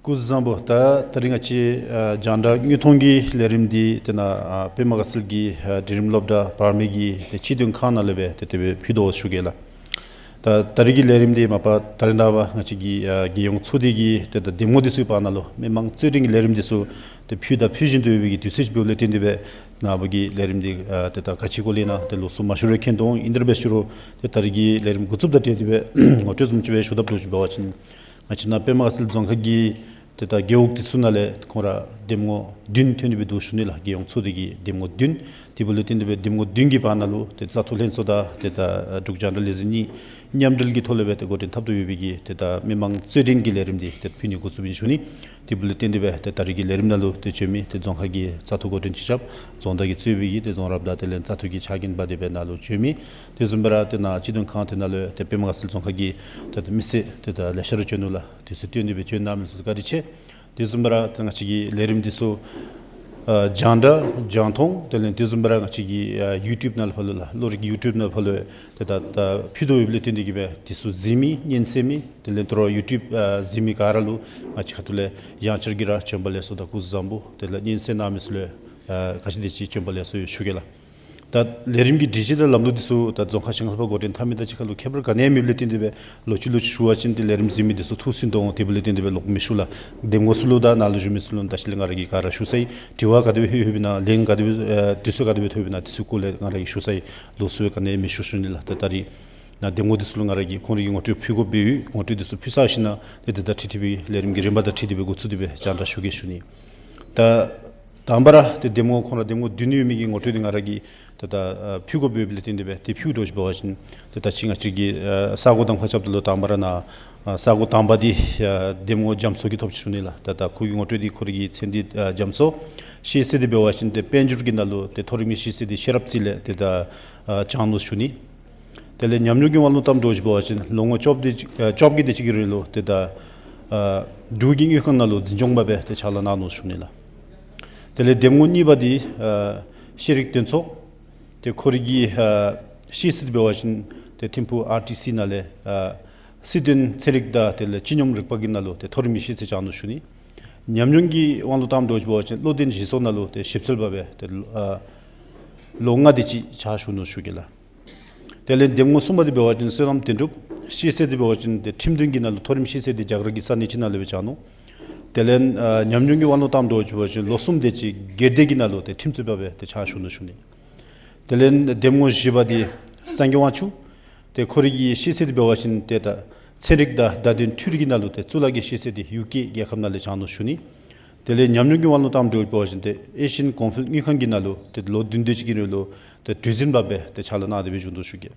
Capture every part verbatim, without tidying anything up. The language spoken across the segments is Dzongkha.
སྐུ་གཟུགས་བཟང་པོ། ད་ད་རིས་ང་བཅས་ཨ་རྒྱང་བསྒྲགས་དངོས་མཐོང་གི་ལས་རིམ་འདི་དེ་ནང་ཨ་པདྨ་དགའ་ཚལ་གྱི་ཨ་འབྲིང་རིམ་སློབ་གྲྭ་བར་མའི་གི་དེ་སྤྱི་དོན་ཁང་ནང་ལས་སྦེ་དེ་དེ་སྦེ་ཕུལ་དོ་ཞུ་གེ་ལགས། ད་ད་རིས་ཀྱི་ལས་རིམ་འདི་མ་པ་ད་རིས་ནངས་པ་ང་བཅས་ཀྱི་ཨ་རྒྱལ་ཡོངས་ཚོགས་སྡེ་གི་དེ་ད་འདེམས་ངོ་འདི་ཚུ་གི་བར་ན་ལུ་མི་མང་རྩོད་འགྲན་གྱི་ལས་རིམ་འདི་ཚུ་དེ་ཕུལ་དང་ཕུལ་བཞིན་དུ་ཡོད་པའི་གི་དུས་ཚོད་ཅིག་འབདཝ་ལས་བརྟེན་ཏེ་སྦེ་ནངས་པ་གི་ལས་རིམ་འདི་ཨ་དེ་ད་ག་ཅི་སྐོར་ལས་ཨིན་ན་དེ་ལོགས་སུ་མ་ཞུ་རུང་མཁྱེན་དོ་འོང་། ཨིན་དེ་ར་འབད་ཞུ་རུང་དེ་ད་རིས་ཀྱི་ལས་རིམ་འགོ་བཙུགསཔ་དང་འབྲེལ་ཏེ་སྦེ་ངོ་སྤྲོད་བཟུམ་ཅིག་སྦེ་ཞུ་དགོཔ་འདུག་ཞུ་བ་ཅིན་ང་བཅས་ནཱ་པདྨ་དགའ་ཚལ་རྫོང་ཁག་གི་དེ་ད་རྒེད་འོག་འདི་ཚུ་ནང་ལས་ཁོང་ར་འདེམས་ངོ་བདུན་ཐོན་ཏེ་སྦེ་འདུག་ཞུ་ནི་ལགས། རྒྱལ་ཡོངས་ཚོགས་སྡེ་གི་འདེམས་ངོ་བདུན། དེ་འབདཝ་ལས་བརྟེན་ཏེ་སྦེ་འདེམས་ངོ་བདུན་གྱི་བར་ན་ལུ་དེ་བཙག་འཐུ་ལྷན་ཚོགས་དང་དེ་ད་འབྲུག་རྒྱང་བསྒྲགས་ལས་འཛིན་གཉིས་མཉམ་འབྲེལ་གྱི་ཐོག་ལས་སྦེ་དེ་འགོ་འདྲེན་འཐབ་དོ་ཡོད་པའི་གི་དེ་ད་མི་མང་རྩོད་འགྲན་གྱི་ལས་རིམ་འདི་དེ་ཕུལ་ནི་འགོ་བཙུགསཔ་ཨིན་ཞུ་ནི། དེ་འབདཝ་ལས་བརྟེན་ཏེ་སྦེ་དེ་ད་རིས་ཀྱི་ལས་རིམ་ནང་ལུ་དེ་བྱོན་མི་དེ་རྫོང་ཁག་གི་བཙག་འཐུ་འགོ་འདྲེན་སྤྱི་ཁྱབ་རྫོང་བདག་གིས་གཙོས་པའི་གི་དེ་རྫོང་རབ་དང་དེ་ལས་བཙག་འཐུ་གི་ཕྱག་འགན་འབག་སྟེ་སྦེ་ནཱ་ལུ་བྱོན་མི། དེ་བཟུམ་སྦེ་ར་དེ་ནཱ་སྤྱི་དོན་ཁང་དེ་ནང་ལུ་དེ་པདྨ་དགའ་ཚལ་རྫོང་ཁག་གི་དེ་ད་མི་སེར་དེ་ད་ལེ་ཤ་ར་བྱོན་ནུག་ལགས། དུས་ཚོད་བཏོན་ཏེ་སྦེ་བྱོན་གནང་མི་ཚུ་བཀའ་དྲིན་ཆེ། དེ་བཟུམ་སྦེ་ར་དེ་ང་བཅས་ཀྱི་ལས་རིམ་འདི་ཚུ་ཨ་རྒྱང་བསྒྲགས་རྒྱང་མཐོང་དེ་ལས་དེ་བཟུམ་སྦེ་ར་ང་བཅས་ཀྱི་ཨ་ཡུ་ཊུབ་ནང་ལུ་ཕར་ལུ་ལགས། གློག་རིག་ཡུ་ཊུབ་ནང་ལུ་ཕར་ལུ་དེ་ད་ད་ཕུལ་དོ་ཡོདཔ་ལས་བརྟེན་ཏེ་གིས་སྦེ་དེ་ཚུ་གཟིགས་མི་སྙན་གསན་མི་དེ་ལས་ད་རུང་ཡུ་ཊུབ་ཨ་གཟིགས་མི་ག་ར་ལུ་ང་བཅས་ཁ་ཐུག་ལས་ཡང་བསྐྱར་གྱིས་ར་བྱོན་པ་ལེགས་སོ་དང་སྐུ་གཟུགས་བཟང་པོ། དེ་ལས་སྙན་གསན་གནང་མི་ཚུ་ལུ་ཨ་ག་ཅི་དེ་ཅིག་བྱོན་པ་ལེགས་སོ་ཡོད་ཞུ་གེ་ལགས། ད་ལས་རིམ་གྱི་སྒྲིག་གཞི་དང་ལམ་ལུགས་འདི་ཚུ་ད་རྫོང་ཁག་བཞི་ལྔ་པ་འགོ་འདྲེན་འཐབ་མི་དང་གཅིག་ཁར་ལུ་ཁྱད་པར་ག་ནི་ཡང་མེདཔ་ལས་བརྟེན་ཏེ་སྦེ་ལོག་ཅི་ལོག་ཅི་ཞུ་བ་ཅིན་དེ་ལས་རིམ་གཟིགས་མི་འདི་ཚུ་ཐུགས་སུན་དོ་འོང་། དེ་འབདཝ་ལས་བརྟེན་ཏེ་སྦེ་ལོག་མི་ཞུ་ལགས། འདེམས་ངོ་ཚུ་ལུ་དང་ནཱ་ལུ་བཞུགས་མི་ཚུ་ལུ་ད་ཅི་ལས་ང་ར་གིས་ག་ར་ཞུ་ཚར་ཡི། དྲི་བ་ག་དེ་སྦེ་ལྷོད་ལྷོདཔ་ཨིན་ན་ལན་ག་དེ་སྦེ་ཨེ་དུས་ཚོད་ག་དེ་སྦེ་ཐོབ་ཨིན་ན་དེ་ཚུ་སྐོར་ལས་ང་ར་གིས་ཞུ་ཚར་ཡི། ལོགས་སུ་ག་ནི་ཡང་མི་ཞུ་ཞུ་ནི་ལགས། ད་ད་རིས་ནཱ་འདེམས་ངོ་འདི་ཚུ་ལུ་ང་ར་གིས་ཁོང་རའི་ངོ་སྤྲོད་ཕུལ་དགོཔ་སྦེ་ཡོད། ངོ་སྤྲོད་འདི་ཚུ་ཕུལ་ཚར་ཞིནམ་ལས་དེ་ད་ཁྲིག་ཁྲི་སྦེ་ལས་རིམ་གྱི་རིམ་པ་དང་འཁྲིལ་ཏེ་སྦེ་འགོ་བཙུགས་ཏེ་སྦེ་རྒྱང་བསྒྲགས་ཞུ་གེ་ཞུ་ནི། ད་དང་པ་ར་དེ་འདེམས་ངོ་ཁོང་ར་འདེམས་ངོ་བདུན་ཡོད་མི་གི་ངོ་སྤྲོད་འདི་ང་ར་གིས་ད་ད་ཨ་ཕུལ་དགོཔ་ཡོདཔ་ལས་བརྟེན་ཏེ་སྦེ་དེ་ཕུལཝ་འདྲཝ་ཅིག་འབད་བ་ཅིན་དེ་ད་ཅི་ང་བཅས་ཀྱིས་ཨ་ས་གོ་གདམ་ཁ་རྐྱབ་ད་ལུ་དང་པ་ར་ནཱ་ཨ་ས་གོ་དང་པ་འདི་ཨ་འདེམས་ངོ་རྒྱ་མཚོ་གིས་ཐོབ་ཅི་ཞུ་ནི་ལགས། ད་ད་ཁོ་གི་ངོ་སྤྲོད་འདི་ཁོ་རའི་གི་མཚན་འདི་ཨ་རྒྱ་མཚོ། ཤེས་ཚད་འདི་འབད་བ་ཅིན་དེ་དཔལ་འབྱོར་གྱི་ནང་ལུ་དེ་མཐོ་རིམ་གྱི་ཤེས་ཚད་འདི་ཤེས་རབ་རྩེ་ལས་དེ་ད་ཨ་སྦྱངས་ནུག་ཞུ་ནི། དེ་ལས་ཉམས་མྱོང་གི་དབང་ལུ་བལྟཝ་འདྲཝ་ཅིག་འབད་བ་ཅིན་ལོ་ངོ་བཅོ་བརྒྱད་དེ་ཅིག་ཨ་བཅོ་བརྒྱད་དེ་ཅིག་གི་རིང་ལུ་དེ་ད་ཨ་འབྲུག་གི་དངུལ་ཁང་ནང་ལུ་འཛིན་སྐྱོང་པ་སྦེ་དེ་ཕྱག་ལཱ་གནང་ནུག་ཞུ་ནི་ལགས། དེ་ལས་འདེམས་ངོ་གཉིས་པ་འདི་ཨ་ཤེས་རིག་དོན་ཚོགས། དེ་ཁོ་རའི་གི་ཨ་ཤེས་ཚད་འདི་འབད་བ་ཅིན་དེ་ཐིམ་ཕུག་ཨར་ཊི་སི་ནང་ལས་ཨ་སྲིད་དོན་ཚན་རིག་དང་དེ་ལས་སྤྱི་སྙོམས་རིག་པ་གི་ནང་ལུ་དེ་མཐོ་རིམ་གྱི་ཤེས་ཚད་སྦྱངས་ནུག་ཞུ་ནི། ཉམས་མྱོང་གི་དབང་ལུ་བལྟཝ་འདྲཝ་ཅིག་འབད་བ་ཅིན་བློ་ལྡན་གཞི་ཚོགས་ནང་ལུ་དེ་ཞིབ་འཚོལ་པ་སྦེ་དེ་ཨ་ལོ་ལྔ་དེ་ཅིག་ཕྱག་ཞུ་ནུག་ཞུ་གེ་ལགས། དེ་ལས་འདེམས་ངོ་གསུམ་པ་འདི་འབད་བ་ཅིན་བསོད་ནམས་དོན་གྲུབ། ཤེས་ཚད་འདི་འབད་བ་ཅིན་དེ་ཁྲིམས་དོན་གྱི་ནང་ལུ་མཐོ་རིམ་ཤེས་ཚད་འདི་རྒྱ་གར་གྱི་ས་གནས་ཅིག་ནང་ལས་སྦེ་སྦྱངས་ནུག། དེ་ལས་ཨ་ཉམས་མྱོང་གི་དབང་ལུ་བལྟཝ་འདྲཝ་ཅིག་འབད་བ་ཅིན་ལོ་གསུམ་དེ་ཅིག་སྒེར་སྡེ་གི་ནང་ལུ་དེ་ཁྲིམས་རྩོད་པ་སྦེ་དེ་ཕྱག་ཞུ་ནུག་ཞུ་ནི། དེ་ལས་འདེམས་ངོ་བཞི་པ་འདི་སངས་རྒྱས་དབང་ཕྱུག། དེ་ཁོ་རའི་གི་ཤེས་ཚད་འདི་འབད་བ་ཅིན་དེ་ད་ཚན་རིག་དང་བརྡ་དོན་འཕྲུལ་རིག་གི་ནང་ལུ་དེ་གཙུག་ལག་གི་ཤེས་ཚད་འདི་ཡུ་ཀེ་རྒྱལ་ཁབ་ནང་ལས་སྦྱངས་ནུག་ཞུ་ནི། དེ་ལས་ཉམས་མྱོང་གི་དབང་ལུ་བལྟཝ་འདྲཝ་ཅིག་འབད་བ་ཅིན་དེ་ཨེ་ཤི་ཡན་གོང་འཕེལ་དངུལ་ཁང་གི་ནང་ལུ་དེ་ལོ་བདུན་དེ་ཅིག་གི་རིང་ལུ་དེ་གྲོས་འཛིན་པ་སྦེ་དེ་ཕྱག་ལཱ་གནང་སྟེ་སྦེ་བཞུགས་ནུག་ཞུ་གེ།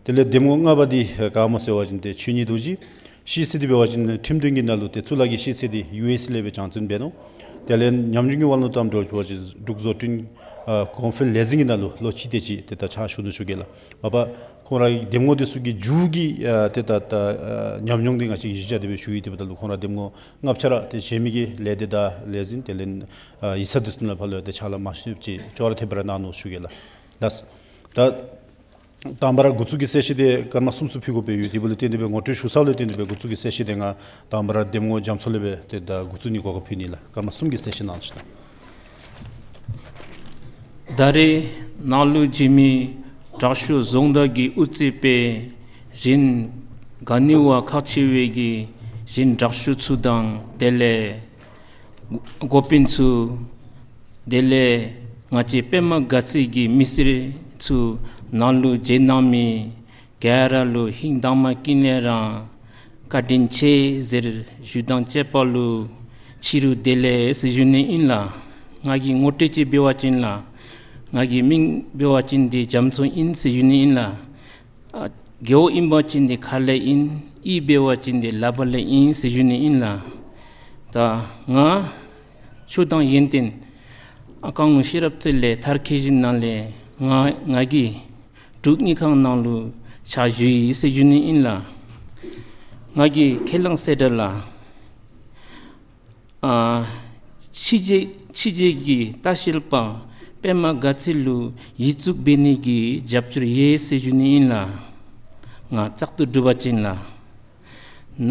དེ་ལས་འདེམས་ངོ་ལྔ་པ་འདི་ག་སྨོ་ཟེར་བ་ཅིན་དེ་ཆོས་ཉིད་རྡོ་རྗེ། ཤེས་ཚད་འདི་འབད་བ་ཅིན་ཁྲིམས་དོན་གྱི་ནང་ལུ་དེ་གཙུག་ལག་གི་ཤེས་ཚད་འདི་ཡུ་ཨེས་ལས་སྦེ་སྦྱང་བརྩོན་འབད་ནུག། དེ་ལས་ཉམས་མྱོང་གི་དབང་ལུ་བལྟཝ་འདྲཝ་ཅིག་འབད་བ་ཅིན་འབྲུག་བཟོ་སྐྲུན་ཨ་གོང་འཕེལ་ལས་འཛིན་གྱི་ནང་ལུ་ལོ་གཅིག་དེ་ཅིག་དེ་ད་ཕྱག་ཞུ་ནུག་ཞུ་གེ་ལགས། མ་པ་ཁོང་ར་འདེམས་ངོ་འདི་ཚུ་གི་མཇུག་གི་ཨ་དེ་ད་ད་ཨ་ཉམས་མྱོང་འདི་ང་བཅས་ཀྱིས་གཞི་བཞག་སྟེ་སྦེ་ཞུ་ཡི། དེ་འབདཝ་ད་ལུ་ཁོང་ར་འདེམས་ངོ་ལྔ་ཆ་ར་དེ་གཞན་མི་གི་ལས་སྡེ་དང་ལས་འཛིན་དེ་ལས་ཨ་ཡིག་ཚང་འདི་ཚུ་ནང་ཕར་ལུ་དེ་ཕྱག་ལཱ་མང་ཤོས་ཅིག་ཅོག་ར་འཐདཔ་སྦེ་ར་གནང་ནུག་ཞུ་གེ་ལགས། ལགས། ད་དང་པ་ར་འགོ་བཙུགས་ཀྱི་གསལ་བཤད་འདི་སྐར་མ་གསུམ་ཚུ་ཕུལ་དགོཔ་སྦེ་ཡོད། དེ་འབདཝ་ལས་བརྟེན་ཏེ་སྦེ་ངོ་སྤྲོད་ཞུ་ཚརཝ་ལས་བརྟེན་ཏེ་སྦེ་འགོ་བཙུགས་ཀྱི་གསལ་བཤད་འདི་ང་དང་པ་ར་འདེམས་ངོ་རྒྱ་མཚོ་ལས་སྦེ་དེ་ད་འགོ་བཙུགས་ནི་གོ་སྐབས་ཕུལ་ནི་ལགས། སྐར་མ་གསུམ་གྱི་གསལ་བཤད་གནང་ཞུ་ནི། ད་རེས་ནཱ་ལུ་བྱོན་མི་དྲག་ཤོས་རྫོང་བདག་གི་དབུ་རྩེ་སྦེ་གཞན་ག་ནི་བ་ཁག་ཆེ་བའི་གི་གཞན་དྲག་ཤོས་ཚུ་དང་དེ་ལས་འགོ་དཔོན་ཚུ་དེ་ལས་ང་བཅས་པདྨ་དགའ་ཚལ་གྱི་མི་སེར་ཚུ་ནཱ་ལུ་བྱོན་གནང་མི་ག་ར་ལུ་ཧིང་དྭངས་མ་ཀུན་ལས་ར་བཀའ་དྲིན་ཆེ་ཟེར་ཞུ་དང་བཅས་པ་ལུ་ཕྱི་རུ་བདེ་ལེགས་ཟེར་ཞུ་ནི་ཨིན་ལགས། ང་གི་ངོ་སྤྲོད་ཅིག་འབད་བ་ཅིན་ལགས། ང་གི་མིང་འབད་བ་ཅིན་འདི་རྒྱ་མཚོ་ཨིན་ཟེར་ཞུ་ནི་ཨིན་ལགས། ཨ་རྒེད་འོག་ཨིན་པ་ཅིན་འདི་ཁ་ལས་ཨིན། གཡུས་འབད་བ་ཅིན་འདི་ལ་བ་ལས་ཨིན་ཟེར་ཞུ་ནི་ཨིན་ལགས། ད་ང་ཆོས་དང་ཡོན་ཏན་ཨ་གང་ལུ་ཤེས་རབ་རྩེ་ལས་མཐར་འཁྱོལ་ཞིནམ་ལས་ང་ང་གིས་འབྲུག་དངུལ་ཁང་ནང་ལུ་ཕྱག་ཞུ་ཡི་ཟེར་ཞུ་ནི་ཨིན་ལགས། ང་གིས་ཁས་བླངས་ཟེར་ད་ལགས། ཨ་ཕྱི་རྒྱལ་ཕྱི་རྒྱལ་གྱི་ལྟ་བཤལ་པ་པདྨ་དགའ་ཚལ་ལུ་ཡིག་གཟུགས་འབད་ནི་གི་རྒྱབ་སྐྱོར་ཡོད་ཟེར་ཞུ་ནི་ཨིན་ལགས། ང་བཙག་འཐུ་གྲུབ་པ་ཅིན་ལགས།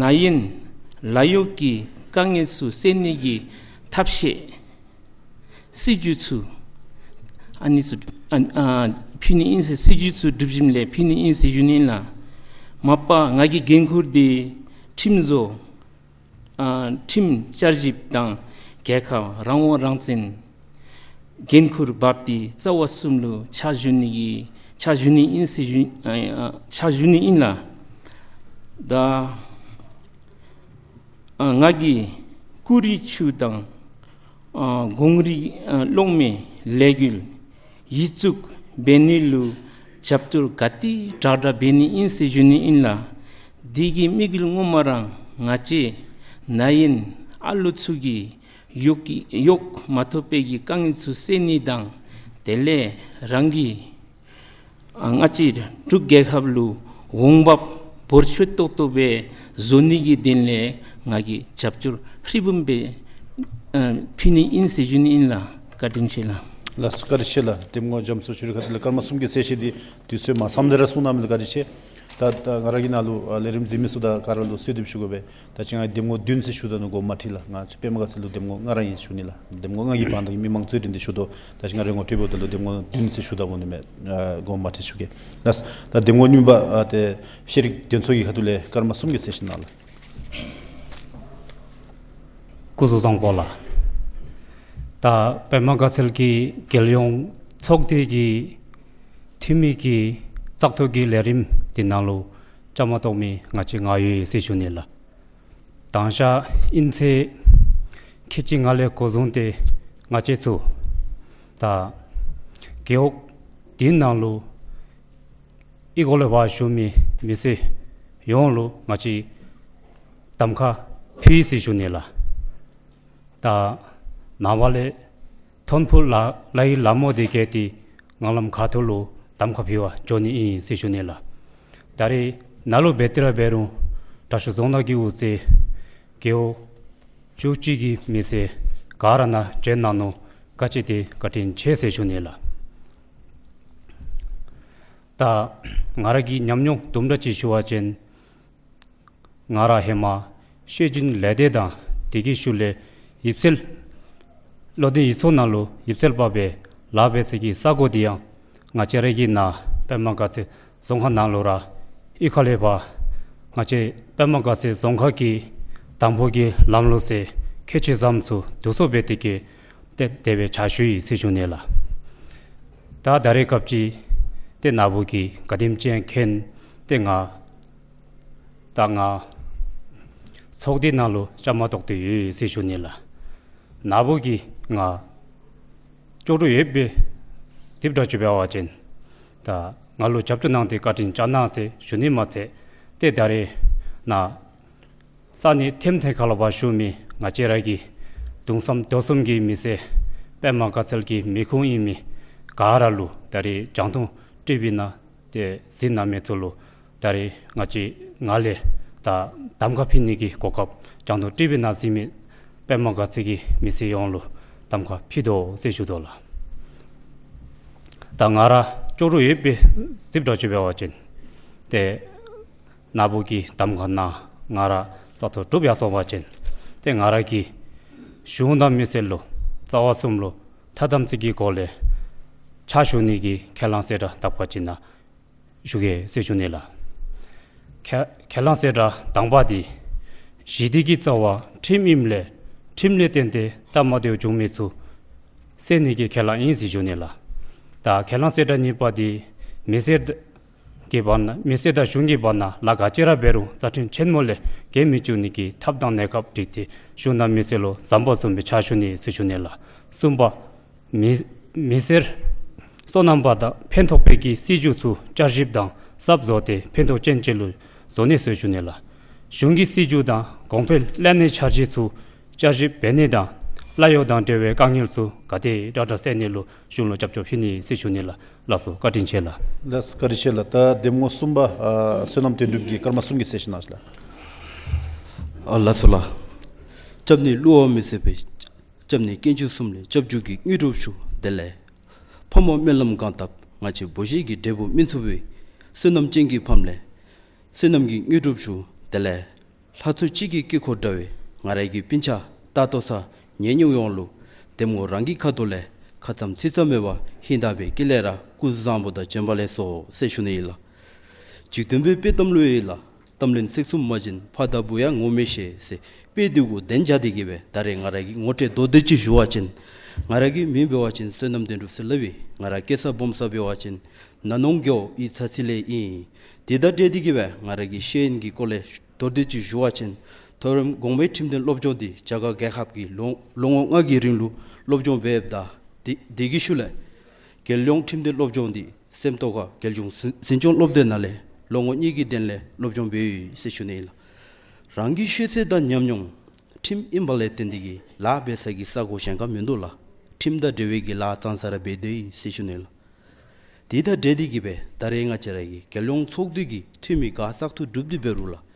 ན་ཡིན་ལཱ་གཡོག་གི་ཀ་ དཀའ་ངལ་ཚུ་སེལ་ནི་གི་ཐབས་ཤེས་སྲིད་བྱུས་ཚུ་ཨ་ནི་ཚུ་ཨ་ཨ་ཕུལ་ནི་ཨིན་ཟེར། སྲིད་བྱུས་ཚུ་སྒྲུབ་ཞིནམ་ལས་ཕུལ་ནི་ཨིན་ཟེར་ཞུ་ནི་ཨིན་ལགས། མ་པ་ང་གི་འགན་ཁུར་འདི་ཁྲིམས་བཟོ་ཨ་ཁྲིམས་བསྐྱར་ཞིབ་དང་རྒྱལ་ཁབ་རང་དབང་རང་བཙན་འགན་ཁུར་འབག་སྟེ་རྩ་བ་གསུམ་ལུ་ཕྱག་ཞུ་ནི་གི་ཕྱག་ཞུ་ནི་ཨིན་ཟེར་ཞུ་ཨ་ཨ་ཕྱག་ཞུ་ནི་ཨིན་ལགས། ད་ཨ་ང་གིས་ཀུ་རི་ཆུ་དང་ཨ་གངས་རི་ཨ་གློག་མེ་ལས་འགུལ་ཡིག་གཟུགས་འབད་ནི་ལུ་རྒྱབ་སྐྱོར་ག་ཏེ་དྲག་དྲག་འབད་ནི་ཨིན་ཟེར་ཞུ་ནི་ཨིན་ལགས། དེ་གི་དམིགས་ཡུལ་ངོ་མ་ར་ང་བཅས་ན་ཡོན་ཨ་ལོ་ཚུ་གི་གཡོག་གི་གཡོག་མ་ཐོབ་པའི་གི་དཀའ་ངལ་ཚུ་སེལ་ནི་དང་དེ་ལས་རང་གི་ཨ་ང་བཅས་འབྲུག་རྒྱལ་ཁབ་ལུ་འོང་འབབ་འབོར་ཆེ་ཏོག་ཏོ་སྦེ་བཟོ་ནི་གི་དོན་ལས་ང་གིས་རྒྱབ་སྐྱོར་ཧྲིལ་བུམ་སྦེ་ཨ་ཕུལ་ནི་ཨིན་ཟེར་ཞུ་ནི་ཨིན་ལགས། བཀའ་དྲིན་ཆེ་ལགས། ལགས་སོ། བཀའ་དྲིན་ཆེ་ལགས། གདམ་ངོ་རྒྱ་མཚོ་ཆོས་རིག་ཁ་ཐུག་ལས་སྐར་མ་གསུམ་གྱི་གསལ་བཤད་འདི་དུས་ཚོད་མ་ཚངམ་དེ་ར་གསུང་གནང་མི་ལུ་བཀའ་དྲིན་ཆེ། ད་ད་ང་ར་གི་ནང་ལུ་ཨ་ལས་རིམ་གཟིགས་མི་ཚུ་དང་ག་ར་ལུ་གསོལ་འདེབས་ཞུ་དགོ་པས། ད་ཅི་ང་གདམ་ངོ་བདུན་ཟེར་ཞུ་ད་ནུག། དགོངསམ་མ་ཁྲེལ་ལགས། ང་བཅས་པདྨ་དགའ་ཚལ་ལུ་གདམ་ངོ་ལྔ་ར་ཨིན་ཞུ་ནི་ལགས། གདམ་ངོ་ལྔ་གི་བར་ན་གི་མི་མང་གཙོས་དྲིན་དེ་ཞུ་དོ། ད་ཅི་ང་རེ་ངོ་སྤྲོད་འབདཝ་ད་ལུ་གདམ་ངོ་བདུན་ཟེར་ཞུ་ད་འོང་ནི་མས། ཨ་དགོངསམ་མ་ཁྲེལ་ཞུ་གེ། ལགས། ད་གདམ་ངོ་གཉིས་པ་ཨ་ཏེ་ཤེས་རིག་དོན་ཚོགས་ཀྱི་ཁ་ཐུག་ལས་སྐར་མ་གསུམ་གྱི་གསལ་བཤད་གནང་ལགས། སྐུ་གཟུགས་བཟང་པོ་ལགས། ད་པདྨ་དགའ་ཚལ་གྱི་རྒྱལ་ཡོངས་ཚོགས་སྡེ་གི་འཐུས་མི་གི་བཙག་འཐུ་གི་ལས་རིམ་འདི་ནང་ལུ་བཅའ་མར་གཏོགས་མི་ང་བཅས་ང་ཡོད་ཟེར་ཞུ་ནི་ལགས། དང་ཤ་ཨིན་ཚེ་ཁལ་གཅིག་ལྔ་ལས་འགོ་བཟུང་སྟེ་ང་བཅས་ཚུ་ད་རྒེད་འོག་འདི་ནང་ལུ་ཨི་གོ་ལས་ཕར་བཞུགས་མི་མི་སེར་ཡོངས་ལུ་ང་བཅས་གདམ་ཁ་ཕུལ་ཡི་ཟེར་ཞུ་ནི་ལགས། ད་ནངས་པ་ལས་ཐོན་ཕུག་ལ་ལའི་ལ་མོ་འདི་གི་ཏེ་ངང་ལམ་ཁ་ཐུག་ལུ་གདམ་ཁ་ཕུལ་བར་འགྱོ་ནི་ཨིན་ཟེར་ཞུ་ནི་ལགས། ད་རེས་ནཱ་ལུ་འབད་དེ་ར་འབད་རུང་དྲག་ཤོས་རྫོང་བདག་གི་འོག་ཟེར་རྒེད་འོག་བཅུ་གཅིག་གི་མི་སེར་ག་ར་ནཱ་བྱོན་གནང་ནུག། ག་ཅི་དེ་བཀའ་དྲིན་ཆེ་ཟེར་ཞུ་ནི་ལགས། ད་ང་ར་གི་ཉམས་མྱོང་དུམ་གྲ་ཅིག་ཞུ་བ་ཅིན་ང་ར་ཧེ་མ་ཤེས་འཛིན་ལས་སྡེ་དང་དེ་གི་ཤུལ་ལས་ཡིབ་སེལ་བློ་ལྡན་ཡིག་ཚང་ནང་ལུ་ཡིབ་སེལ་པ་སྦེ་ལཱ་འབད་སའི་གི་ས་གོ་འདི་ཡང་ང་བཅས་ར་གི་ནཱ་པདྨ་དགའ་ཚལ་རྫོང་ཁག་ནང་ལུ་ར་ཨི་ཁ་ལས་ཕར་ང་བཅས་པདྨ་དགའ་ཚལ་རྫོང་ཁག་གི་དང་ཕུ་གི་ལམ་ལུགས་ཟེར་ཁལ་གཅིག་ཙམ་ཚུ་བསྡུ་གསོག་འབད་དེ་གི་ཏེ་དེ་སྦེ་ཕྱག་ཞུ་ཡི་ཟེར་ཞུ་ནི་ལགས། ད་ད་རེས་སྐབས་ཅིག་ཏེ་ནཱ་བུ་གིས་ག་དེམ་ཅིག་མཁྱེན་ཏེ་ང་ད་ང་ཚོགས་སྡེ་ནང་ལུ་བཅའ་མར་གཏོགས་ཏེ་ཡོད་ཟེར་ཞུ་ནི་ལགས། ནཱ་བུ་གིས་ང་ལྕོགས་གྲུབ་ཡོད་པའི་རྩིས་འདྲཝ་ཅིག་འབད་བ་ཅིན་ད་ང་ལུ་རྒྱབ་སྐྱོར་གནང་སྟེ་བཀའ་དྲིན་བསྐྱང་གནང་ཟེར་ཞུ་ནི་མ་ཚད་ཏེ་ད་རེས་ནཱ་ས་གནས་ཐེམ་ཐེ་ཁ་ལུ་ཕར་བཞུགས་མི་ང་བཅས་ར་གི་གདུང་བསམ་དོ་གསུམ་གྱི་མི་སེར་པདྨ་དགའ་ཚལ་གྱི་མི་ཁུངས་ཨིན་མི་ག་ར་ལུ་ད་རེས་རྒྱང་མཐོང་ཊི་ཝི་ནང་ཏེ་གཟིགས་གནང་མི་ཚུ་ལུ་ད་རེས་ང་བཅས་ང་ལས་ད་གདམ་ཁ་ཕུལ་ནི་གི་གོ་སྐབས་རྒྱང་མཐོང་ཊི་ཝི་ནང་གཟིགས་མི་པདྨ་དགའ་ཚལ་གྱི་མི་སེར་ཡོངས་ལུ་གདམ་ཁ་ཕུལ་དོ་ཟེར་ཞུ་དོ་ལགས། ད་ང་ར་ལྕོགས་གྲུབ་ཡོད་པའི་རྩིས་འདྲཝ་ཅིག་འབད་བ་ཅིན་ཏེ་ནཱ་བུ་གིས་གདམ་ཁ་གནང་ང་ར་བཙག་འཐུ་གྲུབ་ཡར་སོང་བ་ཅིན་ཏེ་ང་ར་གིས་གཞུང་དང་མི་སེར་ལུ་རྩ་བ་གསུམ་ལུ་ཐ་དམ་ཚིག་གི་སྒོ་ལས་ཕྱག་ཞུ་ནི་གི་ཁས་བླངས་གསལ་བསྒྲགས་དག་པ་ཅིག་ནཱ་ཞུ་གེ་ཟེར་ཞུ་ནི་ལགས། ཁས་ཁས་བླངས་གསལ་བསྒྲགས་དང་པ་འདི་ཞི་བདེ་གི་རྩ་བ་ཁྲིམས་ཨིནམ་ལས་ཁྲིམས་ལས་བརྟེན་ཏེ་སྟབས་མ་བདེཝ་བྱུང་མི་ཚུ་སེལ་ནི་གི་ཁས་བླངས་ཨིན་ཟེར་ཞུ་ནི་ལགས། ད་ཁས་བླངས་གསལ་བསྒྲགས་གཉིས་པ་འདི་མི་སེར་གྱི་བར་ན་མི་སེར་དང་གཞུང་གི་བར་ན་ལཱ་ག་ཅི་ར་འབད་རུང་རྩ་ཁྲིམས་ཆེན་མོ་ལས་འགལ་མི་བཅུག་ནི་གི་ཐབས་དང་གནས་སྐབས་བསྒྲིགས་ཏེ་གཞུང་དང་མི་སེར་ལུ་ཟམ་པ་བཟུམ་སྦེ་ཕྱག་ཞུ་ནི་ཟེར་ཞུ་ནི་ལགས། གསུམ་པ་མི་མི་སེར་སོ་ནམ་པ་དང་ཕན་ཐོགས་པའི་གི་སྲིད་བྱུས་ཚུ་བསྐྱར་ཞིབ་དང་གསརཔ་བཟོ་སྟེ་ཕན་ཐོགས་ཅན་ཅིག་ལུ་བཟོ་ནི་ཟེར་ཞུ་ནི་ལགས། གཞུང་གི་སྲིད་བྱུས་དང་གོང་འཕེལ་ལས་གནས་འཆར་གཞི་ཚུ་བསྐྱར་ཞིབ་འབད་ནི་དང་གླ་གཡོག་དང་འབྲེལ་བའི་དཀའ་ངལ་ཚུ་ག་དེ་དྲག་དྲག་སེལ་ནི་ལུ་གཞུང་ལུ་རྒྱབ་སྐྱོར་ཕུལ་ནི་ཟེར་ཞུ་ནི་ལགས། ལགས་སོ། བཀའ་དྲིན་ཆེ་ལགས། ལགས་སོ། བཀའ་དྲིན་ཆེ་ལགས། ད་གདམ་ངོ་གསུམ་པ་ཨ་བསོད་ནམས་དོན་གྲུབ་ཀྱིས་སྐར་མ་གསུམ་གྱི་གསལ་བཤད་གནང་ཞུ་ལགས། ཨ་ལགས་སོ་ལགས། སྐྱབས་གནས་བསླུ་བ་མི་བཟད་པའི། སྐྱབས་གནས་དཀོན་མཆོག་གསུམ་ལས་སྐྱབས་འཇུག་གི་དངོས་གྲུབ་ཞུ་དེ་ལས། ཕ་མ་སྨོན་ལམ་གང་བཏབ་ང་བཅས་བུ་གཞི་གི་འབྲས་བུ་སྨིན་ཚུགས་པའི། བསོད་ནམས་ཅན་གྱི་ཕམ་ལས་བསོད་ནམས་ཀྱི་དངོས་གྲུབ་ཞུ་དེ་ལས། ལྷ་ཚོགས་སྤྱི་གི་དཀྱིལ་འཁོར་འདྲ་བའི་ང་ ང་རའི་གི་སྤུན་ཆ་ད་ལྟོ་ཚར་ཉེ་ཉེ་ཡོངས་ལུ་གདམ་ངོ་རང་གི་ཁ་ཐུག་ལས་ཁ་ཙམ་ཚིག་ཙམ་མེད་པར་ཧིང་དྭངས་པའི་དཀྱིལ་ལས་ར་སྐུ་གཟུགས་བཟང་པོ་དང་བྱོན་པ་ལེགས་སོ་ཟེར་ཞུ་ནི་ཨིན་ལགས། ཇིག་རྟེན་པའི་དཔེ་གཏམ་ལུ་ཡོད་ལགས། གཏམ་ལན་ཚིག་གསུམ་མ་བྱིན། ཕ་དང་བུ་ཡང་ངོ་མི་ཤེས་ཟེར། དཔེ་འདི་གུ་བདེན་འཇགས་ཏེ་གི་སྦེ་ད་རེས་ང་རའི་གི་ངོ་སྤྲོད་མདོར་བསྡུས་ཅིག་ཞུ་བ་ཅིན། ང་རའི་གི་མིང་འབད་བ་ཅིན་བསོད་ནམས་དོན་གྲུབ་ཟེར་སླབ་ཨིན། ང་ར་སྐྱེས་ས་སྦོམ་ས་འབད་བ་ཅིན་ན་ནོང་རྒེད་འོག་ཡིག་ཚང་རྩེ་ལས་ཨིན། དེ་དང་འབྲེལ་ཏེ་གི་སྦེ་ང་རའི་གི་ཤེས་ཡོན་གྱི་སྐོར་ལས་མདོར་བསྡུས་ཅིག་ཞུ་བ་ཅིན། མཐོ་རིམ་གོང་མའི་ཁྲིམས་དོན་སློབ་སྦྱོང་འདི་རྒྱ་གར་རྒྱལ་ཁབ་ཀྱི་ལོ་ལོ་ངོ་ལྔ་གི་རིང་ལུ་སློབ་སྦྱོང་འབད་ད། དེ་དེ་གི་ཤུལ་ལས་རྒྱལ་ཡོངས་ཁྲིམས་དོན་སློབ་སྦྱོང་འདི་སེམས་རྟོགས་ཁ་རྒྱལ་གཞུང་འཛིན་འཛིན་སྐྱོང་སློབ་སྡེ་ནང་ལས་ལོ་ངོ་གཉིས་ཀྱི་དོན་ལས་སློབ་སྦྱོང་འབད་ཡི་ཟེར་ཞུ་ནི་ཨིན་ལགས། རང་གི་ཤེས་ཚད་དང་ཉམས་མྱོང་ཁྲིམས་ཨིན་པ་ལས་བརྟེན་ཏེ་གི་ལཱ་འབད་ས་གི་ས་གོ་གཞན་ཁར་མིན་འདུག་ལགས། ཁྲིམས་དང་འབྲེལ་བའི་གི་ལཱ་ཙང་ཙ་ར་འབད་དེ་ཡི་ཟེར་ཞུ་ནི་ཨིན་ལགས། དེ་དང་འབྲེལ་ཏེ་གི་སྦེ་ད་རེས་ང་བཅས་ར་གི་རྒྱལ་ཡོངས་ཚོགས་འདུ་གི་འཐུས་མི་ག་བཙག་འཐུ་གྲུབ་སྟེ་འབད་རུང་ལགས།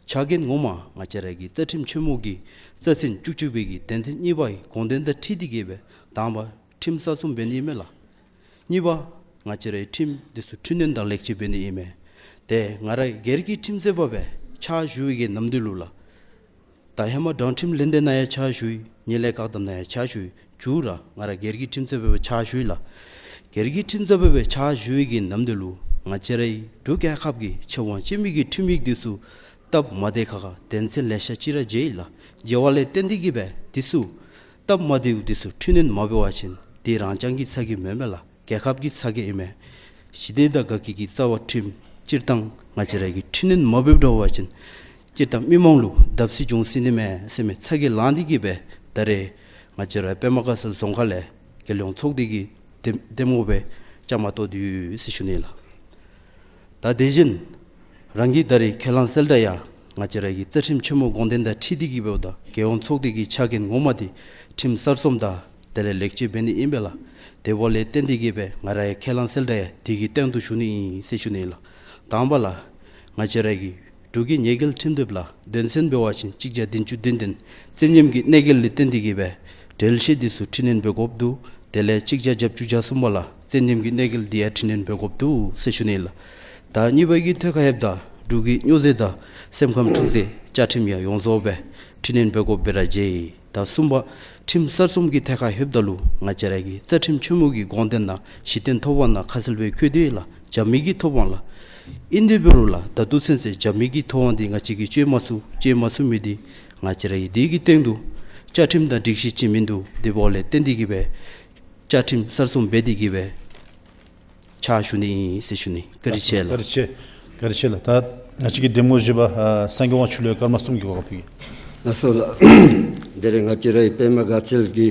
ཕྱག་འགན་ངོ་མ་ང་བཅས་ར་གི་རྩ་ཁྲིམས་ཆེན་མོ་གི་རྩ་ཚན་བཅུ་གཅིག་པའི་གི་དོན་ཚན་གཉིས་པ་གི་དགོངས་དོན་དང་འཁྲིལ་ཏེ་གི་སྦེ་དང་པ་ཁྲིམས་གསར་རྩོམ་འབད་ནི་ཨིན་མས་ལགས། གཉིས་པ་ང་བཅས་རའི་ཁྲིམས་འདི་ཚུ་འཕྲི་སྣོན་དང་ལེགས་བཅོས་འབད་ནི་ཨིན་མས། ཏེ་ང་ར་སྒེར་གྱི་ཁྲིམས་རྩོད་པ་སྦེ་ཕྱག་ཞུ་བའི་གི་ནམ་དུས་ལུ་ལགས། ད་ཧེ་མ་དྲང་ཁྲིམས་ལྷན་སྡེ་ནང་ཡང་ཕྱག་ཞུ་ཡི། ངེ་ལས་བཀག་སྡོམ་ནང་ཡང་ཕྱག་ཞུ་ཡི། མཇུག་ར་ང་ར་སྒེར་གྱི་ཁྲིམས་རྩོད་པ་སྦེ་ཕྱག་ཞུ་ཡི་ལགས། སྒེར་གྱི་ཁྲིམས་རྩོད་པ་སྦེ་ཕྱག་ཞུ་བའི་གི་ནམ་དུས་ལུ་ང་བཅས་རའི་འབྲུག་རྒྱལ་ཁབ་ཀྱི་ཆེ་བ་ཆེ་མི་གི་ཁྲིམས་ཡིག་འདི་ཚུ་སྟབས་མ་བདེ་ཁག་ཁ་དོན་ཚན་ལེ་ཤ་ཅིག་ར་མཇལ་ཡི་ལགས། མཇལ་བ་ལས་བརྟེན་ཏེ་གི་སྦེ་འདི་ཚུ་སྟབས་མ་བདེཝ་འདི་ཚུ་འཕྲི་སྣོན་མ་འབད་བ་ཅིན་དེ་རང་རྐྱང་གི་ཚ་གྱང་མེན་མས་ལགས། རྒྱལ་ཁབ་ཀྱི་ཚ་གྱང་ཨིན་མས། ཞི་བདེ་དང་དགའ་སྐྱིད་ཀྱི་རྩ་བ་ཁྲིམས། སྤྱིར་བཏང་ང་བཅས་ར་གིས་འཕྲི་སྣོན་མ་འབད་འགྱོ་བ་ཅིན་སྤྱིར་བཏང་མི་མང་ལུ་བརྡབ་གསིག་འབྱུང་སྲིད་ནི་མས་ཟེར་མི་ཚ་གྱང་ལངས་ཏེ་གི་སྦེ་ད་རེས་ང་བཅས་ར་པདྨ་དགའ་ཚལ་རྫོང་ཁག་ལས་རྒྱལ་ཡོངས་ཚོགས་སྡེ་གི་གདམ་གདམ་ངོ་སྦེ་བཅའ་མར་གཏོགས་ཏེ་ཡོད་ཟེར་ཞུ་ནི་ལགས། ད་དེ་བཞིན་རང་གི་ད་རེས་ཁས་བླངས་གསལ་བསྒྲགས་ཡང་ང་བཅས་ར་གི་རྩ་ཁྲིམས་ཆེན་མོ་དགོངས་དོན་དང་འཁྲིལ་ཏེ་གི་འབདཝ་ད་རྒྱལ་ཡོངས་ཚོགས་སྡེ་གི་ཕྱག་འགན་ངོ་མ་འདི་ཁྲིམས་གསར་རྩོམ་དང་དེ་ལས་ལེགས་བཅོས་འབད་ནི་ཨིན་པས་ལགས། དེ་འབདཝ་ལས་བརྟེན་ཏེ་གི་སྦེ་ང་ར་ཡང་ཁས་བླངས་གསལ་བསྒྲགས་ཡང་དེ་གི་སྟེང་དུ་ཞུ་ནི་ཨིན་ཟེར་ཞུ་ནི་ལགས། དང་པ་ལགས། ང་བཅས་ར་གི་འབྲུག་གི་ཉེས་འགེལ་ཁྲིམས་དེབ་ལགས། དོན་ཚན་འབད་བ་ཅིན་གཅིག་བརྒྱ་བདུན་ཅུ་དོན་བདུན་བཙན་ཉམས་ཀྱི་གནོད་འགེལ་ལས་བརྟེན་ཏེ་གི་སྦེ་འབྲེལ་བཤད་འདི་ཚུ་འཕྲི་སྣོན་འབད་དགོཔ་འདུག། དེ་ལས་གཅིག་བརྒྱ་བརྒྱད་ཅུ་གྱ་གསུམ་པ་ལགས། བཙན་ཉམས་ཀྱི་གནོད་འགེལ་འདི་ཡང་འཕྲི་སྣོན་འབད་དགོཔ་འདུག་ཟེར་ཞུ་ནི་ལགས། ད་གཉིས་པ་གི་ཐད་ཁར་ལྷོདཔ་ད་འབྲུག་གི་སྨྱོ་རྫས་དང་སེམས་ཁམས་འཁྲུག་རྫས་བཅའ་ཁྲིམས་ཡང་ཡོངས་རྫོགས་སྦེ་འཕྲི་སྣོན་འབད་དགོཔ་སྦེ་ར་མཇལ་ཡི། ད་གསུམ་པ་ཁྲིམས་གསར་རྩོམ་གྱི་ཐད་ཁར་ལྷོདཔ་ད་ལུ་ང་བཅས་ར་གི་རྩ་ཁྲིམས་ཆེན་མོ་གི་དགོངས་དོན་ནང་གཞི་རྟེན་ཐོབ་དབང་ནང་ཁ་གསལ་སྦེ་བཀོད་དེ་ལགས། རྒྱབ་མི་གི་ཐོབ་དབང་ལགས། ཨིན་དེ་འབད་རུང་ལགས་ད་ལྟོ་ཚུན་ཚོད་རྒྱབ་མི་གི་ཐོབ་དབང་འདི་ང་བཅས་ཀྱིས་སྤྱོད་མ་ཚུགས་སྤྱོད་མ་ཚུགས་མི་འདི་ང་བཅས་ར་གིས་དེ་གི་སྟེང་དུ་བཅའ་ཁྲིམས་དང་སྒྲིག་གཞི་ཅིག་མིན་འདུག། དེ་འབདཝ་ལས་བརྟེན་ཏེ་གི་སྦེ་བཅའ་ཁྲིམས་གསར་རྩོམ་འབད་དེ་གི་སྦེ་ཕྱག་ཞུ་ནི་ཨིན་ཟེར་ཞུ་ནི། བཀའ་དྲིན་ཆེ་ལགས། བཀའ་དྲིན་ཆེ། བཀའ་དྲིན་ཆེ་ལགས། ད་ང་བཅས་ཀྱི་གདམ་ངོ་བཞི་པ་ཨ་སངས་རྒྱས་དབང་ཕྱུག་ལུ་སྐར་མ་གསུམ་གྱི་གོ་སྐབས་ཕུལ་གེ། ལགས་སོ་ལགས། དེ་རིང་ང་བཅས་རའི་པདྨ་དགའ་ཚལ་གྱི་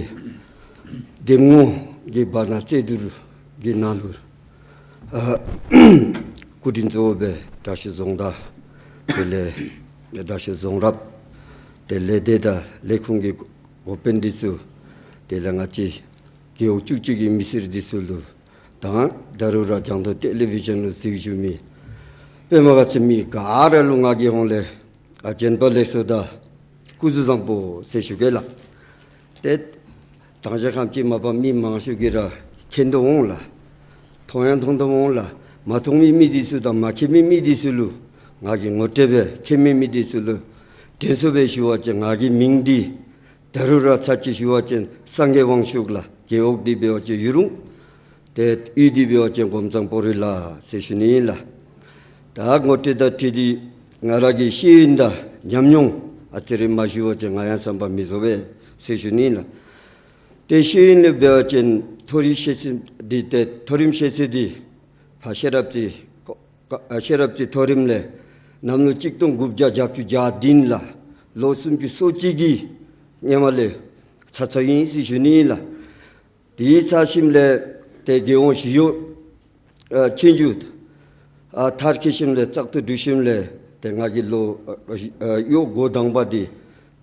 གདམ་ངོ་གི་བར་ན་རྩོད་བསྡུར་གྱི་ནང་ལུ་ཨ་སྐུ་མགྲོན་གཙོ་བོ་སྦེ་དྲག་ཤོས་རྫོང་བདག་དེ་ལས་དྲག་ཤོས་རྫོང་རབ་དེ་ལས་སྡེ་དང་ལས་ཁུངས་ཀྱི་འགོ་དཔོན་འདི་ཚུ་དེ་ལས་ང་བཅས་རྒེད་འོག་བཅུ་གཅིག་གི་མི་སེར་འདི་ཚུ་ལུ་དང་ད་རུང་ར་རྒྱང་མཐོང་ཊེ་ལི་བི་ཞཱན་ལུ་གཟིགས་བཞུགས་མི་པདྨ་དགའ་ཚལ་མི་ག་ར་ལུ་ང་གི་ཧོངས་ལས་ཨ་བྱོན་པ་ལེགས་སོ་དང་སྐུ་གཟུགས་བཟང་པོ་ཟེར་ཞུ་གེ་ལགས། ཏེ་དང་ཞག་ཁམས་ཅིག་མ་པ་མི་མང་ཤོས་ཀྱིས་ར་མཁྱེན་དོ་འོང་ལགས། མཐོང་ཡང་མཐོང་དོ་འོང་ལགས། མ་མཐོང་མི་མི་འདི་ཚུ་དང་མ་མཁྱེན་མི་མི་འདི་ཚུ་ལུ་ང་གིས་ངོ་སྤྲོད་སྦེ་མཁྱེན་མི་མི་འདི་ཚུ་ལུ་དྲན་གསོ་སྦེ་ཞུ་བ་ཅིན་ང་གི་མིང་འདི་ད་རུང་ར་ཚར་གཅིག་ཞུ་བ་ཅིན་སངས་རྒྱས་དབང་ཕྱུག་ལགས། རྒེད་འོག་འདི་འབད་བ་ཅིན་ཡུ་རུང་། ཏེ་གཡུས་འདི་འབད་བ་ཅིན་སྒོམ་ཚང་སྤོ་རི་ལ་ཟེར་ཞུ་ནི་ཨིན་ལགས། ད་ངོ་སྤྲོད་དང་འཁྲིལ་ཏེ་ང་ར་གི་ཤེས་ཡོན་དང་ཉམས་མྱོང་ཨ་ཙི་རེ་མ་ཞུ་བ་ཅིན་ང་ཡང་བསམ་པ་མི་རྫོགས་པས་ཟེར་ཞུ་ནི་ཨིན་ལགས། ཏེ་ཤེས་ཡོན་ལུ་འབད་བ་ཅིན་མཐོ་རིམ་ཤེས་ཚད་འདི་ཏེ་མཐོ་རིམ་ཤེས་ཚད་འདི་ཕར་ཤེས་རབ་རྩེ་ཀ་ཨ་ཤེས་རབ་རྩེ་མཐོ་རིམ་ལས་གནམ་ལོ་གཅིག་སྟོང་དགུ་བརྒྱ་བརྒྱད་ཅུ་གྱ་བདུན་ལགས། ལོ་སུམ་ཅུ་སོ་གཅིག་གི་སྔོན་མ་ལས་ཚར་ཚརཝ་ཨིན་ཟེར་ཞུ་ནི་ཨིན་ལགས། དེ་ཚར་ཞིནམ་ལས་ཏེ་རྒྱལ་ཡོངས་ཞི་གཡོག་ཨ་ཆོས་རྒྱུགས་ཨ་མཐར་འཁྱོལ་ཞིནམ་ལས་བཙག་འཐུ་གྲུབ་ཞིནམ་ལས་ཏེ་ང་གི་ལོ་ཨ་ཨ་གཡོག་འགོ་དང་པ་འདི་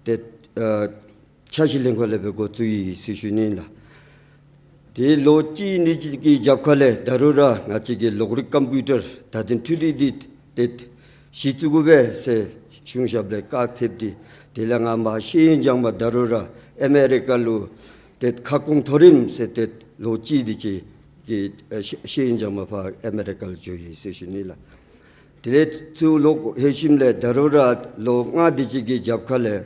ཏེ་ཨ་འཆར་གཞི་ལྷན་ཁག་ལས་སྦེ་འགོ་བཙུགས་ཡི་ཟེར་ཞུ་ནི་ཨིན་ལགས། ཏེ་ལོ་གཅིག་གཉིས་ཅིག་གི་རྒྱབ་ཁ་ལས་ད་རུང་ར་ང་བཅས་ཀྱི་གློག་རིག་ཀམ་པིའུ་ཊར་ད་ཐེངས་འཕྲུལ་རིག་འདི་ཏེ་གཞི་བཙུགས་དགོ་པས་ཟེར་གཞུང་ཞབས་ལས་བཀའ་ཕེབས་ཏེ་དེ་ལས་ང་མར་ཤེས་ཡོན་སྦྱང་པར་ད་རུང་ར་ཨ་མེ་རི་ཀ་ལུ་ཏེ་ཁ་སྐོང་མཐོ་རིམ་ཟེར་ཏེ་ལོ་གཅིག་དེ་ཅིག་གི་ཨ་ཤེས་ཤེས་ཡོན་སྦྱང་པར་ཕར་ཨ་མེ་རི་ཀ་ལུ་འགྱོ་ཡི་ཟེར་ཞུ་ནི་ལགས། དེ་ལས་ཚུར་ལོག་ལྷོད་ཞིནམ་ལས་ད་རུང་ར་ལོ་ལྔ་དེ་ཅིག་གི་རྒྱབ་ཁ་ལས་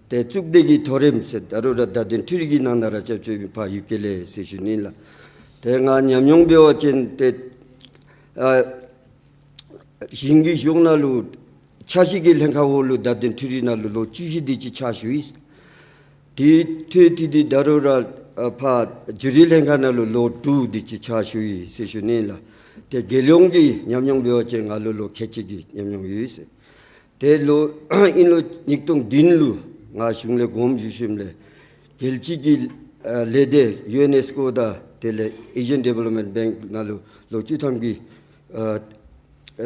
ཏེ་གཙུག་སྡེ་གི་མཐོ་རིམ་ཟེར་ད་རུང་ར་བརྡ་དོན་འཕྲུལ་རིག་གི་ནང་ན་ར་སྐྱབས་བཅོལ་བའི་ཕར་ཡུལ་སྐོར་ལས་ཟེར་ཞུ་ནི་ལགས། ཏེ་ང་ཉམས་མྱོང་འབད་བ་ཅིན་ཏེ་ཨ་ཞིང་གི་གཞུང་ནང་ལུ་འཆར་གཞི་གི་ལྷན་ཁག་འོག་ལུ་བརྡ་དོན་འཕྲུལ་རིག་ནང་ལུ་ལོ་བཅུ་བཞི་དེ་ཅིག་ཕྱག་ཞུ་ཡི། དེ་འཕྲོ་མཐུད་དེ་ད་རུང་ར་ཨ་ཕར་བརྒྱུད་རིམ་ལྷན་ཁག་ནང་ལུ་ལོ་དྲུག་དེ་ཅིག་ཕྱག་ཞུ་ཡི་ཟེར་ཞུ་ནི་ལགས། ཏེ་རྒྱལ་ཡོངས་ཀྱི་ཉམས་མྱོང་འབད་བ་ཅིན་ང་ལུ་ལོ་ཁལ་གཅིག་གི་ཉམས་མྱོང་ཡོད་ཟེར། ཏེ་ལོ་ཨིན་ལོ་ཉིས་སྟོང་བདུན་ལུ་ང་གཞུང་ལས་དགོངསམ་ཞུ་ཞིནམ་ལས་རྒྱལ་སྤྱི་གི་ཨ་ལས་སྡེ་ཡུ་ཨེན་ཨེས་ཀོ་དང་དེ་ལས་ཨེ་ཤི་ཡཱན་ཌི་ཝེ་ལོབ་མེནཊ་བེངཀ་ནང་ལུ་ལོ་བཅུ་ཐམ་གྱི་ཨ་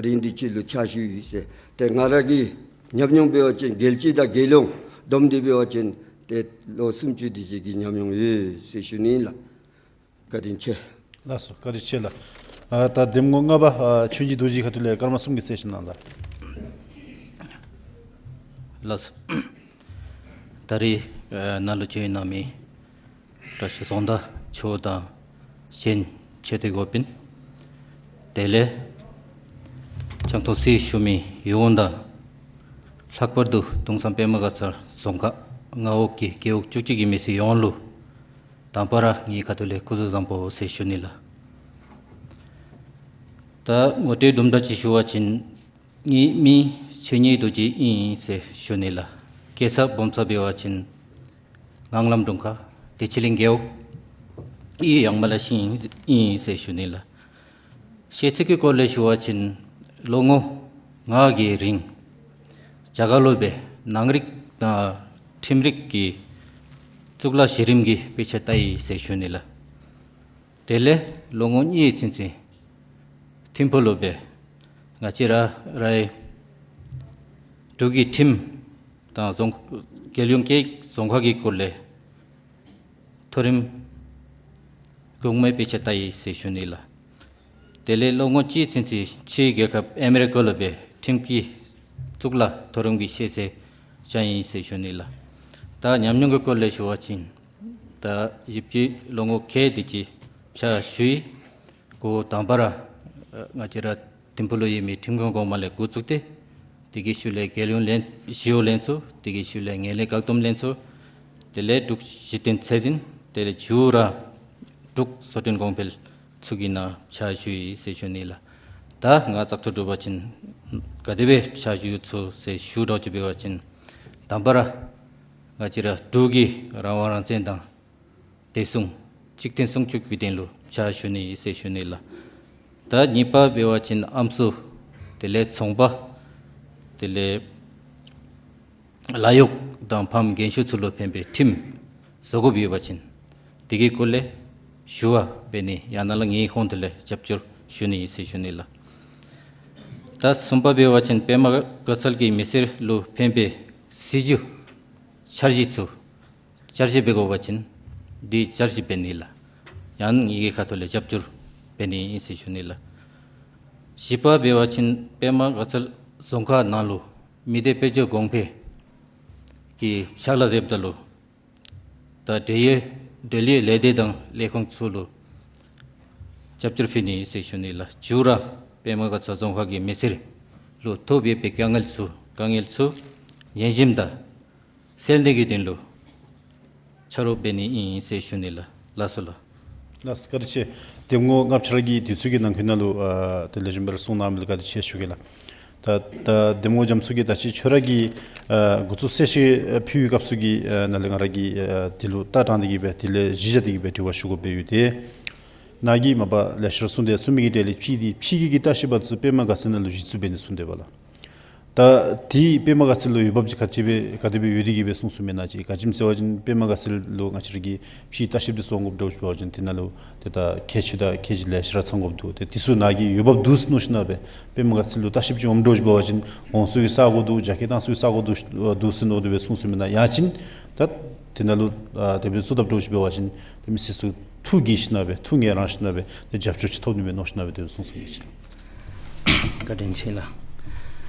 རིང་དེ་ཅིག་ལུ་ཕྱག་ཞུ་ཡི་ཟེར། ཏེ་ང་ར་གི་ཉམས་མྱོང་འབད་བ་ཅིན་རྒྱལ་སྤྱི་དང་རྒྱལ་ཡོངས་བསྡོམས་ཏེ་འབད་བ་ཅིན་ཏེ་ལོ་སུམ་ཅུ་དེ་ཅིག་གི་ཉམས་མྱོང་ཡོད་ཟེར་ཞུ་ནི་ལགས། བཀའ་དྲིན་ཆེ། ལགས་སོ། བཀའ་དྲིན་ཆེ་ལགས། ཨ་ད་གདམ་ངོ་ལྔ་པ་ཨ་ཆོས་རྗེ་རྡོ་རྗེ་ཁ་ཐུག་ལས་སྐར་མ་གསུམ་གྱི་གསལ་བཤད་གནང་ལགས། ལགས་སོ། ད་རིས་ཨ་ནཱ་ལུ་བྱོན་གནང་མི་བཀྲ་ཤིས་རྫོང་བདག་མཆོག་དང་གཞན་ཆེ་བསྟོད་འགོ་དཔོན་དེ་ལས་རྒྱང་མཐོང་གསན་ཞུ་མི་ཡོངས་དང་ལྷག་པར་དུ་གདུང་བསམ་པདྨ་དགའ་ཚལ་རྫོང་ཁག་མངའ་འོག་གི་རྒེད་འོག་བཅུ་གཅིག་གི་མི་སེར་ཡོངས་ལུ་དང་པ་ར་ངེའི་ཁ་ཐུག་ལས་སྐུ་གཟུགས་བཟང་པོ་ཟེར་ཞུ་ནི་ལགས། ད་ངོ་སྤྲོད་དུམ་གྲ་ཅིག་ཞུ་བ་ཅིན་ངེའི་མིང་ཆོས་ཉིད་རྡོ་རྗེ་ཨིན་ཟེར་ཞུ་ནི་ལགས། སྐྱེས་ས་སྦོམ་ས་འབད་བ་ཅིན་ངང་ལམ་དྲུང་ཁག་བདེ་ཆེན་གླིང་རྒེད་འོག་ཡང་མ་ལ་ཤིང་ཨིན་ཟེར་ཞུ་ནི་ལགས། ཤེས་ཚད་ཀྱི་སྐོར་ལས་ཞུ་བ་ཅིན་ལོ་ངོ་ལྔ་གི་རིང་རྒྱ་གར་ལུ་སྦེ་ནང་རིག་དང་ཁྲིམས་རིག་གི་གཙུག་ལག་གཞི་རིམ་གྱི་དཔེ་ཆ་ལྟ་ཡི་ཟེར་ཞུ་ནི་ལགས། དེ་ལས་ལོ་ངོ་གཉིས་ཚུན་ཚོད་ཐིམ་ཕུག་ལུ་སྦེ་ང་བཅས་ར་རའི་འབྲུག་གི་ཁྲིམས་དང་རྫོང་རྒྱལ་ཡོངས་ཀྱི་རྫོང་ཁག་གི་སྐོར་ལས་མཐོ་རིམ་གོང་མའི་དཔེ་ཆ་ལྟ་ཡི་ཟེར་ཞུ་ནི་ལགས། དེ་ལས་ལོ་ངོ་གཅིག་ཚུན་ཚོད་ཕྱིའི་རྒྱལ་ཁབ་ཨ་མི་རི་ཀ་ལུ་སྦེ་ཁྲིམས་ཀྱི་གཙུག་ལག་མཐོ་རིམ་གྱི་ཤེས་ཚད་བཅར་ཡི་ཟེར་ཞུ་ནི་ལགས། ད་ཉམས་མྱོང་གི་སྐོར་ལས་ཞུ་བ་ཅིན་ད་བཞི་བཅུ་ལོ་ངོ་ཁལ་དེ་ཅིག་ཕྱག་ཞུ་ཡི། འགོ་དང་པ་ར་ང་བཅས་ར་ཐིམ་ཕུག་ལུ་ཡོད་མི་ཁྲིམས་ཁང་གོང་མ་ལས་འགོ་བཙུགས་ཏེ་དེ་གི་ཤུལ་ལས་རྒྱལ་ཡོངས་ལྷན་ཞི་གཡོག་ལྷན་ཚོགས། དེ་གི་ཤུལ་ལས་ངན་ལྷད་བཀག་སྡོམ་ལྷན་ཚོགས། དེ་ལས་འབྲུག་གཞི་རྟེན་ཚད་འཛིན། དེ་ལས་མཇུག་ར་འབྲུག་བཟོ་སྐྲུན་གོང་འཕེལ་ཚོགས་ཀྱི་ནང་ཕྱག་ཞུ་ཡི་ཟེར་ཞུ་ནི་ལགས། ད་ང་བཙག་འཐུ་གྲུབ་པ་ཅིན་ག་དེ་སྦེ་ཕྱག་ཞུ་ཚུགས་ཟེར་ཞུ་དོ་ཅིག་འབད་བ་ཅིན་དང་པ་ར་ང་བཅས་ར་འབྲུག་གི་རང་དབང་རང་བཙན་དང་བདེ་སྲུང་གཅིག་མཐུན་སྲུང་སྐྱོབ་ཀྱི་དོན་ལུ་ཕྱག་ཞུ་ནི་ཟེར་ཞུ་ནི་ལགས། ད་གཉིས་པ་འབད་བ་ཅིན་ཨམ་སྲུ་དེ་ལས་ཚོང་པ་དེ་ལས་ལཱ་གཡོག་དང་ཕམ་རྒན་ཤོས་ཚུ་ལུ་ཕན་པའི་ཁྲིམས་བཟོ་དགོཔ་ཡོད་པ་ཅིན་དེ་གི་སྐོར་ལས་ཞུ་བ་འབད་ནི་ཡང་ན་ལགས་ངེའི་ཧོངས་ཏེ་ལས་རྒྱབ་སྐྱོར་ཞུ་ནི་ཟེར་ཞུ་ནི་ལགས། ད་གསུམ་པ་འབད་བ་ཅིན་པདྨ་དགའ་ཚལ་གྱི་མི་སེར་ལུ་ཕན་པའི་སྲིད་བྱུས་འཆར་གཞི་ཚུ་བསྐྱར་ཞིབ་འབད་དགོ་པ་ཅིན་དེ་བསྐྱར་ཞིབ་འབད་ནི་ལགས། ཡང་ངེའི་ཁ་ཐུག་ལས་རྒྱབ་སྐྱོར་འབད་ནི་ཨིན་ཟེར་ཞུ་ནི་ལགས། བཞི་པ་འབད་བ་ཅིན་པདྨ་དགའ་ཚལ་རྫོང་ཁག་ནང་ལུ་མི་སྡེ་དཔལ་འབྱོར་གོང་འཕེལ་གྱི་ཕྱག་ལཱ་མཛདཔ་ད་ལུ་ད་འབྲེལ་ཡོད་འབྲེལ་ཡོད་ལས་སྡེ་དང་ལས་ཁུངས་ཚུ་ལུ་རྒྱབ་སྐྱོར་ཕུལ་ནི་ཟེར་ཞུ་ནི་ལགས། མཇུག་ར་པདྨ་དགའ་ཚལ་རྫོང་ཁག་གི་མི་སེར་ལུ་ཐོབ་ཡོད་པའི་དཀའ་ངལ་ཚུ་དཀའ་ངལ་ཚུ་ཉེན་ཞིབ་དང་སེལ་ནི་གི་དོན་ལུ་ཕྱག་རོགས་འབད་ནི་ཨིན་ཟེར་ཞུ་ནི་ལགས། ལགས་སོ་ལགས། ལགས་སོ་བཀའ་དྲིན་ཆེ། གདམ་ངོ་ལྔ་པ་ཁྱོད་ར་གིས་དུས་ཚོད་ཀྱི་ནང་འཁོད་ནང་ལུ་ཨ་དེ་ལས་གཞུང་འབད་ར་གསུང་གནང་མི་ལུ་བཀའ་དྲིན་ཆེ་ཞུ་གེ་ལགས། ད་ད་གདམ་ངོ་རྒྱ་མཚོ་གིས་ད་ཅི་ཁྱོད་ར་གིས་ཨ་འགོ་བཙུགས་གསལ་བཤད་ཕུལ་བའི་སྐབས་སུ་གི་ཨ་ནང་ལས་ང་ར་གིས་ཨ་དེ་ལུ་ལྟ་སྟངས་དེ་གིས་སྦེ་དེ་ལས་གཞི་བཞག་སྟེ་གིས་སྦེ་དྲི་བ་ཞུ་དགོཔ་སྦེ་ཡོད་དེ། ནཱ་གིས་མ་པ་ལེ་ཤ་ར་གསུངས་ཏེ་གསུངས་མི་གི་གྲས་ལས་ཕྱི་འདི་ཕྱི་གི་གི་ལྟ་བཤལ་པ་ཚུ་པདྨ་དགའ་ཚལ་ནང་ལུ་གཞི་བཙུགས་འབད་ནི་གསུངས་ཏེ་འབད་ལགས། ད་དེ་པདྨ་དགའ་ཚལ་ལུ་འོས་འབབ་ཅིག་ག་ཅི་སྦེ་ག་དེ་སྦེ་ཡོད་དེ་གིས་སྦེ་གསུངས་གསུངསམ་མེན་ན་ཅིག། ག་ཅི་སྨོ་ཟེར་བ་ཅིན་པདྨ་དགའ་ཚལ་ལུ་ང་བཅས་ར་གིས་ཕྱི་ལྟ་བཤལཔ་འདི་ཚུ་འོང་དགོཔ་འདྲཝ་ཅིག་འབད་བ་ཅིན་དེ་ནང་ལུ་ཏེ་ད་ཁྱད་ཆོས་དང་ཁྱད་ཆོས་ལེ་ཤ་ར་ཚང་དགོཔ་འདུག། ཏེ་དེ་ཚུ་ནཱ་གིས་འོས་འབབ་འདུག་ཟེར་མནོ་ཞིན་ན་སྦེ་པདྨ་དགའ་ཚལ་ལུ་ལྟ་བཤལཔ་ཅིག་འོངམ་འདྲཝ་ཅིག་འབད་བ་ཅིན་འོང་ས་གི་ས་གོ་འདུག། རྒྱ་སྐྱེད་བཏང་ས་གི་ས་གོ་འདུག་འདུག་ཟེར་མནོ་སྟེ་སྦེ་གསུངས་གསུངསམ་མེན་ན། ཡང་ཅིན་ད་དེ་ནང་ལུ་ཨ་དེ་སྦེ་བཙུགས་དཔ་འདྲཝ་ཅིག་འབད་བ་ཅིན་ཏེ་མི་སེར་ཚུ་ཐུགས་དགྱེས་ཞིན་ན་སྦེ་ཐུགས་ངལ་རངས་ཞིན་ན་སྦེ་ཏེ་རྒྱབ་སྐྱོར་ཅིག་ཐོབ་ནི་མས་མནོ་ཞིན་ན་སྦེ་དེ་སྦེ་གསུངས་གསུངསམ་ཨིན་ཅི་ལགས། བཀའ་དྲིན་ཆེ་ལགས།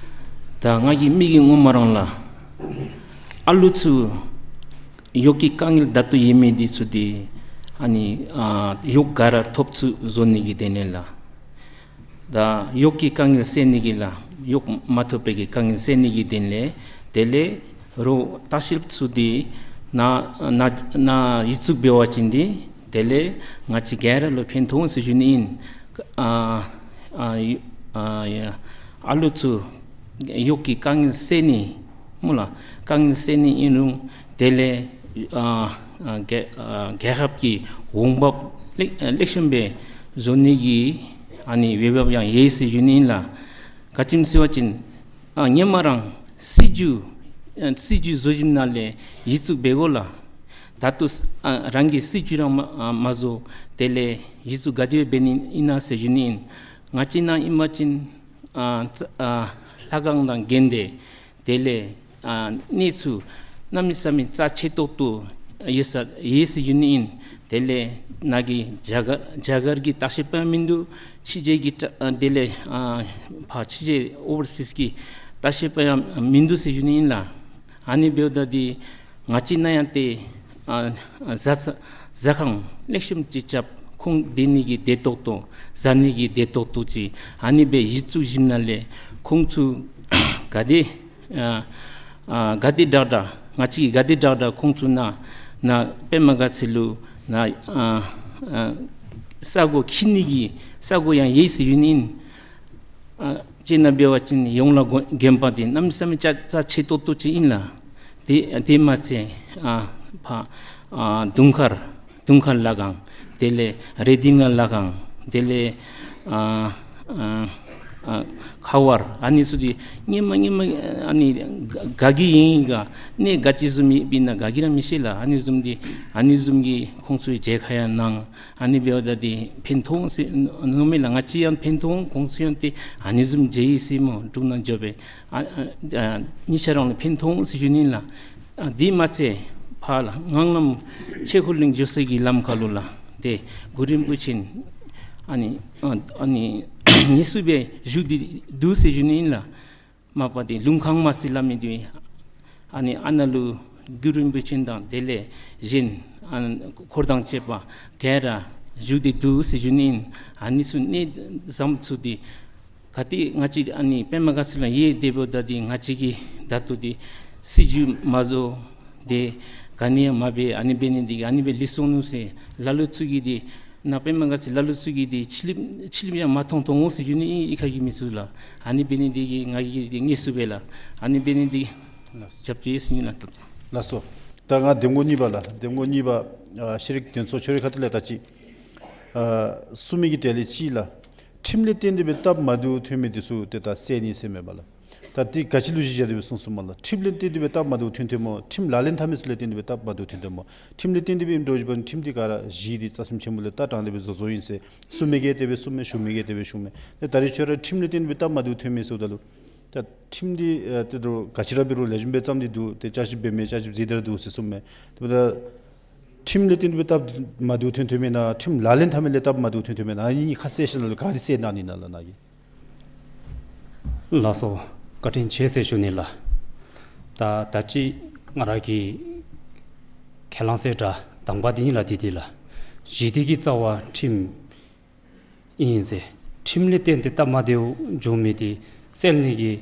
ད་ང་གི་མིག་གི་ངོ་མ་རང་ལགས། ཨ་ལུ་ཚུ་གཡོག་གི་དཀའ་ངལ་ད་ལྟོ་ཡོད་མི་འདི་ཚུ་འདི་ཨ་ནི་ཨ་གཡོག་ག་ར་ཐོབ་ཚུགས་བཟོ་ནི་གི་དོན་ལས་ལགས། ད་གཡོག་གི་དཀའ་ངལ་སེལ་ནི་གི་ལགས། གཡོག་མ་ཐོབ་པའི་གི་དཀའ་ངལ་སེལ་ནི་གི་དོན་ལས་དེ་ལས་ རོགས་བརྟག་ཞིབ་ཚུ་འདི་ནཱ་ནཱ་ནཱ་ཡིག་གཟུགས་འབད་བ་ཅིན་འདི་དེ་ལས་ང་བཅས་ག་ར་ལུ་ཕན་ཐོགས་ཟེར་ཞུ་ནི་ཨིན། ཨ་ཨ་ཡ་ཨ་ལུ་ཚུ་གཡོག་གི་དཀའ་ངལ་སེལ་ནི་སྨོ་ལགས། དཀའ་ངལ་སེལ་ནི་ཨིན་རུང་དེ་ལས་ཨ་ཨ་རྒྱལ་ཨ་རྒྱལ་ཁབ་ཀྱི་འོང་འབབ་ལེགས་ལེགས་ཤོམ་སྦེ་བཟོ་ནི་གི་ཨ་ནི་འོས་འབབ་ཡང་ཡོད་ཟེར་ཞུ་ནི་ཨིན་ལགས། ག་ཅི་སྨོ་ཟེར་བ་ཅིན་ཨ་ཧེ་མ་རང་སྲིད་བྱུས་ཨ་སྲིད་བྱུས་བཟོ་ཞིནམ་ལས་ཡིག་གཟུགས་འབད་དགོ་ལགས། ད་ལྟོ་ཨ་རང་གི་སྲིད་བྱུས་ར་མ་ཨ་མ་བཟོ་དེ་ལས་ཡིག་གཟུགས་ག་དེ་སྦེ་འབད་ནི་ཨིན་ན་ཟེར་ཞུ་ནི་ཨིན། ང་བཅས་ནཱ་ཨིན་པ་ཅིན་ཨ་ཙ་ཨ་ལྷ་ཁང་དང་དགོན་སྡེ་དེ་ལས་ཨ་གནས་ཚུལ་གནམ་མེད་ས་མེད་རྩ་ཆེ་ཏོག་ཏོ་ཡོད་ས་ཡོད་ཟེར་ཞུ་ནི་ཨིན། དེ་ལས་ནཱ་གི་རྒྱ་གར་རྒྱ་གར་གྱི་བརྟག་ཞིབ་པ་ཡང་མིན་འདུག། ཕྱི་རྒྱལ་གྱི་བརྟག་ཨ་དེ་ལས་ཨ་ཕར་ཕྱི་རྒྱལ་ཨོ་བར་སིས་ཀྱི་བརྟག་ཞིབ་པ་ཡང་མིན་འདུག་ཟེར་ཞུ་ནི་ཨིན་ལགས། ཨ་ནི་འབདཝ་ད་འདི་ང་བཅས་ནཱ་ཡང་ཏེ་ཨ་ཨ་ཟ་ས་ཟ་ཁང་ལེགས་ཤོམ་ཅིག་རྐྱབ། ཁོང་སྡོད་ནི་གི་བདེ་ཏོག་ཏོ་ཟ་ནི་གི་བདེ་ཏོག་ཏོ་ཅིག་ཨ་ནི་སྦེ་གཞི་བཙུགས་ཞིནམ་ལས་ཁོང་ཚུ་ག་དེ་ཨ་ཨ་ག་དེ་དྲག་དྲག་ང་བཅས་ཀྱིས་ག་དེ་དྲག་དྲག་ཁོང་ཚུ་ནཱ་ནཱ་པདྨ་དགའ་ཚལ་ལུ་ནཱ་ཨ་ཨ་ས་གོ་ཁྱིད་ནི་གི་ས་གོ་ཡང་ཡོད་ཟེར་ཞུ་ནི་ཨིན། ཨ་ཅིག་ནཱ་འབད་བ་ཅིན་ཡོངས་ལ་དགོ་དགོན་པ་འདི་གནམ་མེད་ས་མེད་རྩ་རྩ་ཆེ་ཏོག་ཏོ་ཅིག་ཨིན་ལགས། དེ་དེ་མ་ཚད་ཨ་ཕར་ཨ་དུང་དཀར་དུང་དཀར་ལྷ་ཁང་དེ་ལས་རེ་ལྡིང་ལ་ལྷ་ཁང་དེ་ལས་ཨ་ཨ་ཨ་ཁ་བར་ཨ་ནི་ཚུ་འདི་ཧེ་མ་ཧེ་མ་ཨ་ནི་ག་ག་གི་ཨིན་ག་གནས་ག་ཅི་བཟུམ་ཨིན་ན་ག་གིས་ར་མི་ཤེས་ལགས། ཨ་ནི་བཟུམ་འདི་ཨ་ནི་བཟུམ་གྱི་ཁོང་ཚུ་མཇལ་ཁ་ཡང་གནང་། ཨ་ནི་འབདཝ་ད་འདི་ཕན་ཐོགས་ཟེར་མནོཝ་མས་ལགས། ང་བཅས་ཡང་ཕན་ཐོགས། ཁོང་ཚུ་ཡང་ཏེ་ཨ་ནི་བཟུམ་མཇལ་ཡི་ཟེར་སྨོ། འབྲུག་ནང་འགྱོ་སྦེ་ཨ་ཨ་ཨ་གཉིས་ཆ་ར་ལུ་ཕན་ཐོགས་ཟེར་ཞུ་ནི་ལགས། ཨ་དེ་མ་ཚད་ཕར་ལགས་ངང་ལམ་ཆོས་འཁོར་གླིང་འགྱོ་ས་གི་ལམ་ཁ་ལུ་ལགས་ཏེ་གུ་རུ་རིན་པོ་ཆེ་ཨ་ནི་ཨ་ཨ་ནི་དངོས་སུ་སྦེ་བཞུགས་ཏེ་འདུག་ཟེར་ཞུ་ནི་ལགས། མ་པ་འདི་ལུང་ཁང་མ་ཟེར་སླབ་མི་འདི་ཨ་ནི་ཨ་ནཱ་ལུ་གུ་རུ་རིན་པོ་ཆེ་དང་དེ་ལས་གཞན་ཨ་འཁོར་དང་བཅས་པ་ག་ར་བཞུགས་ཏེ་འདུག་ཟེར་ཞུ་ནི་ཨིན། ཨ་ནི་ཚུ་གནས་བཟངམ་ཚུ་འདི་ག་ཏེ་ང་བཅས་ཨ་ནི་པདྨ་དགའ་ཚལ་ལུ་ཡོད། དེ་འབདཝ་ད་འདི་ང་བཅས་ཀྱིས་ད་ལྟོ་འདི་སྲིད་བྱུས་མ་བཟོ་སྟེ་ག་ནི་ཡང་མ་འབད། ཨ་ནི་འབད་ནི་འདི་གིས་ཨ་ནི་སྦེ་ལུས་སོང་ནུག་ཟེར་ལ་ལུ་ཚུ་གིས་འདི་ནཱ་པདྨ་དགའ་ཚལ་ལ་ལུ་ཚུ་གིས་འདི་ཕྱི་གླིངམ་ཕྱི་གླིངམ་ཡང་མ་མཐོང་མཐོང་འོང་ཟེར་ཞུ་ནི་ཨིན། གཡུས་ཁ་གི་མི་ཚུ་ལགས། ཨ་ནི་འབད་ནི་འདི་གིས་ང་གིས་འདི་དངོས་སུ་སྦེ་ལགས་ཨ་ནི་འབད་ནི་འདི་རྒྱབ་སྐྱོར་ཡོད་ཟེར་ཞུ་ནི་ལགས། ལགས་སོ། ད་ང་འདེམས་ངོ་གཉིས་པ་ལགས། འདེམས་ངོ་གཉིས་པ་ཨ་ཤེས་རིག་དོན་གཙོ་ཁྱོད་རའི་ཁ་ཐུག་ལས་ད་ཅི་ཨ་གསུངས་མི་གི་གྲས་ལས་གཅིག་ལགས། ཁྲིམས་ལས་བརྟེན་ཏེ་སྦེ་སྟབས་མ་བདེཝ་ཐོན་མི་འདི་ཚུ་ཏེ་ད་སེལ་ནི་ཟེར་མས་པ་ལགས། ད་འདི་ག་ཅི་ལུ་གཞི་བཞག་སྟེ་སྦེ་གསུངས་གསུངསམ་མས་ལགས། ཁྲིམས་ལས་བརྟེན་ཏེ་སྦེ་སྟབས་མ་བདེཝ་ཐོན་ཐོནམ་སྨོ། ཁྲིམས་ལག་ལེན་འཐབ་མི་ཚུ་ལས་བརྟེན་ཏེ་སྦེ་སྟབས་མ་བདེཝ་ཐོན་ཐོནམ་སྨོ། ཁྲིམས་ལས་བརྟེན་ཏེ་སྦེ་ཨིནམ་འདྲཝ་ཅིག་འབད་ཁྲིམས་འདི་ག་ར་གཞི་འདི་རྩ་ཁྲིམས་ཆེན་པོ་ལས་ད་དྲངས་ཏེ་སྦེ་བཟོ་བཟོཝ་ཨིན་ཟེར་གསུངས་མི་གིས་དེ་སྦེ་གསུངས་མས། ཞུ་མི་གིས་དེ་སྦེ་ཞུ་མས། ཏེ་ད་རེས་ཁྱོད་ར་ཁྲིམས་ལས་བརྟེན་ཏེ་སྦེ་སྟབས་མ་བདེཝ་ཐོན་མས་ཟེརཝ་ད་ལུ་ད་ཁྲིམས་འདི་ཨ་ཏེ་དོ་ག་ཅི་ར་འབད་རུང་ལེགས་ཤོམ་སྦེ་བརྩམས་ཏེ་འདུག། ཏེ་བསྐྱར་ཞིབ་འབད་མི་བསྐྱར་ཞིབ་མཛད་དེ་ར་འདུག་ཟེར་གསུངས་མས། དེ་འབདཝ་ད་ཁྲིམས་ལས་བརྟེན་ཏེ་སྦེ་སྟབས་མ་བདེཝ་ཐོན་ཐོནམ་མེན་ན་ཁྲིམས་ལག་ལེན་འཐབ་མི་ལས་སྟབས་མ་བདེཝ་ཐོན་ཐོནམ་མེན་ན། ཨ་ནི་གཉིས་ཁ་གསལ་ཞུ་ན་ལུ་ག་དེ་གསལ་གནང་ནི་ན་ལགས་ནཱ་གིས། ལགས་སོ། བཀའ་དྲིན་ཆེ་ཟེར་ཞུ་ནི་ལགས། ད་ད་ཅི་ང་ར་གིས་ཁས་བླངས་ཟེར་ད་དང་པ་འདི་ཨིན་ལགས། འདི་འདི་ལགས། གཞི་འདི་གི་རྩ་བ་ཁྲིམས་ཨིན་ཟེར། ཁྲིམས་ལས་བརྟེན་ཏེ་སྟབས་མ་བདེཝ་འབྱུང་མི་འདི་སེལ་ནི་གི་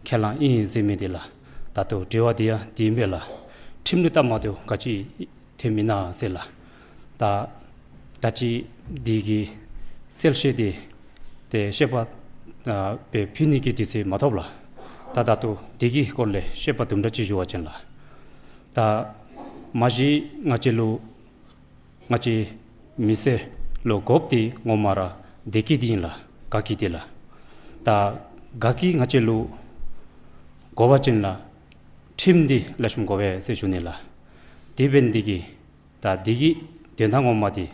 ཁས་བླངས་ཨིན་ཟེར་མི་འདི་ལགས། ད་ལྟོ་དྲི་བ་འདི་ཡང་འདི་ཨིན་པས་ལགས། ཁྲིམས་ལས་སྟབས་མ་བདེཝ་ག་ཅི་ཐོནམ་ཨིན་ན་ཟེར་ལགས། ད་ད་ཅི་འདི་གི་སེལ་བཤད་འདི་ཏེ་བཤད་པ་ཨ་སྦེ་ཕུལ་ནི་གི་དུས་ཚོད་མ་ཐོབ་ལགས། ད་ད་ལྟོ་འདི་གི་སྐོར་ལས་བཤད་པ་དུམ་གྲ་ཅིག་ཞུ་བ་ཅིན་ལགས། ད་མ་གཞི་ང་བཅས་ལུ་ང་བཅས་མི་སེར་ལུ་དགོཔ་འདི་ངོ་མ་ར་བདེ་སྐྱིད་འདི་ཨིན་ལགས། དགའ་སྐྱིད་འདི་ལགས། ད་དགའ་སྐྱིད་ང་བཅས་ལུ་དགོ་པ་ཅིན་ལགས་ཁྲིམས་འདི་ལེགས་ཤོམ་དགོ་པས་ཟེར་ཞུ་ནི་ལགས། དེ་འབད་ནི་འདི་གིས་ད་འདི་གི་དོན་དག་ངོ་མ་འདི་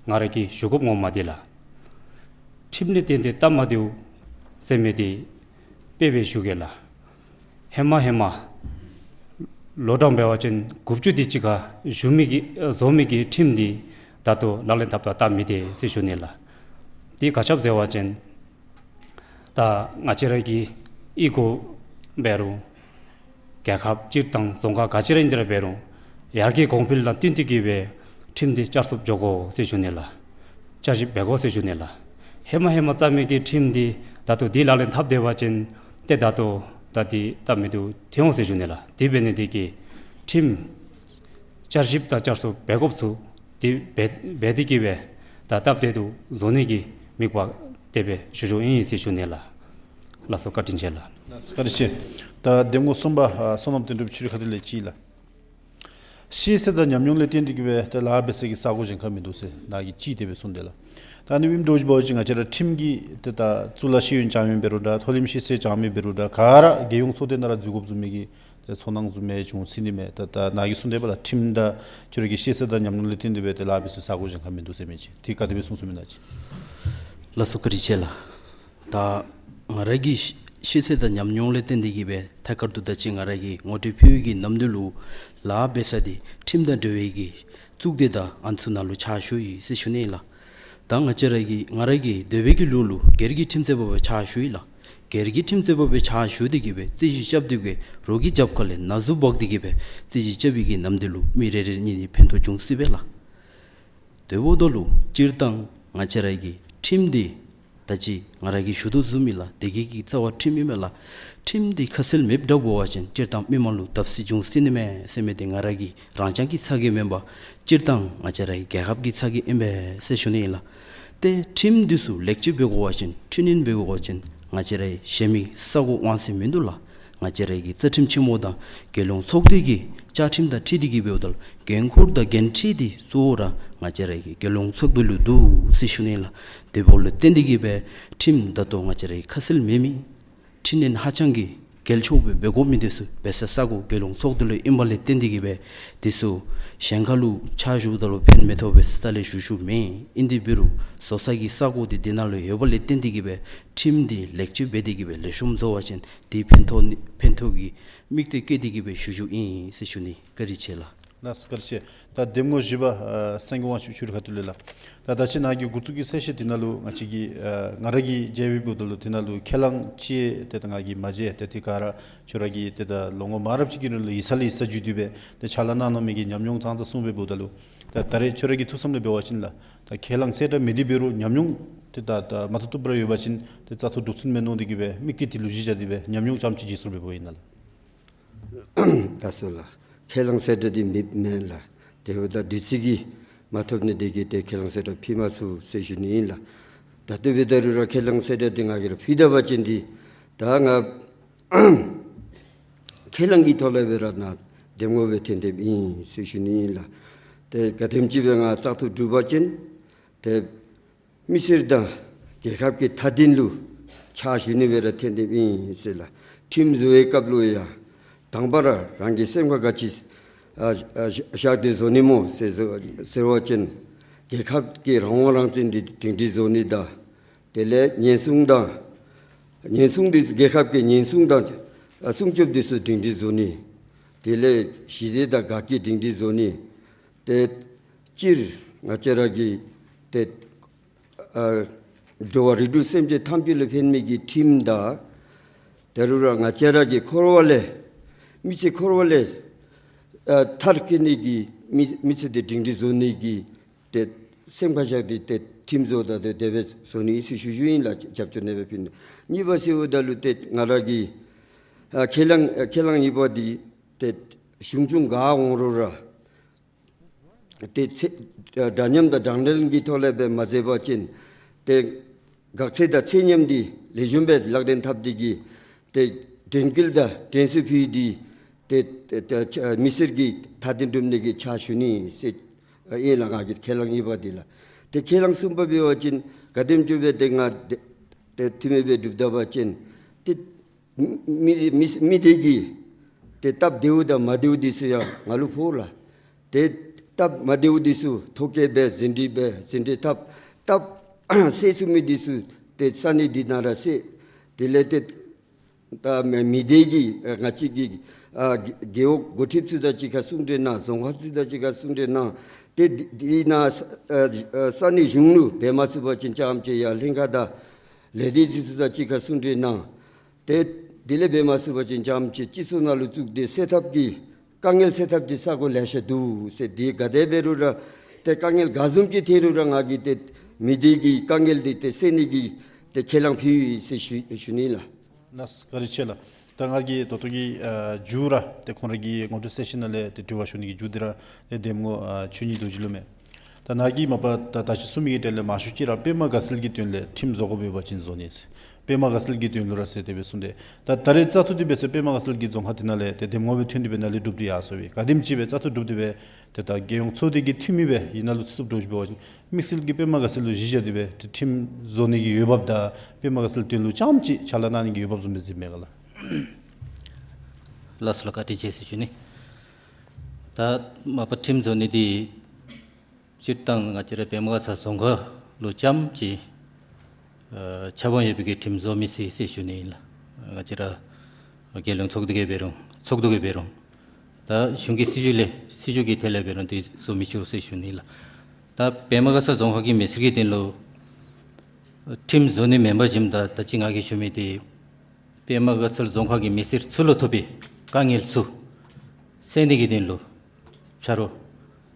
ང་ར་གིས་ཞུ་དགོཔ་ངོ་མ་འདི་ལགས། ཁྲིམས་ལས་བརྟེན་ཏེ་སྟབས་མ་བདེཝ་ཟེར་མི་འདི་དཔེ་སྦེ་ཞུ་གེ་ལགས། ཧེ་མ་ཧེ་མ་ལོ་གྲངས་འབད་བ་ཅིན་དགུ་བཅུ་དེ་ཅིག་ཁར་བཞུགས་མི་གི་བཟོ་མི་གི་ཁྲིམས་འདི་ད་ལྟོ་ལག་ལེན་འཐབ་ད་སྟབས་མི་བདེ་ཟེར་ཞུ་ནི་ལགས། དེ་ག་ཅི་སྦེ་ཟེར་བ་ཅིན་ད་ང་བཅས་ར་གི་གཡུས་སྒོ་འབད་རུང་རྒྱལ་ཁབ་སྤྱིར་བཏང་རྫོང་ཁག་ག་ཅི་ར་ཨིན་དེ་ར་འབད་རུང་ཡར་རྒྱས་གོང་འཕེལ་དང་བསྟུན་ཏེ་གིས་སྦེ་ཁྲིམས་འདི་བསྐྱར་གསོ་འགྱོ་དགོ་ཟེར་ཞུ་ནི་ལགས། བསྐྱར་ཞིབ་འབད་དགོ་ཟེར་ཞུ་ནི་ལགས། ཧེ་མ་ཧེ་མ་བརྩམས་མི་གི་ཁྲིམས་འདི་ད་ལྟོ་འདི་ལག་ལེན་འཐབ་སྡོད་པ་ཅིན་ཏེ་ད་ལྟོ་ ད་འདི་སྟབས་མི་བདེཝ་ཐོན་འོང་ཟེར་ཞུ་ནི་ལགས། དེ་འབད་ནི་དེ་གིས་ཁྲིམས་བསྐྱར་ཞིབ་དང་བསྐྱར་གསོ་འབད་དགོཔ་ཚུ་དེ་འབད་འབད་དེ་གིས་སྦེ་ད་སྟབས་བདེ་ཏོག་ཏོ་བཟོ་ནི་གི་དམིགས་པ་དེ་སྦེ་ཞུ་ཞུཝ་ཨིན་ཟེར་ཞུ་ནི་ལགས། ལགས་སོ། བཀའ་དྲིན་ཆེ་ལགས། བཀའ་དྲིན་ཆེ། ད་གདམ་ངོ་གསུམ་པ་ཨ་བསོད་ནམས་དོན་གྲུབ་ཁྱོད་རའི་ཁ་ཐུག་ལས་ཅིག་ལགས། ཤེས་ཚད་དང་ཉམས་མྱོང་ལས་བརྟེན་ཏེ་གིས་སྦེ་ཏེ་ལཱ་འབད་ས་གི་ས་གོ་གཞན་ཁར་མིན་འདུག་ཟེར་ནཱ་གིས་ཅིག་དེ་སྦེ་གསུངས་དེས་ལགས། ད་ཨ་ནི་ཨིནམ་འདྲཝ་ཅིག་འབད་བ་ཅིན་ང་བཅས་ར་ཁྲིམས་ཀྱི་ཏེ་ད་གཙུག་ལག་ཤེས་ཡོན་སྦྱང་མི་འབད་རུང་འདྲ་མཐོ་རིམ་ཤེས་ཚད་སྦྱང་མི་འབད་རུང་འདྲ་ག་ར་རྒྱལ་ཡོངས་ཚོགས་སྡེ་ནང་ར་འཛུལ་དགོཔ་བཟུམ་མའི་གི་ཏེ་ཚོར་སྣང་བཟུམ་མའི་བྱུང་སྲིད་ནི་མས། ད་ད་ནཱ་གིས་གསུངས་དེ་སྦེ་ལགས། ཁྲིམས་དང་ཁྱོད་རའི་གི་ཤེས་ཚད་དང་ཉམས་མྱོང་ལས་བརྟེན་ཏེ་སྦེ་ཏེ་ལཱ་འབད་ས་ས་གོ་གཞན་ཁར་མིན་འདུག་ཟེར་མི་ཅིག་དེ་ག་དེ་སྦེ་གསུངས་གསུངསམ་ཨིན་ན་ཅིག། ལགས་སོ། བཀའ་དྲིན་ཆེ་ལགས། ད་ང་ར་གི་ཤེས་ཤེས་ཚད་དང་ཉམས་མྱོང་ལས་བརྟེན་ཏེ་གིས་སྦེ་ཐད་ཀར་དུ་ད་ཅི་ང་ར་གིས་ངོ་སྤྲོད་ཕུལ་བའི་གི་ནམ་དུས་ལུ་ལཱ་འབད་ས་འདི་ཁྲིམས་དང་འབྲེལ་བའི་གི་གཙུག་སྡེ་དང་ཨ་ནི་ཚུ་ནང་ལུ་ཕྱག་ཞུ་ཡི་ཟེར་ཞུ་ནི་ཨིན་ལགས། ད་ང་བཅས་ར་གི་ང་ར་གི་སྡོད་པའི་གི་ལུགས་ལུ་སྒེར་གྱི་ཁྲིམས་རྩོད་པ་སྦེ་ཕྱག་ཞུ་ཡི་ལགས། སྒེར་གྱི་ཁྲིམས་རྩོད་པ་སྦེ་ཕྱག་ཞུ་སྟེ་གིས་སྦེ་རྩོད་གཞི་རྐྱབ་སྟེ་གིས་སྦེ་རོགས་ཀྱི་རྒྱབ་ཁ་ལས་ན་ཟུག་འབག་སྟེ་གིས་སྦེ་རྩོད་གཞི་རྐྱབ་པའི་གི་ནམ་དུས་ལུ་མི་རེ་རེ་གཉིས་གཉིས་ཕན་ཐོགས་འབྱུང་སྲིད་པས་ལགས། དེ་འབདཝ་ད་ལུ་སྤྱིར་བཏང་ང་བཅས་ར་གི་ཁྲིམས་འདི་ད་ཅི་ང་ར་གིས་ཞུ་དོ་བཟུམ་ཨིན་ལགས། དེ་གི་གི་རྩ་བ་ཁྲིམས་ཨིན་མས་ལགས། ཁྲིམས་འདི་ཁ་གསལ་མེདཔ་འདྲཝ་འབད་བ་ཅིན་སྤྱིར་བཏང་མི་མང་ལུ་བརྡབ་གསིག་འབྱུང་སྲིད་ནི་མས་ཟེར་མི་འདི་ང་ར་གི་རང་རྐྱང་གི་ཚ་གྱང་མེན་པར་སྤྱིར་བཏང་ང་བཅས་ར་གི་རྒྱལ་ཁབ་ཀྱི་ཚ་གྱང་ཨིན་པས་ཟེར་ཞུ་ནི་ཨིན་ལགས། ཏེ་ཁྲིམས་འདི་ཚུ་ལེགས་བཅོས་འབད་དགོ་པ་ཅིན་འཕྲི་སྣོན་འབད་དགོ་པ་ཅིན་ང་བཅས་ར་གཞན་མི་ས་གོ་དབང་ཚད་མིན་འདུག་ལགས། ང་བཅས་ར་གི་རྩ་ཁྲིམས་ཆེན་མོ་དང་རྒྱལ་ཡོངས་ཚོགས་སྡེ་གི་བཅའ་ཁྲིམས་དང་འཁྲིལ་ཏེ་གིས་འབདཝ་ད་ལུ་འགན་ཁུར་དང་འགན་འཁྲི་འདི་གཙོ་བོ་ར་ང་བཅས་ར་གི་རྒྱལ་ཡོངས་ཚོགས་སྡེ་ལུ་འདུག་ཟེར་ཞུ་ནི་ཨིན་ལགས། དེ་འབདཝ་ལས་བརྟེན་ཏེ་གིས་སྦེ་ཁྲིམས་ད་ལྟོ་ང་བཅས་ར་གི་ཁ་གསལ་མེད་མི་འཕྲི་སྣོན་ཧ་ཅང་གི་གལ་ཆེཝ་སྦེ་འབད་དགོ་མི་འདི་ཚུ་འབད་ས་ས་གོ་རྒྱལ་ཡོངས་ཚོགས་སྡེ་ལུ་ཨིན་པ་ལས་བརྟེན་ཏེ་གིས་སྦེ་འདི་ཚུ་གཞན་ཁ་ལུ་ཕྱག་ཞུཝ་ད་ལུ་ཕན་མི་ཐོགས་པས་ཟེར་རྩ་ལས་ཞུ་ཞུཝ་མེན། ཨིན་དེ་འབད་རུང་བཟོ་ས་གི་ས་གོ་འདི་འདི་ནང་ལུ་ཡོད་པ་ལས་བརྟེན་ཏེ་གིས་སྦེ་ཁྲིམས་འདི་ལེགས་བཅོས་འབད་དེ་གིས་སྦེ་ལེགས་ཤོམ་བཟོ་བ་ཅིན་འདི་ཕན་ཐོགས་ནི་ཕན་ཐོགས་ཀྱི་དམིགས་གཏད་བསྐྱེད་དེ་གིས་སྦེ་ཞུ་ཞུཝ་ཨིན་ཟེར་ཞུ་ནི། བཀའ་དྲིན་ཆེ་ལགས། ལགས་སོ། བཀའ་དྲིན་ཆེ། ད་གདམ་ངོ་བཞི་པ་ཨ་སངས་རྒྱས་དབང་ཕྱུག་ཁྱོད་རའི་ཁ་ཐུག་ལས་ལགས། ད་ད་ཅི་ནཱ་གི་འགོ་བཙུགས་ཀྱི་གསལ་བཤད་འདི་ནང་ལུ་ང་བཅས་ཀྱིས་ཨ་ང་ར་གིས་མཇལ་བའི་འབདཝ་ད་ལུ་འདི་ནང་ལུ་ཁས་བླངས་ཅིག་ཏེ་ད་ང་གིས་མ་མཇལ། ཏེ་འདི་ག་ར་ཁྱོད་ར་གིས་ཏེ་ད་ལོ་ངོ་མང་རབས་ཅིག་གི་རིང་ལུ་ཡིག་ཚང་ལས་ཡིག་ཚང་བརྒྱུད་དེ་སྦེ་ཏེ་ཕྱག་ལཱ་གནང་གནང་མི་གི་ཉམས་མྱོང་ཙང་ཙ་གསུངས་པའི་འབདཝ་ད་ལུ་ད་ད་རེས་ཁྱོད་ར་གི་ཐུགས་བསམ་ལས་འབད་བ་ཅིན་ལགས། ད་ཁས་བླངས་གསལ་བསྒྲགས་མེད་དེ་འབད་རུང་ཉམས་མྱོང་ཏེ་ད་ད་མ་ཐུབ་ཐུབ་ར་ཡོད་པ་ཅིན་ཏེ་བཙག་འཐུ་གྲུབ་ཚུགས་མས་མནོ་སྟེ་གིས་སྦེ་དམིགས་གཏད་འདི་ལུ་གཞི་བཞག་སྟེ་སྦེ་ཉམས་མྱོང་ཙམ་ཅིག་བརྗེ་སོར་འབད་འབདཝ་ཨིན་ན་ལགས། ལགས་སོ་ལགས། ཁས་བླངས་གསལ་བསྒྲགས་འདི་མེད་མེན་ལགས། དེ་འབདཝ་ད་དུས་ཚོད་ཀྱིས་མ་ཐོབ་ནི་དེ་གིས་ཏེ་ཁས་བླངས་གསལ་བསྒྲགས་ཕུལ་མ་ཚུགས་ཟེར་ཞུ་ནི་ཨིན་ལགས། ད་ལྟོ་འབདཝ་ད་རུང་ར་ཁས་བླངས་གསལ་བསྒྲགས་འདི་ང་གིས་ར་ཕུལ་ད་པ་ཅིན་འདི་ད་ང་ཁས་བླངས་ཀྱི་ཐོག་ལས་སྦེ་ར་ནཱ་གདམ་ངོ་སྦེ་ཐོན་དེ་ཨིན་ཟེར་ཞུ་ནི་ཨིན་ལགས། ཏེ་ག་དེམ་ཅིག་སྦེ་ང་བཙག་འཐུ་གྲུབ་པ་ཅིན་ཏེ་མི་སེར་དང་རྒྱལ་ཁབ་ཀྱི་མཐའ་དོན་ལུ་ཕྱག་ཞུ་ནི་སྦེ་ར་ཐོན་དེ་ཨིན་ཟེར་ལགས། ཁྲིམས་བཟོ་བའི་སྐབས་ལུ་ཡང་དང་པ་ར་རང་གི་སེམས་ཁར་ག་ཅི་ཨ་ཨ་བཞག་སྟེ་བཟོ་ནི་སྨོ་ཟེར་ཟེར་བ་ཅིན་རྒྱལ་ཁབ་ཀྱི་རང་དབང་རང་བཙན་འདི་སྒྲིང་སྒྲིང་བཟོ་ནི་དང་དེ་ལས་ཉེན་སྲུང་དང་ཉེན་སྲུང་འདི་རྒྱལ་ཁབ་ཀྱི་ཉེན་སྲུང་དང་ཨ་སྲུང་སྐྱོབ་འདི་ཚུ་སྒྲིང་སྒྲིང་བཟོ་ནི། དེ་ལས་ཞི་བདེ་དང་དགའ་སྐྱིད་སྒྲིང་སྒྲིང་བཟོ་ནི། ཏེ་སྤྱིར་ང་བཅས་ར་གི་ཏེ་ཨ་འགྲོ་བ་རིགས་དྲུག་སེམས་ཅན་ཐམས་ཅད་ལུ་ཕན་མི་གི་ཁྲིམས་དང་དེ་རུང་ར་ང་བཅས་ར་གི་འཁོར་བ་ལས་མི་ཚེ་འཁོར་བ་ལས་ཨ་ཐར་བཀོད་ནི་གི་མི་མི་ཚེ་འདི་སྒྲིང་སྒྲིང་བཟོ་ནི་གི་ཏེ་སེམས་ཁར་བཞག་སྟེ་ཏེ་ཁྲིམས་བཟོ་ད་ཏེ་དེ་སྦེ་བཟོ་ནི་ཨིན་ཟེར་ཞུ་ཞུཝ་ཨིན་ལགས། རྒྱབ་སྐྱོར་ནེ་སྦེ་ཕུལ་ནི། གཉིས་པ་ཟེརཝ་ད་ལུ་ཏེ་ང་ར་གི་ཨ་ཁས་བླངས་ཨ་ཁས་བླངས་གཉིས་པ་འདི་ཏེ་གཞུང་སྐྱོང་ག་འོང་རུང་ར་ཏེ་ཚེ་ཨ་འདྲ་མཉམ་དང་དྲང་བདེན་གྱི་ཐོག་ལས་སྦེ་མ་མཛད་པ་ཅིན་ཏེ་དགག་ཚད་དང་ཚད་མཉམ་འདི་ལེགས་ཤོམ་སྦེ་ལག་ལེན་འཐབ་སྟེ་གིས་ཏེ་དྲན་སྐུལ་དང་དྲན་གསོ་ཕུལ་ཏེ་ཏེ་ཏེ་ཏེ་མི་སེར་གྱི་མཐའ་དོན་སྒྲུབ་ནི་གི་ཕྱག་ཞུ་ནི་ཟེར་ཨ་ཨིན་ལགས། ང་གི་ཁས་བླངས་གཉིས་པ་འདི་ལགས། ཏེ་ཁས་བླངས་གསུམ་པ་འབད་བ་ཅིན་ག་དེམ་ཅིག་སྦེ་ཏེ་ང་ཏེ་ཏེ་འཐུས་མི་སྦེ་སྒྲུབ་ད་པ་ཅིན་ཏེ་མི་མི་མི་སྡེ་གི་ཏེ་སྟབས་བདེཝ་དང་མ་བདེཝ་འདི་ཚུ་ཡང་ང་ལུ་ཕོག་ལགས། ཏེ་སྟབས་མ་བདེཝ་འདི་ཚུ་ཐོ་བཀོད་འབད་ཟིན་བྲིས་འབད་ཟིན་བྲིས་འཐབ་སྟབས་བསལ་ཚུགས་མི་འདི་ཚུ་ཏེ་ས་གནས་འདི་ནང་ར་བསལ། དེ་ལས་ཏེ་ད་མི་སྡེ་གི་ཨ་ང་བཅས་ཀྱི་ཨ་རྒེད་འོག་འགོ་ཁྲིདཔ་ཚུ་དང་གཅིག་ཁར་གསུང་གྲོས་གནང་། རྫོང་ཁག་ཚུ་དང་གཅིག་ཁར་གསུང་གྲོས་གནང་། ཏེ་འདི་འདི་ནང་ཨ་ཨ་ས་གནས་གཞུང་ལུ་འབད་མ་ཚུགས་པ་ཅིན་རྐྱངམ་ཅིག་ཡར་ལྷན་ཁག་དང་ལས་སྡེ་ཚུ་ཚུ་དང་གཅིག་ཁར་གསུང་གྲོས་གནང་། ཏེ་དེ་ལས་འབད་མ་ཚུགས་པ་ཅིན་རྐྱངམ་ཅིག་སྤྱི་ཚོགས་ནང་ལུ་བཙུགས་ཏེ་སེལ་ཐབས་ཀྱི་དཀའ་ངལ་སེལ་ཐབས་ཀྱི་ས་གོ་ལེ་ཤ་འདུག་ཟེར། འདི་ག་དེ་འབད་རུང་ར་ཏེ་དཀའ་ངལ་ག་བཟུམ་ཅིག་ཐོན་རུང་ར་ང་གིས་ཏེ་མི་སྡེ་གི་དཀའ་ངལ་འདི་ཏེ་སེལ་ནི་གི་ཏེ་ཁས་བླངས་ཕུལ་ཡི་ཟེར་ཞུ་ཞུ་ནི་ལགས། ལགས་སོ། བཀའ་དྲིན་ཆེ་ལགས། ད་ང་གིས་ད་ལྟོ་གི་ཨ་མཇུག་ར་ཏེ་ཁོང་ར་གི་ངོ་སྤྲོད་སེ་ཤན་ནང་ལས་ཏེ་དྲི་བ་ཞུ་ནི་གི་མཇུག་འདི་ར་ཏེ་གདམ་ངོ་ཨ་ཆོས་ཉིད་རྡོ་རྗེ་ལུ་མས། ད་ནཱ་གིས་མ་པ་ད་ད་ཅི་གསུངས་མི་གི་གྲས་ལས་མང་ཤོས་ཅིག་ར་པདྨ་དགའ་ཚལ་གྱི་དོན་ལས་ཁྲིམས་བཟོ་དགོཔ་ཡོད་པ་ཅིན་བཟོ་ནི་ཟེར། པདྨ་དགའ་ཚལ་གྱི་དོན་ལུ་ར་ཟེར་དེ་སྦེ་གསུངས་ཏེ། ད་ད་རེས་བཙག་འཐུ་འདི་འབད་ས་པདྨ་དགའ་ཚལ་གྱི་རྫོང་ཁག་འདི་ནང་ལས་ཏེ་གདམ་ངོ་སྦེ་ཐོན་ཏེ་སྦེ་ནཱ་ལས་གྲུབ་སྟེ་ཡར་སོང་སྦེ་ག་དེམ་ཅིག་སྦེ་བཙག་འཐུ་གྲུབ་སྟེ་སྦེ་ཏེ་ད་རྒྱལ་ཡོངས་ཚོགས་སྡེ་གི་འཐུས་མི་སྦེ་ཡིག་ནང་ལུ་ཚུད་འགྱོ་ཞིནམ་འབད་བ་ཅིན་དམིགས་བསལ་གྱི་པདྨ་དགའ་ཚལ་ལུ་གཞི་བཞག་སྟེ་སྦེ་ཏེ་ཁྲིམས་བཟོ་ནི་གི་འོས་འབབ་དང་པདྨ་དགའ་ཚལ་དོན་ལུ་རྐྱངམ་ཅིག་ཕྱག་ལཱ་གནང་ནི་གི་འོས་འབབ་བཟུམ་སྦེ་གཟིགསཔ་མས་ག་ལགས། ལགས་སོ་ལགས། བཀའ་དྲིན་ཆེ་ཟེར་ཞུ་ནི། ད་མ་པ་ཁྲིམས་བཟོ་ནི་འདི་སྤྱིར་བཏང་ང་བཅས་ར་པདྨ་དགའ་ཚལ་རྫོང་ཁག་ལུ་རྐྱངམ་ཅིག་ཨ་ཆབ་འབངས་ཡོད་པའི་གི་ཁྲིམས་བཟོ་མི་ཚུགས་ཟེར་ཞུ་ནི་ཨིན་ལགས། ང་བཅས་ར་རྒྱལ་ཡོངས་ཚོགས་སྡེ་གི་འབད་རུང་ཚོགས་འདུ་གི་འབད་རུང་ད་གཞུང་གི་སྲིད་བྱུས་ལས་སྲིད་བྱུས་ཀྱི་ཐད་ལས་འབད་རུང་འདི་བཟོ་མི་ཚུགས་ཟེར་ཞུ་ནི་ཨིན་ལགས། ད་པདྨ་དགའ་ཚལ་རྫོང་ཁག་གི་མི་སེར་གྱི་དོན་ལུ་ཁྲིམས་བཟོ་ནི་མེན་པ་ཅིན་ད་ད་ཅི་ང་གིས་ཞུ་མི་འདི་པདྨ་དགའ་ཚལ་རྫོང་ཁག་གི་མི་སེར་ཚུ་ལུ་ཐོབ་པའི་དཀའ་ངལ་ཚུ་སེལ་ནི་གི་དོན་ལུ་ཕྱག་རོགས་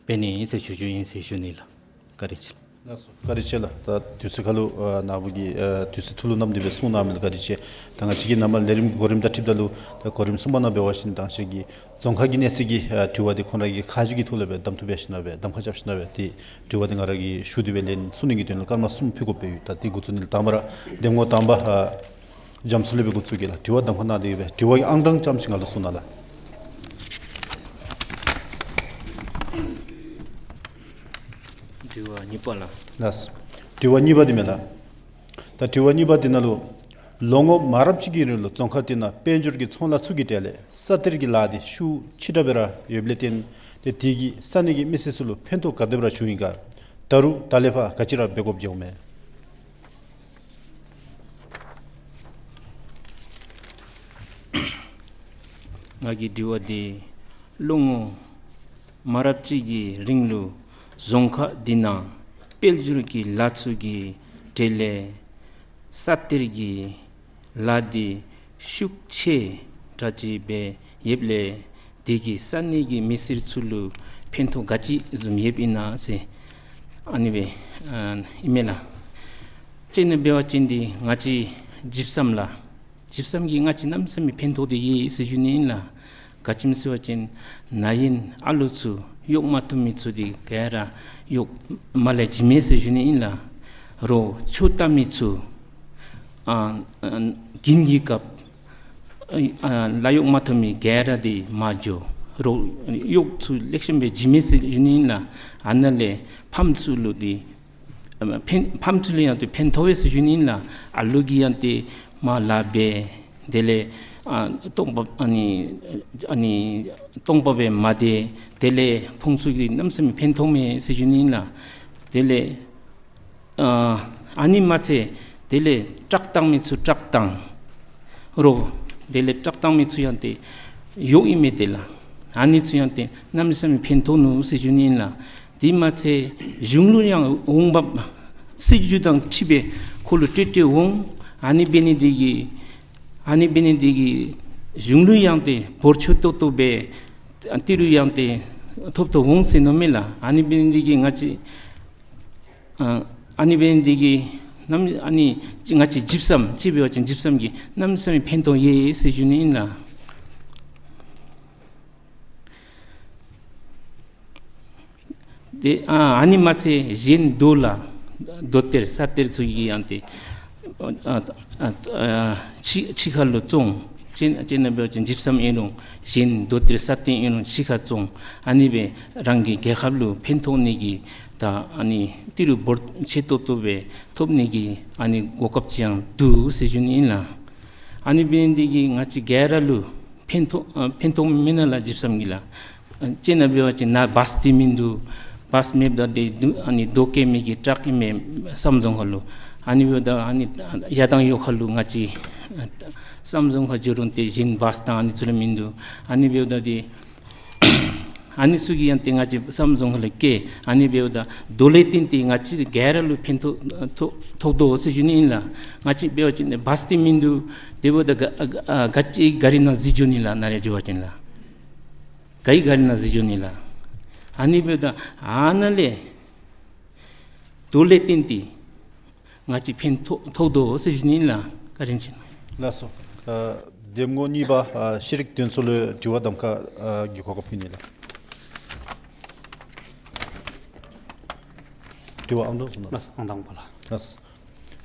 འབད་ནི་ཨིན་ཟེར་ཞུ་རྒྱུ་ཨིན་ཟེར་ཞུ་ནི་ལགས། བཀའ་དྲིན་ཆེ། ལགས་སོ། བཀའ་དྲིན་ཆེ་ལགས། ད་དུས་ཚོད་ཁར་ལུ་ཨ་ནཱ་བུ་གིས་ཨ་དུས་ཚོད་ཐུགས་ལུ་བསྣམས་ཏེ་སྦེ་གསུང་གནང་མི་ལུ་བཀའ་དྲིན་ཆེ། ད་ང་བཅས་ཀྱིས་ནཱ་མར་ལས་རིམ་གོ་རིམ་དང་འཁྲིལཝ་ད་ལུ་ད་གོ་རིམ་གསུམ་པ་ནང་འབད་བ་ཅིན་ད་ང་བཅས་ཀྱི་རྫོང་ཁག་གི་གནས་ཚད་ཀྱི་ཨ་དྲི་བ་འདི་ཁོང་ར་གི་ཁ་མཆུ་གི་ཐོག་ལས་སྦེ་གདམ་འཐུ་འབད་ཞིནམ་སྦེ་གདམ་ཁ་རྐྱབ་ཞིནམ་སྦེ་ཏེ་དྲི་བ་འདི་ང་ར་གིས་ཞུ་སྟེ་སྦེ་ལན་གསུང་ནི་གི་དོན་ལུ་སྐར་མ་གསུམ་ཕུལ་དགོཔ་སྦེ་ཡོད། ད་འདི་འགོ་བཙུགས་ནི་ལགས། དང་པ་ར་གདམ་ངོ་དང་པ་ཨ་རྒྱ་མཚོ་ལུ་སྦེ་འགོ་བཙུགས་གེ་ལགས། དྲི་བ་གདམ་ཁ་གནང་སྟེ་སྦེ་དྲི་བ་གི་ཨང་གྲངས་རྐྱངམ་ཅིག་ང་ལུ་གསུང་གནང་ལགས། དྲི་བ་གཉིས་པ་ལགས། ལགས། དྲི་བ་གཉིས་པ་འདི་མས་ལགས། ད་དྲི་བ་གཉིས་པ་འདི་ནང་ལུ་ལོ་ངོ་མང་རབས་ཅིག་གི་རིང་ལུ་རྫོང་ཁག་འདི་ནང་དཔལ་འབྱོར་གྱི་ཚོང་ལཱ་ཚུ་གི་གྲས་ལས་ས་གཏེར་གྱི་ལཱ་འདི་ཤུགས་ཆེ་དྲགས་སྦེ་ར་ཡོདཔ་ལས་བརྟེན་ཏེ་དེ་གིས་ས་གནས་ཀྱི་མི་སེར་ཚུ་ལུ་ཕན་ཐོགས་ག་དེ་སྦེ་ར་བྱུང་ཡི་ག། ད་རུང་ད་ལས་ཕར་ག་ཅི་ར་འབད་དགོཔ་འགྱོཝ་མས། ང་གི་དྲི་བ་འདི་ལོ་ངོ་མང་རབས་ཅིག་གི་རིང་ལུ་རྫོང་ཁག་འདི་ནང་དཔལ་འབྱོར་གྱི་ལཱ་ཚུ་གི་གྲས་ལས་ས་གཏེར་གྱི་ལཱ་འདི་ཤུགས་ཆེ་དྲགས་ཅིག་སྦེ་ཡོདཔ་ལས་དེ་གིས་ས་གནས་ཀྱི་མི་སེར་ཚུ་ལུ་ཕན་ཐོགས་ག་ཅི་བཟུམ་ཡོདཔ་ཨིན་ན་ཟེར་ཨ་ནི་སྦེ་ཨ་ཨིན་མས་ལགས། གཅིག་ནང་འབད་བ་ཅིན་འདི་ང་བཅས་ཇིབ་སམ་ལགས། ཇིབ་སམ་གྱིས་ང་བཅས་གནམ་མེད་ས་མེད་ཕན་ཐོགས་ཏེ་ཡོད་ཟེར་ཞུ་ནི་ཨིན་ལགས། ག་ཅི་སྨོ་ཟེར་བ་ཅིན་ན་ཧིང་ཨ་ལོ་ཚུ་གཡོག་མ་ཐོབ་མི་ཚུ་འདི་ག་ར་གཡོག་མ་ལས་བྱིན་མས་ཟེར་ཞུ་ནི་ཨིན་ལགས། རོགས་ཆོས་ལྟ་མི་ཚུ་ཨ་ཨ་གྱེན་གྱི་སྐབས་ཨ་ལཱ་གཡོག་མ་ཐོབ་མི་ག་ར་འདི་མར་འགྱོ། རོགས་གཡོག་ཚུ་ལེགས་ཤོམ་སྦེ་བྱིན་མས་ཟེར་ཞུ་ནི་ཨིན་ལགས། ཨ་ནཱ་ལས་ཕམ་ཚུ་ལུ་འདི་ཕན་ཕམ་ཚུ་ལུ་ཡང་ཏེ་ཕན་ཐོགས་པས་ཟེར་ཞུ་ནི་ཨིན་ལགས། ཨ་ལོ་གིས་ཡང་ཏེ་མར་ལཱ་འབད། དེ་ལས་ཨ་སྟོང་པ་ཨ་ནི་ཨ་ནི་སྟོང་པ་སྦེ་མ་སྡོད། དེ་ལས་ཕུང་ཚུ་གིས་གནམ་མེད་ས་མེད་ཕན་ཐོགས་མས་ཟེར་ཞུ་ནི་ཨིན་ལགས། དེ་ལས་ཨ་ཨ་ནི་མ་ཚད་དེ་ལས་བཀྲག་བཏང་མི་ཚུ་བཀྲག་བཏང་། རོགས་དེ་ལས་བཀྲག་བཏང་མི་ཚུ་ཡང་ཏེ་གཡོག་ཨིན་མས་ཏེ་ལགས། ཨ་ནི་ཚུ་ཡང་ཏེ་གནམ་མེད་ས་མེད་ཕན་ཐོགས་ནུག་ཟེར་ཞུ་ནི་ཨིན་ལགས། དེ་མ་ཚད་གཞུང་ལུ་ཡང་འོང་འབབ་སྲིད་བྱུས་དང་འཁྲིལ་སྦེ་ཁོ་ལུ་སྤྲོད་སྤྲོད་འོང་། ཨ་ནི་འབད་ནི་དེ་གིས་ཨ་ནི་འབད་ནི་དེ་གིས་གཞུང་ལུ་ཡང་ཏེ་འབོར་ཆེ་ཏོག་ཏོ་སྦེ་ཏི་རུ་ཡང་ཏེ་ཐོབ་ཐོབ་འོང་ཟེར་མནོཝ་མས་ལགས། ཨ་ནི་འབད་ནི་དེ་གིས་ང་བཅས་ཨ་ཨ་ནི་འབད་ནི་དེ་གིས་གནམ་ཨ་ནི་ང་བཅས་ཇིབ་སམ་ཅིག་འབད་བ་ཅིན་ཇིབ་སམ་གྱིས་གནམ་མེད་ས་མེད་ཕན་ཐོགས་ཡོད་ཟེར་ཞུ་ནི་ཨིན་ལགས། དེ་ཨ་ཨ་ནི་མ་ཚད་གཞན་རྡོ་ལགས། རྡོ་གཏེར་ས་གཏེར་ཚུ་གི་ཡང་ཏེ་ཨ་ཨ་ཨ་ཕྱི་ཕྱི་ཁ་ལུ་བཙོང་། གཅིག་གཅིག་ནང་འབད་བ་ཅིན་ཇིབ་སམ་ཨིན་རུང་གཞན་རྡོ་གཏེར་ས་གཏེར་ཨིན་རུང་ཕྱི་ཁར་བཙོང་། ཨ་ནི་སྦེ་རང་གི་རྒྱལ་ཁབ་ལུ་ཕན་ཐོགས་ནི་གི་ད་ཨ་ནི་ཏི་རུ་འབོར་ཆེ་ཏོག་ཏོ་སྦེ་ཐོབ་ནི་གི་ཨ་ནི་གོ་སྐབས་ཅིག་ཡང་འདུག་ཟེར་ཞུ་ནི་ཨིན་ལགས། ཨ་ནི་འབད་ནི་དེ་གིས་ང་བཅས་ག་ར་ལུ་ཕན་ཐོགས་ཨ་ཕན་ཐོགས་མེན་ན་ལགས་ཇིབ་སམ་གྱིས་ལགས། ཨ་གཅིག་ནང་འབད་བ་ཅིན་ནཱ་བཱས་འདི་མིན་འདུག། བཱས་མེདཔ་ད་འདི་ཨ་ནི་རྡོ་བཀལ་མི་གི་ཊཱག་ཨིན་མས་བསམ་རྫོང་ཁ་ལུ། ཨ་ནི་འབདཝ་ད་ཨ་ནི་ཡར་དང་ཡོག་ཁ་ལུ་ང་བཅས་བསམ་རྫོང་ཁ་འགྱོ་རུང་ཏེ་གཞན་བཱས་དང་ཨ་ནི་ཚུ་ལུ་མིན་འདུག། ཨ་ནི་འབདཝ་ད་འདི་ཨ་ནི་ཚུ་གིས་ཡང་ཏེ་ང་བཅས་བསམ་རྫོང་ཁ་ལུ་བསྐྱལ། ཨ་ནི་འབདཝ་ད་རྡོ་ལས་བརྟེན་ཏེ་ང་བཅས་ག་ར་ལུ་ཕན་ཐོགས་ཐོགས་ཐོགས་དོ་ཟེར་ཞུ་ནི་ཨིན་ལགས། ང་བཅས་འབད་བ་ཅིན་བཱས་འདི་མིན་འདུག། དེ་འབདཝ་ད་ག་ཨ་ག་ཅི་གཱ་རི་ནང་གཟིགས་འགྱོ་ནི་ལགས། ནཱ་ལས་འགྱོ་བ་ཅིན་ལགས། ག་ཡི་གཱ་རི་ནང་གཟིགས་འགྱོ་ནི་ལགས། ཨ་ནི་འབདཝ་ད་ཨ་ནཱ་ལས་རྡོ་ལས་བརྟེན་ཏེ་ང་བཅས་ཕན་ཐོགས་ཐོགས་དོ་ཟེར་ཞུ་ནི་ཨིན་ལགས། བཀའ་དྲིན་ཆེ། ལགས་སོ། ཨ་ འདེམས་ངོ་གཉིས་པ་ཨ་ཤེས་རིག་དོན་ཚོགས་ལུ་དྲི་བ་གདམ་ཁ་ཨ་གི་གོ་སྐབས་ཕུལ་ནི་ལགས། དྲི་བ་ཨང་གྲངས་གསུམ་ལགས། ལགས་སོ། ཨང་དང་པ་ལགས། ལགས་སོ།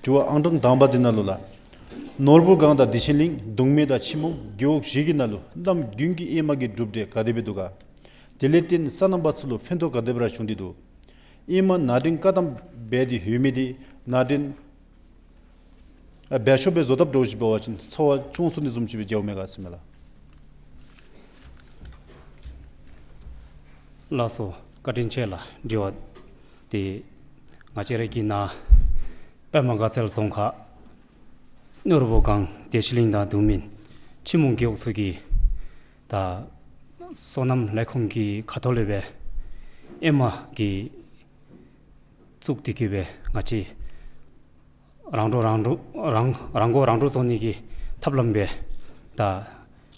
དྲི་བ་ཨང་གྲངས་དང་པ་འདི་ནང་ལུ་ལགས། ནོར་བུ་སྒང་དང་བདེ་ཆེན་གླིང་གདོང་སྨད་དང་ཆུ་མོ་རྒེད་འོག་བཞི་གི་ནང་ལུ་གནམ་དགུན་གྱི་ཨེ་མ་གི་གྲུབ་འབྲས་ག་དེ་སྦེ་འདུག་ག། དེ་ལས་བརྟེན་སོ་ནམ་པ་ཚུ་ལུ་ཕན་ཐོགས་ག་དེ་སྦེ་ར་བྱུང་སྟེ་འདུག། ཨེ་མ་ནང་འདྲེན་བཀག་དམ་འབད་དེ་ཡོད་མི་དེ་ནང་འདྲེན་ཨ་འབད་ཆོག་པའི་བཟོ་ཐབས་འདྲཝ་ཅིག་འབད་བ་ཅིན་ཚ་བ་ཆུང་སུ་ནི་བཟུམ་ཅིག་སྦེ་འགྱོཝ་མས་ག་ཟེར་མས་ལགས། ལགས་སོ། བཀའ་དྲིན་ཆེ་ལགས། དྲི་བ་དེ་ང་བཅས་ར་གི་ནཱ་པདྨ་དགའ་ཚལ་རྫོང་ཁག་ནོར་བུ་སྒང་བདེ་ཆེན་གླིང་དང་གདོང་སྨད་ཆུ་མོ་རྒེད་འོག་ཚུ་གི་ད་སོ་ནམ་ལས་ཁུངས་ཀྱི་ཁ་ཐུག་ལས་སྦེ་ཨེ་མ་གི་བཙུགས་ཏེ་གི་སྦེ་ང་བཅས་རང་འགྲོ་རང་འགྲོ་རང་རང་མགོ་རང་འདྲོངས་བཟོ་ནི་གི་ཐབས་ལམ་སྦེ་ད་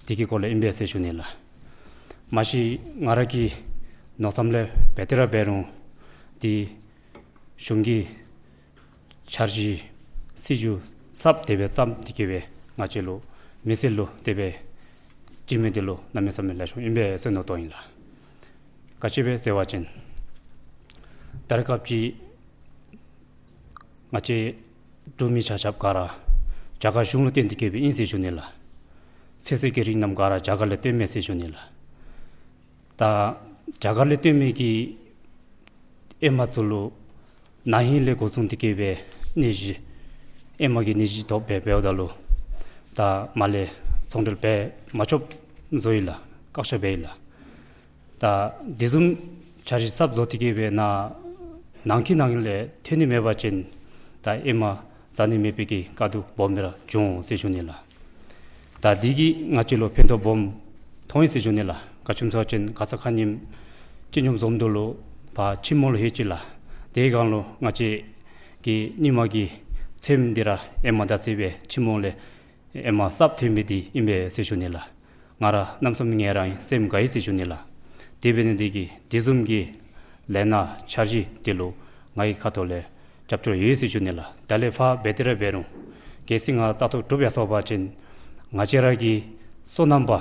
དེ་གི་སྐོར་ལས་ཨིན་པས་ཟེར་ཞུ་ནི་ལགས། མ་གཞི་ང་ར་གི་མནོ་བསམ་ལས་འབད་དེ་ར་འབད་རུང་དེ་གཞུང་གི་འཆར་གཞི་སྲིད་བྱུས་གསརཔ་དེ་སྦེ་བརྩམས་ཏེ་གི་སྦེ་ང་བཅས་ལུ་མི་སེར་ལུ་དེ་སྦེ་བྱིན་མི་དེ་ལུ་གནམ་མེད་ས་མེད་ལེགས་ཤོམ་ཨིན་པས་ཟེར་མནོ་དོ་ཨིན་ལགས། ག་ཅི་སྦེ་ཟེར་བ་ཅིན་ད་རེས་སྐབས་ཅིག་ང་བཅས་འབྲུག་མི་ཆ་ཁྱབ་ག་ར་རྒྱ་གར་གཞུང་ལུ་བརྟེན་ཏེ་གི་སྦེ་ཨིན་ཟེར་ཞུ་ནི་ལགས། ཚོད་བསྲེ་གི་རིགས་རྣམས་ག་ར་རྒྱ་གར་ལས་བཏོན་མས་ཟེར་ཞུ་ནི་ལགས། ད་རྒྱ་གར་ལས་བཏོན་མི་གི་ཨེ་མ་ཚུ་ལུ་ན་ཧིང་ལས་འགོ་བཟུང་སྟེ་གི་སྦེ་ནད་གཞི་ཨེ་མ་གི་ནད་གཞི་ཐོབ་སྦེ་འབདཝ་ད་ལུ་ད་མར་ལས་ཚོང་འབྲེལ་འབད་མ་ཆོགཔ་བཟོ་ཡི་ལགས། བཀག་ཆ་འབད་ཡི་ལགས། ད་དེ་བཟུམ་འཆར་གཞི་གསརཔ་བཟོ་སྟེ་གི་སྦེ་ནཱ་ནང་གི་ནང་ལས་ཐོན་ནི་མེད་པ་ཅིན་ད་ཨེ་མ་བཟའ་ནི་མེད་པའི་གི་དཀའ་སྡུག་སྦོམ་སྦེ་ར་འབྱུང་འོང་ཟེར་ཞུ་ནི་ལགས། ད་འདི་གིས་ང་བཅས་ལུ་ཕན་ཐོགས་སྦོམ་མཐོང་ཡི་ཟེར་ཞུ་ནི་ལགས། ག་ཅི་སྨོ་ཟེར་བ་ཅིན་ཁ་ཙ་ཁ་ཉིནམ་སྤྱི་སྙོམས་འཛོམས་འདུ་ལུ་ཕར་ཆུ་མོ་ལུ་ལྷོད་ཅི་ལགས། དེ་སྒང་ལུ་ང་བཅས་ཀྱི་རྙིང་མ་གི་ཚེམ་འདི་ར་ཨེ་མ་བདའ་སྟེ་སྦེ་ཆུ་མོ་ལས་ཨེ་མ་གསརཔ་ཐོན་མི་འདི་ཨིན་པས་ཟེར་ཞུ་ནི་ལགས། ང་ར་གནམ་མེད་ས་མེད་ངལ་རངས་ཡི། སེམས་དགའ་ཡི་ཟེར་ཞུ་ནི་ལགས། དེ་འབད་ནི་འདི་གིས་དེ་བཟུམ་གྱི་ལས་སྣ་འཆར་གཞི་འདི་ལུ་ང་གི་ཁ་ཐུག་ལས་རྒྱབ་སྐྱོར་ཡོད་ཟེར་ཞུ་ནི་ལགས། ད་ལས་ཕར་འབད་དེ་ར་འབད་རུང་གལ་སྲིད་ང་བཙག་འཐུ་གྲུབ་ཡར་སོང་པ་ཅིན་ང་བཅས་ར་གི་སོ་ནམ་པ་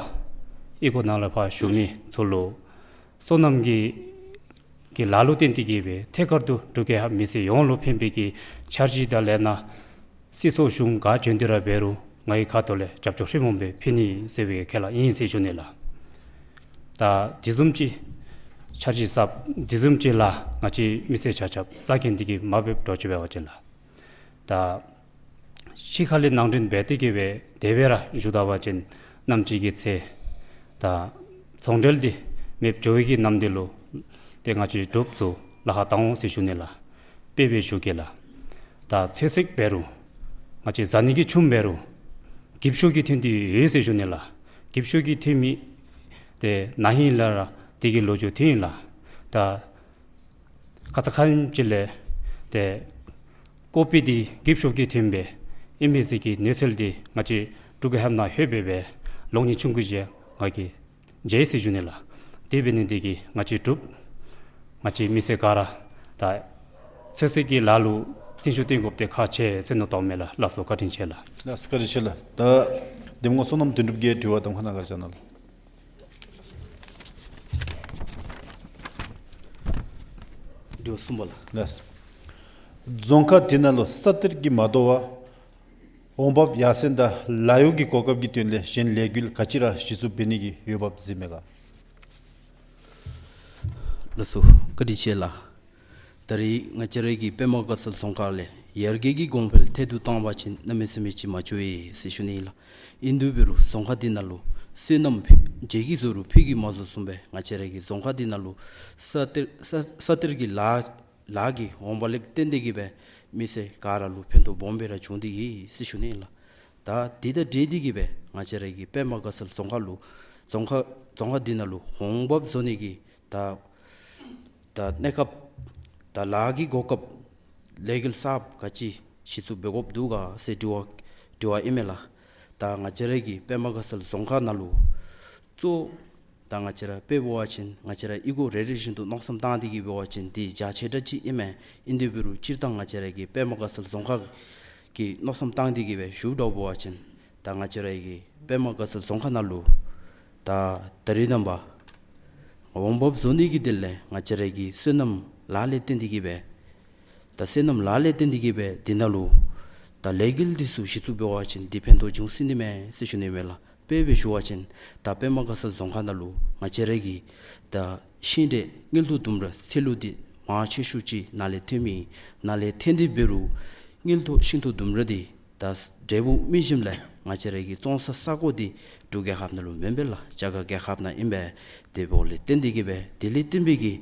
ཨི་ཁུག་ནང་ལུ་ཕར་བཞུགས་མི་ཚུ་ལུ་སོ་ནམ་གྱི་གི་ལཱ་ལུ་བརྟེན་ཏེ་གི་སྦེ་ཐད་ཀར་དུ་འབྲུག་རྒྱལ་ཁབ་མི་སེར་ཡོངས་ལུ་ཕན་པའི་གི་འཆར་གཞི་དང་ལས་སྣ་སྲིད་ཚོགས་གཞུང་ག་བྱོན་ཏེ་ར་འབད་རུང་ང་གི་ཁ་ཐུག་ལས་རྒྱབ་སྐྱོར་ཧྲིལ་བུམ་སྦེ་ཕུལ་ནི་ཟེར་བའི་ཁས་བླངས་ཨིན་ཟེར་ཞུ་ནི་ལགས། ད་དེ་བཟུམ་ཅིག་འཆར་གཞི་གསརཔ་དེ་བཟུམ་ཅིག་ལཱ་ང་བཅས་མི་སེར་ཆ་ཁྱབ་རྩ་འགེངས་ཏེ་གི་མ་འབདཝ་འདྲཝ་ཅིག་འབད་བ་ཅིན་ལགས། ད་ཕྱི་ཁ་ལས་ནང་འདྲེན་འབད་དེ་གི་སྦེ་དེ་སྦེ་ར་བཞུགས་ད་པ་ཅིན་ནམ་ཅིག་གི་ཚེ་ད་ཚོང་འབྲེལ་འདི་མེདཔ་འགྱོ་བའི་གི་ནམ་དུས་ལུ་ཏེ་ང་བཅས་འབྲུགཔ་ཚུ་ལཱ་ཁག་བཏང་འོང་ཟེར་ཞུ་ནི་ལགས། དཔེ་སྦེ་ཞུ་གེ་ལགས། ད་ཚོད་བསྲེ་འབད་རུང་ང་བཅས་བཟའ་ནི་གི་ཆུམ་འབད་རུང་འགྱིབ་ཤོག་གིས་ཐོན་ཏེ་ཡོད་ཟེར་ཞུ་ནི་ལགས། འགྱིབ་ཤོག་གིས་ཐོན་མི་དེ་ན་ཧིང་ལས་ར་དེ་གི་ལོ་རྒྱུས་ཐོན་ཡི་ལགས། ད་ཁ་ཙ་ཁ་ཉིནམ་ཅིག་ལས་ཏེ་ཀོ་པི་འདི་འགྱིབ་ཤོག་གིས་ཐོན་སྦེ་ཨིན་མས་ཟེར་གྱི་གནས་ཚུལ་འདི་ང་བཅས་འབྲུག་རྒྱལ་ཁབ་ནང་ལྷོད་སྦེ་སྦེ་གློག་བརྙན་ཆུང་ཀུ་ཅིག་ང་གིས་མཇལ་ཡི་ཟེར་ཞུ་ནི་ལགས། དེ་འབད་ནི་འདི་གིས་ང་བཅས་འབྲུགཔ་ང་བཅས་མི་སེར་ག་ར་ད་ཚོད་བསྲེ་གི་ལཱ་ལུ་བརྩོན་ཤུགས་བཏོན་དགོཔ་དེ་ཁག་ཆེ་ཟེར་མནོ་དོ་མས་ལགས། ལགས་སོ། བཀའ་དྲིན་ཆེ་ལགས། ལགས་སོ། བཀའ་དྲིན་ཆེ་ལགས། ད་འདེམས་ངོ་བསོད་ནམས་དོན་གྲུབ་ཀྱིས་དྲི་བ་གདམ་ཁ་གནང་ག་ར་བཅར་གནང་ལགས། དྲི་བ་གསུམ་པ་ལགས། ལགས། རྫོང་ཁག་འདི་ནང་ལུ་ས་གཏེར་གྱིས་མ་དོ་བར་འོང་འབབ་ཡར་སེང་དང་ལཱ་གཡོག་གི་གོ་སྐབས་ཀྱི་དོན་ལས་གཞན་ལས་འགུལ་ག་ཅི་ར་གཞི་བཙུགས་འབད་ནི་གི་འོས་འབབ་གཟིགས་མས་ག། ལགས་སོ། བཀའ་དྲིན་ཆེ་ལགས། ད་རེས་ང་བཅས་ར་གི་པདྨ་དགའ་ཚལ་རྫོང་ཁག་ལས་ཡར་རྒྱས་ཀྱི་གོང་འཕེལ་ཐད་དུ་བཏང་བ་ཅིན་གནམ་མེད་ས་མེད་ཅིག་མ་ལྕོགས་ཡི་ཟེར་ཞུ་ནི་ཨིན་ལགས། ཨིན་དེ་འབད་རུང་རྫོང་ཁག་འདི་ནང་ལུ་སོ་ནམ་ཕུད་ཀྱིས་བཟོ་རུང་ཕུད་ཀྱིས་མ་བཟོ་བཟུམ་སྦེ་ང་བཅས་ར་གི་རྫོང་ཁག་འདི་ནང་ལུ་ས་གཏེར་ས་ས་གཏེར་གྱི་ལཱ་ལཱ་གི་འོང་འབབ་ལས་བརྟེན་ཏེ་གི་སྦེ་མི་སེར་ག་ར་ལུ་ཕན་ཐོགས་སྦོམ་སྦེ་ར་བྱུང་སྟེ་ཡོད་ཟེར་ཞུ་ནི་ཨིན་ལགས། ད་འདི་དང་འབྲེལ་ཏེ་གི་སྦེ་ང་བཅས་ར་གི་པདྨ་དགའ་ཚལ་རྫོང་ཁག་ལུ་རྫོང་ཁག་རྫོང་ཁག་འདི་ནང་ལུ་འོང་འབབ་བཟོ་ནི་གི་ད་ད་གནས་སྐབས་ད་ལཱ་གི་གོ་སྐབས་ལས་འགུལ་གསརཔ་ག་ཅི་གཞི་བཙུགས་འབད་དགོཔ་འདུག་ག་ཟེར་དྲི་བ་དྲི་བ་ཨིན་མས་ལགས། ད་ང་བཅས་ར་གི་པདྨ་དགའ་ཚལ་རྫོང་ཁག་ནང་ལུ་གཙོ་ད་ང་བཅས་ར་དཔེ་འབད་བ་ཅིན་ང་བཅས་ར་ཨི་ཁུག་རེ་རེ་བཞིན་དུ་མནོ་བསམ་བཏང་སྟེ་གི་འབད་བ་ཅིན་དེ་རྒྱ་ཆེ་དྲགས་ཅིག་ཨིན་མས། ཨིན་དེ་འབད་རུང་སྤྱིར་བཏང་ང་བཅས་ར་གི་པདྨ་དགའ་ཚལ་རྫོང་ཁག་གི་མནོ་བསམ་བཏང་སྟེ་གི་སྦེ་ཞུཝ་འདྲཝ་འབད་བ་ཅིན་ ད་ང་བཅས་ར་གི་པདྨ་དགའ་ཚལ་རྫོང་ཁག་ནང་ལུ་ད་ད་རིས་ནངས་པ་འོང་འབབ་བཟོ་ནི་གི་དོན་ལས་ང་བཅས་ར་གི་བསོད་ནམས་ལཱ་ལས་བརྟེན་ཏེ་གི་སྦེ་ད་བསོད་ནམས་ལཱ་ལས་བརྟེན་ཏེ་གི་སྦེ་འདི་ནང་ལུ་ད་ལས་འགུལ་འདི་ཚུ་གཞི་བཙུགས་འབད་བ་ཅིན་འདི་ཕན་ཐོགས་འབྱུང་སྲིད་ནི་མས་ཟེར་ཞུ་ནི་མས་ལགས། དཔེ་སྦེ་ཞུ་བ་ཅིན་ད་པདྨ་དགའ་ཚལ་རྫོང་ཁག་ནང་ལུ་ང་བཅས་ར་གི་ད་ཤིང་འབྲས་མངལ་ཐོག་ལྡུམ་ར་ཚལ་ལུ་འདི་མང་ཆེ་ཤོས་ཅིག་ནཱ་ལས་ཐོན་མི་ནཱ་ལས་ཐོན་ཏེ་འབད་རུང་མངལ་ཐོག་ཤིང་ཐོག་ལྡུམ་ར་འདི་ད་འབྲས་བུ་སྨིན་ཞིནམ་ལས་ང་བཅས་ར་གི་བཙོང་ས་ས་གོ་འདི་འབྲུག་རྒྱལ་ཁབ་ནང་ལུ་མེན་པས་ལགས། རྒྱ་གར་རྒྱལ་ཁབ་ནང་ཨིན་པས། དེ་འབདཝ་ལས་བརྟེན་ཏེ་གི་སྦེ་དེ་ལས་བརྟེན་པའི་གི་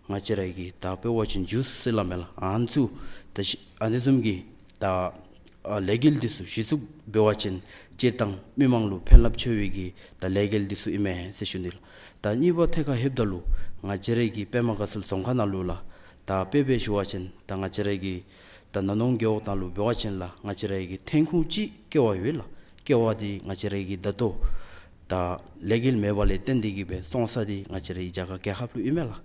ང་བཅས་ར་གི་ད་དཔེ་འབད་བ་ཅིན་ཇུས་ཟེར་སླབ་མས་ལགས། ཨ་ནི་ཚུ་ད་ཨ་ནི་བཟུམ་གྱི་ད་ཨ་ལས་འགུལ་འདི་ཚུ་གཞི་བཙུགས་འབད་བ་ཅིན་སྤྱིར་བཏང་མི་མང་ལུ་ཕན་རླབས་ཆེ་བའི་གི་ད་ལས་འགུལ་འདི་ཚུ་ཨིན་མས་ཟེར་ཞུ་ནི་ལགས། ད་གཉིས་པ་ཐད་ཁར་ལྷོདཔ་ད་ལུ་ང་བཅས་ར་གི་པདྨ་དགའ་ཚལ་རྫོང་ཁག་ནང་ལུ་ལགས། ད་དཔེ་སྦེ་ཞུ་བ་ཅིན་ད་ང་བཅས་ར་གི་ད་ན་ནོང་རྒེད་འོག་ནང་ལུ་འབད་བ་ཅིན་ལགས་ང་བཅས་ར་གི་ཐོན་ཁུངས་ཅིག་ཀེ་བ་ཡོད་ལགས། ཀེ་བ་འདི་ང་བཅས་ར་གི་ད་ལྟོ་ད་ལས་འགུལ་མེད་པ་ལས་བརྟེན་ཏེ་གི་སྦེ་བཙོང་ས་འདི་ང་བཅས་ར་གི་རྒྱ་གར་རྒྱལ་ཁབ་ལུ་ཨིན་མས་ལགས།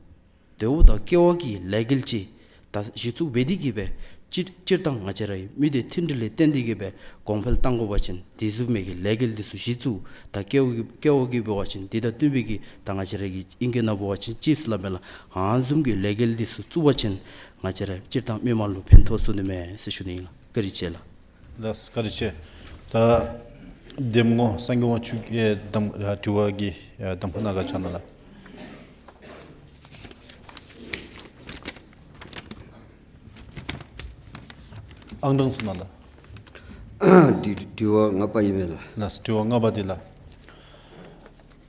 དེ་འབདཝ་ད་ཀེ་བ་གི་ལས་འགུལ་ཅིག་ད་གཞི་བཙུགས་འབད་དེ་གི་སྦེ་སྤྱིར་སྤྱིར་བཏང་ང་བཅས་ར་གི་མི་སྡེ་མཐུན་སྒྲིལ་ལས་བརྟེན་ཏེ་གི་སྦེ་གོང་འཕེལ་གཏང་དགོ་པ་ཅིན་དེ་བཟུམ་མའི་གི་ལས་འགུལ་འདི་ཚུ་གཞི་བཙུགས་ད་ཀེ་བ་གི་ཀེ་བ་གི་འབད་བ་ཅིན་འདི་དང་བསྟུན་པའི་གི་ད་ང་བཅས་ར་གི་ཨིང་སྐད་ནང་འབད་བ་ཅིན་ཅིབསི་སླབ་མས་ལགས། ཨ་ནི་བཟུམ་གྱི་ལས་འགུལ་འདི་ཚུ་བཙུགས་པ་ཅིན་ང་བཅས་ར་སྤྱིར་བཏང་མི་མང་ལུ་ཕན་ཐོགས་ཚུགས་ནི་མས་ཟེར་ཞུ་ནི་ཨིན་ལགས། བཀའ་དྲིན་ཆེ་ལགས། ལགས་བཀའ་དྲིན་ཆེ། ད་གདམ་ངོ་སངས་རྒྱས་དབང་ཕྱུག་གི་གདམ་དྲི་བ་གི་གདམ་ཁ་ནང་ག་ཅི་ཨིན་ན་ལགས། ཨང་གྲངས་གསུམ་ལགས། དྲི་དྲི་བ་ལྔ་པ་ཨིན་མས་ལགས། ལགས་དྲི་བ་ལྔ་པ་འདི་ལགས།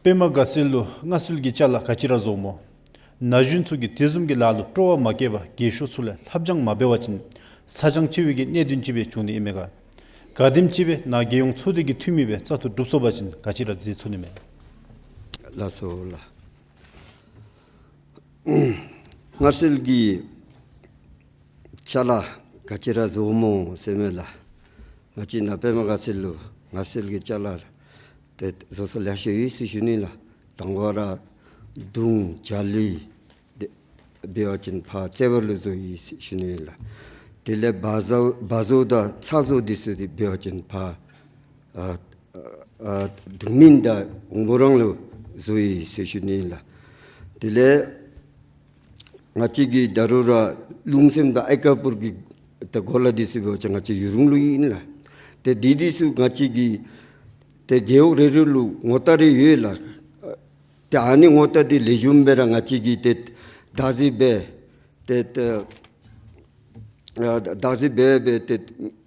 པདྨ་དགའ་ཚལ་ལུ་མངའ་གསོལ་གྱི་ཅ་ལ་ག་ཅི་ར་བཟོཝ་སྨོ། ན་གཞོན་ཚུ་གིས་དེ་བཟུམ་གྱི་ལཱ་ལུ་སྤྲོ་བ་མ་བསྐྱེད་པར་རྒས་ཤོས་ཚུ་ལས་ལྷབ་སྦྱང་མ་འབད་བ་ཅིན་ཚ་གྱང་ཆེ་བའི་གི་གནད་དོན་ཅིག་སྦེ་བྱུང་ནི་ཨིན་མས་ག། ག་དེམ་ཅིག་སྦེ་ནཱ་རྒྱལ་ཡོངས་ཚོགས་སྡེ་གི་འཐུས་མི་སྦེ་བཙག་འཐུ་གྲུབ་སོང་པ་ཅིན་ག་ཅི་ར་མཛད་ཚུགས་ནི་མས། ལགས་སོ་ལགས། མངའ་གསོལ་གྱི་ཅ་ལ་ག་ཅི་ར་བཟོཝ་སྨོ་ཟེར་མས་ལགས། ང་བཅས་ནཱ་པདྨ་དགའ་ཚལ་ལུ་མངའ་གསོལ་གྱི་ཅ་ལ་ཏེ་བཟོ་ས་ལེ་ཤ་ཡོད་ཟེར་ཞུ་ནི་ལགས། དང་པ་ར་དུང་ཇ་ལི་འདི་འབད་བ་ཅིན་ཕར་རྩེ་བ་ལུ་བཟོ་ཡི་ཟེར་ཞུ་ནི་ལགས། དེ་ལས་བ་བཟོ་བ་བཟོ་དང་ཚྭ་བཟོ་འདི་ཚུ་འདི་འབད་བ་ཅིན་ཕར་ཨ་ཨ་ཨ་དུང་སྨིན་དང་འོང་པོ་རང་ལུ་བཟོ་ཡི་ཟེར་ཞུ་ནི་ལགས། དེ་ལས་ང་བཅས་ཀྱི་ད་རུང་ར་ལུང་སེམས་དང་ཨའི་ཀ་པུར་གྱི་ད་གོ་ལ་འདི་ཚུ་འབད་བ་ཅིན་ང་བཅས་ཡུ་རུང་ལུ་ཨིན་ལགས། ཏེ་འདི་འདི་ཚུ་ང་བཅས་ཀྱི་ཏེ་རྒེད་འོག་རེ་རེ་ལུ་ངོ་རྟགས་རེ་ཡོད་ལགས། ཏེ་ཨ་ནི་ངོ་རྟགས་འདི་ལེགས་ཤོམ་སྦེ་ར་ང་བཅས་ཀྱིས་ཏེ་བདག་འཛིན་འབད་ཏེ་ཏེ་ཨ་བདག་འཛིན་འབད་འབད་ཏེ་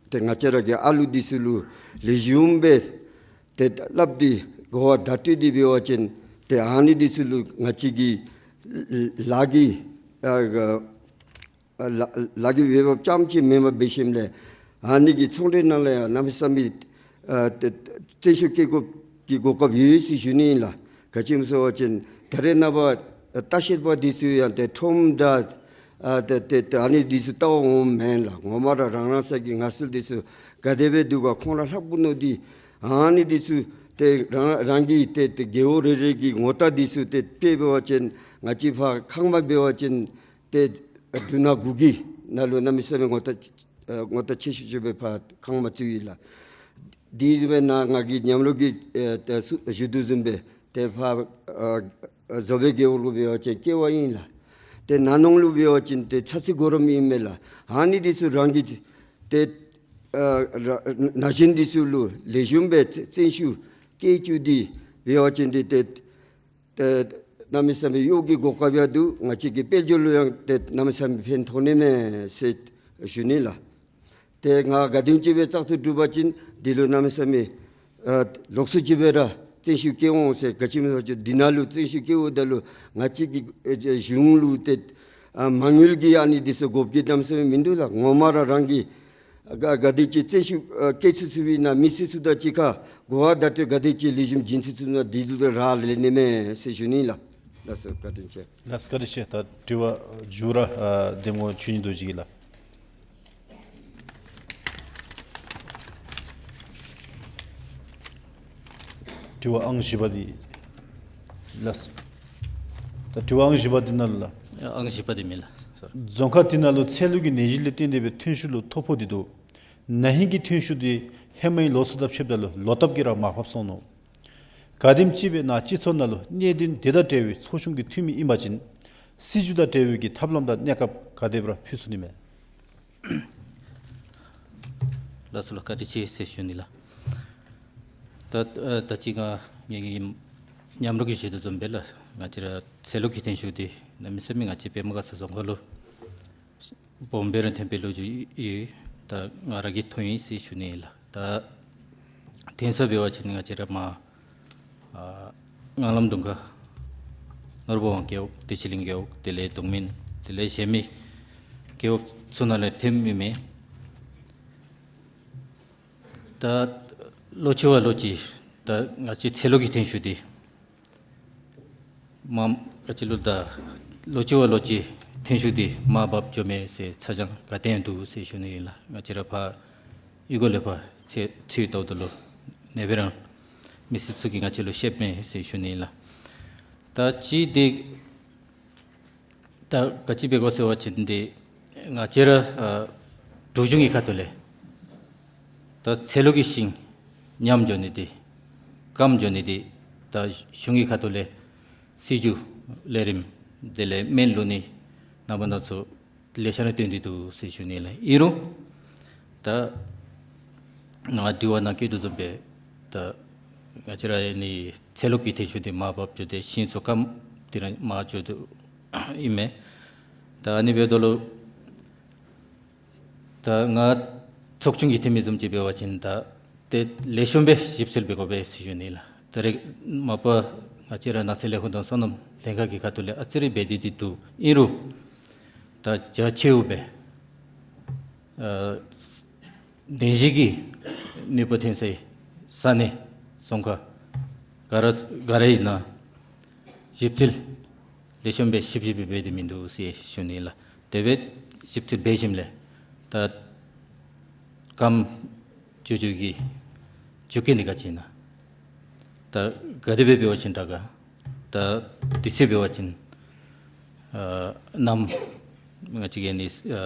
ཏེ་ང་བཅས་ར་གི་ཨ་ལུ་འདི་ཚུ་ལུ་ལེགས་ཤོམ་སྦེ་ཏེ་སླབ་སྟེ་གོ་བ་བརྡ་སྤྲོད་དེ་འབད་བ་ཅིན་ཏེ་ཨ་ནི་འདི་ཚུ་ལུ་ང་བཅས་ཀྱི་ལཱ་གི་ཨ་ཨ་ལཱ་ལཱ་གི་འོས་འབབ་རྐྱངམ་ཅིག་མེནམ་འབད་ཞིནམ་ལས་ཨ་ནི་གི་ཚོང་འབྲེལ་ནང་ལས་ཡང་གནམ་མེད་ས་མེད་ཨ་ཏེ་བརྩོན་ཤུགས་བསྐྱེད་དགོཔ་གི་གོ་སྐབས་ཡོད་ཟེར་ཞུ་ནི་ཨིན་ལགས། ག་ཅི་སྨོ་ཟེར་བ་ཅིན་ད་རེས་ནངས་པ་ལྟ་བཤལ་པ་འདི་ཚུ་ཡང་ཏེ་ཁྲོམ་དང་ཨ་ཏེ་ཏེ་ཏེ་ཨ་ནི་འདི་ཚུ་ལྟ་བར་འོངམ་མེན་ལགས། ངོ་མ་ར་རང་རང་སོའི་གི་མངའ་གསོལ་འདི་ཚུ་ག་དེ་སྦེ་འདུག་ག་ཁོང་ར་ལྷབ་དགོ་མནོ་སྟེ་ཨ་ནི་འདི་ཚུ་ཏེ་རང་རང་གི་ཏེ་ཏེ་རྒེད་འོག་རེ་རེ་གི་ངོ་རྟགས་འདི་ཚུ་ཏེ་སྤྲོད་འབད་བ་ཅིན་ང་བཅས་ཕར་ཁང་པ་འབད་བ་ཅིན་ཏེ་འབྲུ་སྣ་དགུ་གི་ནང་ལུ་གནམ་མེད་ས་མེད་ངོ་རྟགས་ཨ་ངོ་རྟགས་ཆེ་ཤོས་ཅིག་སྦེ་ཕར་ཁང་པ་བཙུགས་ཡི་ལགས། དེ་སྦེ་ན་ང་གིས་ཉམས་མྱོང་གིས་ཨ་ད་ཞུ་དོ་བཟུམ་སྦེ་ཏེ་ཕར་ཨ་ཨ་བཟོ་པའི་རྒེད་འོག་ལུ་འབད་བ་ཅིན་ཀེ་བ་ཨིན་ལགས། ཏེ་ན་ནོང་ལུ་འབད་བ་ཅིན་ཏེ་ཚ་ཚི་གུ་རམ་ཨིན་མས་ལགས། ཨ་ནི་འདི་ཚུ་རང་གིས་ཏེ་ཨ་ར་ན་གཞོན་འདི་ཚུ་ལུ་ལེགས་ཤོམ་སྦེ་བརྩོན་ཤུགས་བསྐྱེད་བཅུག་སྟེ་འབད་བ་ཅིན་ཏེ་ཏེ་ཏེ་གནམ་མེད་ས་མེད་གཡོག་གི་གོ་སྐབས་ཡང་འདུག། ང་བཅས་ཀྱི་དཔལ་འབྱོར་ལུ་ཡང་ཏེ་གནམ་མེད་ས་མེད་ཕན་ཐོགས་ནི་མས་ཟེར་ཞུ་ནི་ལགས། ཏེ་ང་ག་དེམ་ཅིག་སྦེ་བཙག་འཐུ་གྲུབ་པ་ཅིན་འདི་ལུ་གནམ་མེད་ས་མེད་ཨ་ལོགས་སུ་ཅིག་སྦེ་ར་བརྩོན་ཤུགས་བསྐྱེད་འོང་ཟེར། ག་ཅི་སྨོ་ཟེར་བ་ཅིན་འདི་ནང་ལུ་བརྩོན་ཤུགས་བསྐྱེད་འོངམ་ད་ལུ་ང་བཅས་ཀྱི་ཨ་གཞུང་ལུ་ཏེ་ཨ་མ་དངུལ་གྱི་ཨ་ནི་འདི་ཚུ་དགོཔ་གི་གནམ་མེད་ས་མེད་མིན་འདུག་ལགས། ངོ་མ་ར་རང་གིས་ག་ག་དེ་ཅིག་བརྩོན་ཤུགས་ཨ་བསྐྱེད་ཚུགས་ཚུགས་པའི་ནང་མི་སེར་ཚུ་དང་གཅིག་ཁར་གོ་བ་བརྡ་སྤྲོད་ག་དེ་ཅིག་ལེགས་ཤོམ་བྱིན་ཚུགས་ཚུགས་ན་འདི་ལུ་རག་ལས་ནི་མས་ཟེར་ཞུ་ནི་ལགས། ལགས་སོ་བཀའ་དྲིན་ཆེ། ལགས་བཀའ་དྲིན་ཆེ། ད་དྲི་བ་མཇུག་ར་ཨ་གདམ་ངོ་ཆོས་ཉིད་རྡོ་རྗེ་གིས་ལགས། དྲི་བ་ཨང་བཞི་པ་འདི་ལགས། ད་དྲི་བ་ཨང་བཞི་པ་འདི་ནང་ལུ་ལགས། ཨང་བཞི་པ་འདི་མེན་ལགས། སོ་རི། རྫོང་ཁག་འདི་ནང་ལུ་ཚལ་ལུ་གི་ནད་གཞི་ལས་བརྟེན་ཏེ་སྦེ་ཐོན་ཤུགས་ལུ་ཐོ་ཕོག་སྟེ་འདུག། ན་ཧིང་གི་ཐོན་ཤུགས་འདི་ ཧེ་མའི་ལོ་ཚུ་དང་ཕྱདཔ་ད་ལུ་ལོག་བཏབ་ཀྱིས་ར་མར་ཕབ་སོང་ནུག། ག་དེམ་ཅིག་སྦེ་ནཱ་སྤྱི་ཚོགས་ནང་ལུ་གནད་དོན་དེ་དང་འབྲེལ་བའི་ཚོགས་ཆུང་གི་འཐུས་མི་ཨིན་པ་ཅིན་སྲིད་བྱུས་དང་འབྲེལ་བའི་གི་ཐབས་ལམ་དང་གནས་སྐབས་ག་དེ་སྦེ་ར་ཕུལ་ཚུགས་ནི་མས། ལགས་སོ་ལགས། བཀའ་དྲིན་ཆེ་ཟེར་ཞུ་ནི་ལགས། ད་ཨ་ད་ཅི་ང་ངེ་གི་མཉམ་རོགས་ཀྱིས་ཞུ་དོ་བཟུམ་སྦེ་ལགས། ང་བཅས་ར་ཚལ་ལོག་གི་འཐེན་ཤུགས་འདི་གནམ་མེད་ས་མེད་ང་བཅས་པདྨ་དགའ་ཚལ་རྫོང་ཁག་ལུ་སྦོམ་སྦེ་ར་ཐོན་པའི་ལོ་རྒྱུས་ཡོད། ད་ང་ར་གིས་མཐོང་ཡི་ཟེར་ཞུ་ནི་ལགས། ད་འཐེན་ས་འབད་བ་ཅིན་ང་བཅས་ར་མར་ཨ་ངང་ལམ་དུང་ཁ་ནོར་བུ་སྒང་རྒེད་འོག་བདེ་ཆེན་གླིང་རྒེད་འོག་དེ་ལས་གདོང་སྨད་དེ་ལས་གཞན་མི་རྒེད་འོག་ཚུ་ནང་ལས་འཐེནམ་ཨིན་མས། ད་ལོག་ཅི་བ་ལོག་ཅི་ད་ང་བཅས་ཚལ་ལོག་གི་འཐེན་ཤུགས་འདི་མ་ང་བཅས་ལུ་ད་ལོག་ཅི་བ་ལོག་ཅི་འཐེན་ཤུགས་འདི་མར་བབས་འགྱོ་མས་ཟེར་ཚ་གྱང་ག་ཏེ་ཡང་འདུག་ཟེར་ཞུ་ནི་ཨིན་ལགས། ང་བཅས་ར་ཕར་གཡུས་སྒོ་ལས་ཕར་ཚུར་ཚུར་བལྟཝ་ད་ལུ་ཨ་ནེ་སྦེ་ར་མི་སེར་ཚུ་གིས་ང་བཅས་ལུ་བཤདཔ་མས་ཟེར་ཞུ་ནི་ཨིན་ལགས། ད་ཅི་འདི་ད་ག་ཅི་འབད་དགོ་ཟེར་བ་ཅིན་འདི་ང་བཅས་ར་ཨ་འབྲུག་གཞུང་གི་ཁ་ཐུག་ལས་ད་ཚལ་ལོག་གི་ཤིང་ཉམས་འགྱོ་ནི་འདི་སྐམ་འགྱོ་ནི་འདི་ད་གཞུང་གི་ཁ་ཐུག་ལས་སྲིད་བྱུས་ལས་རིམ་དེ་ལས་སྨན་བླུག་ནི་ནང་པ་ནང་ཚུ་ལེ་ཤ་ར་བཏོན་ཏེ་འདུག་ཟེར་ཞུ་ནི་ལགས། ཨིན་རུང་ད་ང་དྲི་བ་ནང་བཀོད་དོ་བཟུམ་སྦེ་ད་ང་བཅས་ར་ཨ་ནི་ཚལ་ལོག་གི་འཐེན་ཤུགས་འདི་མར་བབས་འགྱོ་སྟེ་ཤིང་ཚུ་སྐམ་སྟེ་ར་མར་འགྱོ་དོ་ཨིན་མས། ད་ཨ་ནི་འབདཝ་ད་ལུ་ད་ང་ཚོགས་ཆུང་གི་འཐུས་མི་བཟུམ་ཅིག་འབད་བ་ཅིན་ད་ཏེ་ལེགས་ཤོམ་སྦེ་ཞིབ་འཚོལ་འབད་དགོ་པས་ཟེར་ཞུ་ནི་ལགས། ད་རེས་མ་པ་ང་བཅས་ར་ནགས་ཚལ་ལས་ཁུངས་དང་སོ་ནམ་ལྷན་ཁག་གི་ཁ་ཐུག་ལས་ཨ་ཙི་རེ་འབད་དེ་འདི་འདུག། ཨིན་རུང་ད་རྒྱ་ཆེཝ་སྦེ་ཨ་ནད་གཞི་གི་ནུས་པ་ཐོན་སའི་ས་གནས་རྫོང་ཁག་ག་ར་ག་ར་ཨིན་ན་ཞིབ་འཚོལ་ལེགས་ཤོམ་སྦེ་ཞིབ་ཞིབ་སྦེ་འབད་དེ་མིན་འདུག་ཟེར་ཞུ་ནི་ལགས། དེ་སྦེ་ཞིབ་འཚོལ་འབད་ཞིནམ་ལས་ད་སྐམ་འགྱོ་འགྱོ་གི་རྒྱུ་རྐྱེན་འདི་ག་ཅི་ཨིན་ན། ད་ག་དེ་སྦེ་འབད་བ་ཅིན་དྲག་ག། ད་དུས་ཚོད་འབད་བ་ཅིན་ཨ་ནམ་ང་བཅས་ཀྱི་ཨ་ནི་ཨ་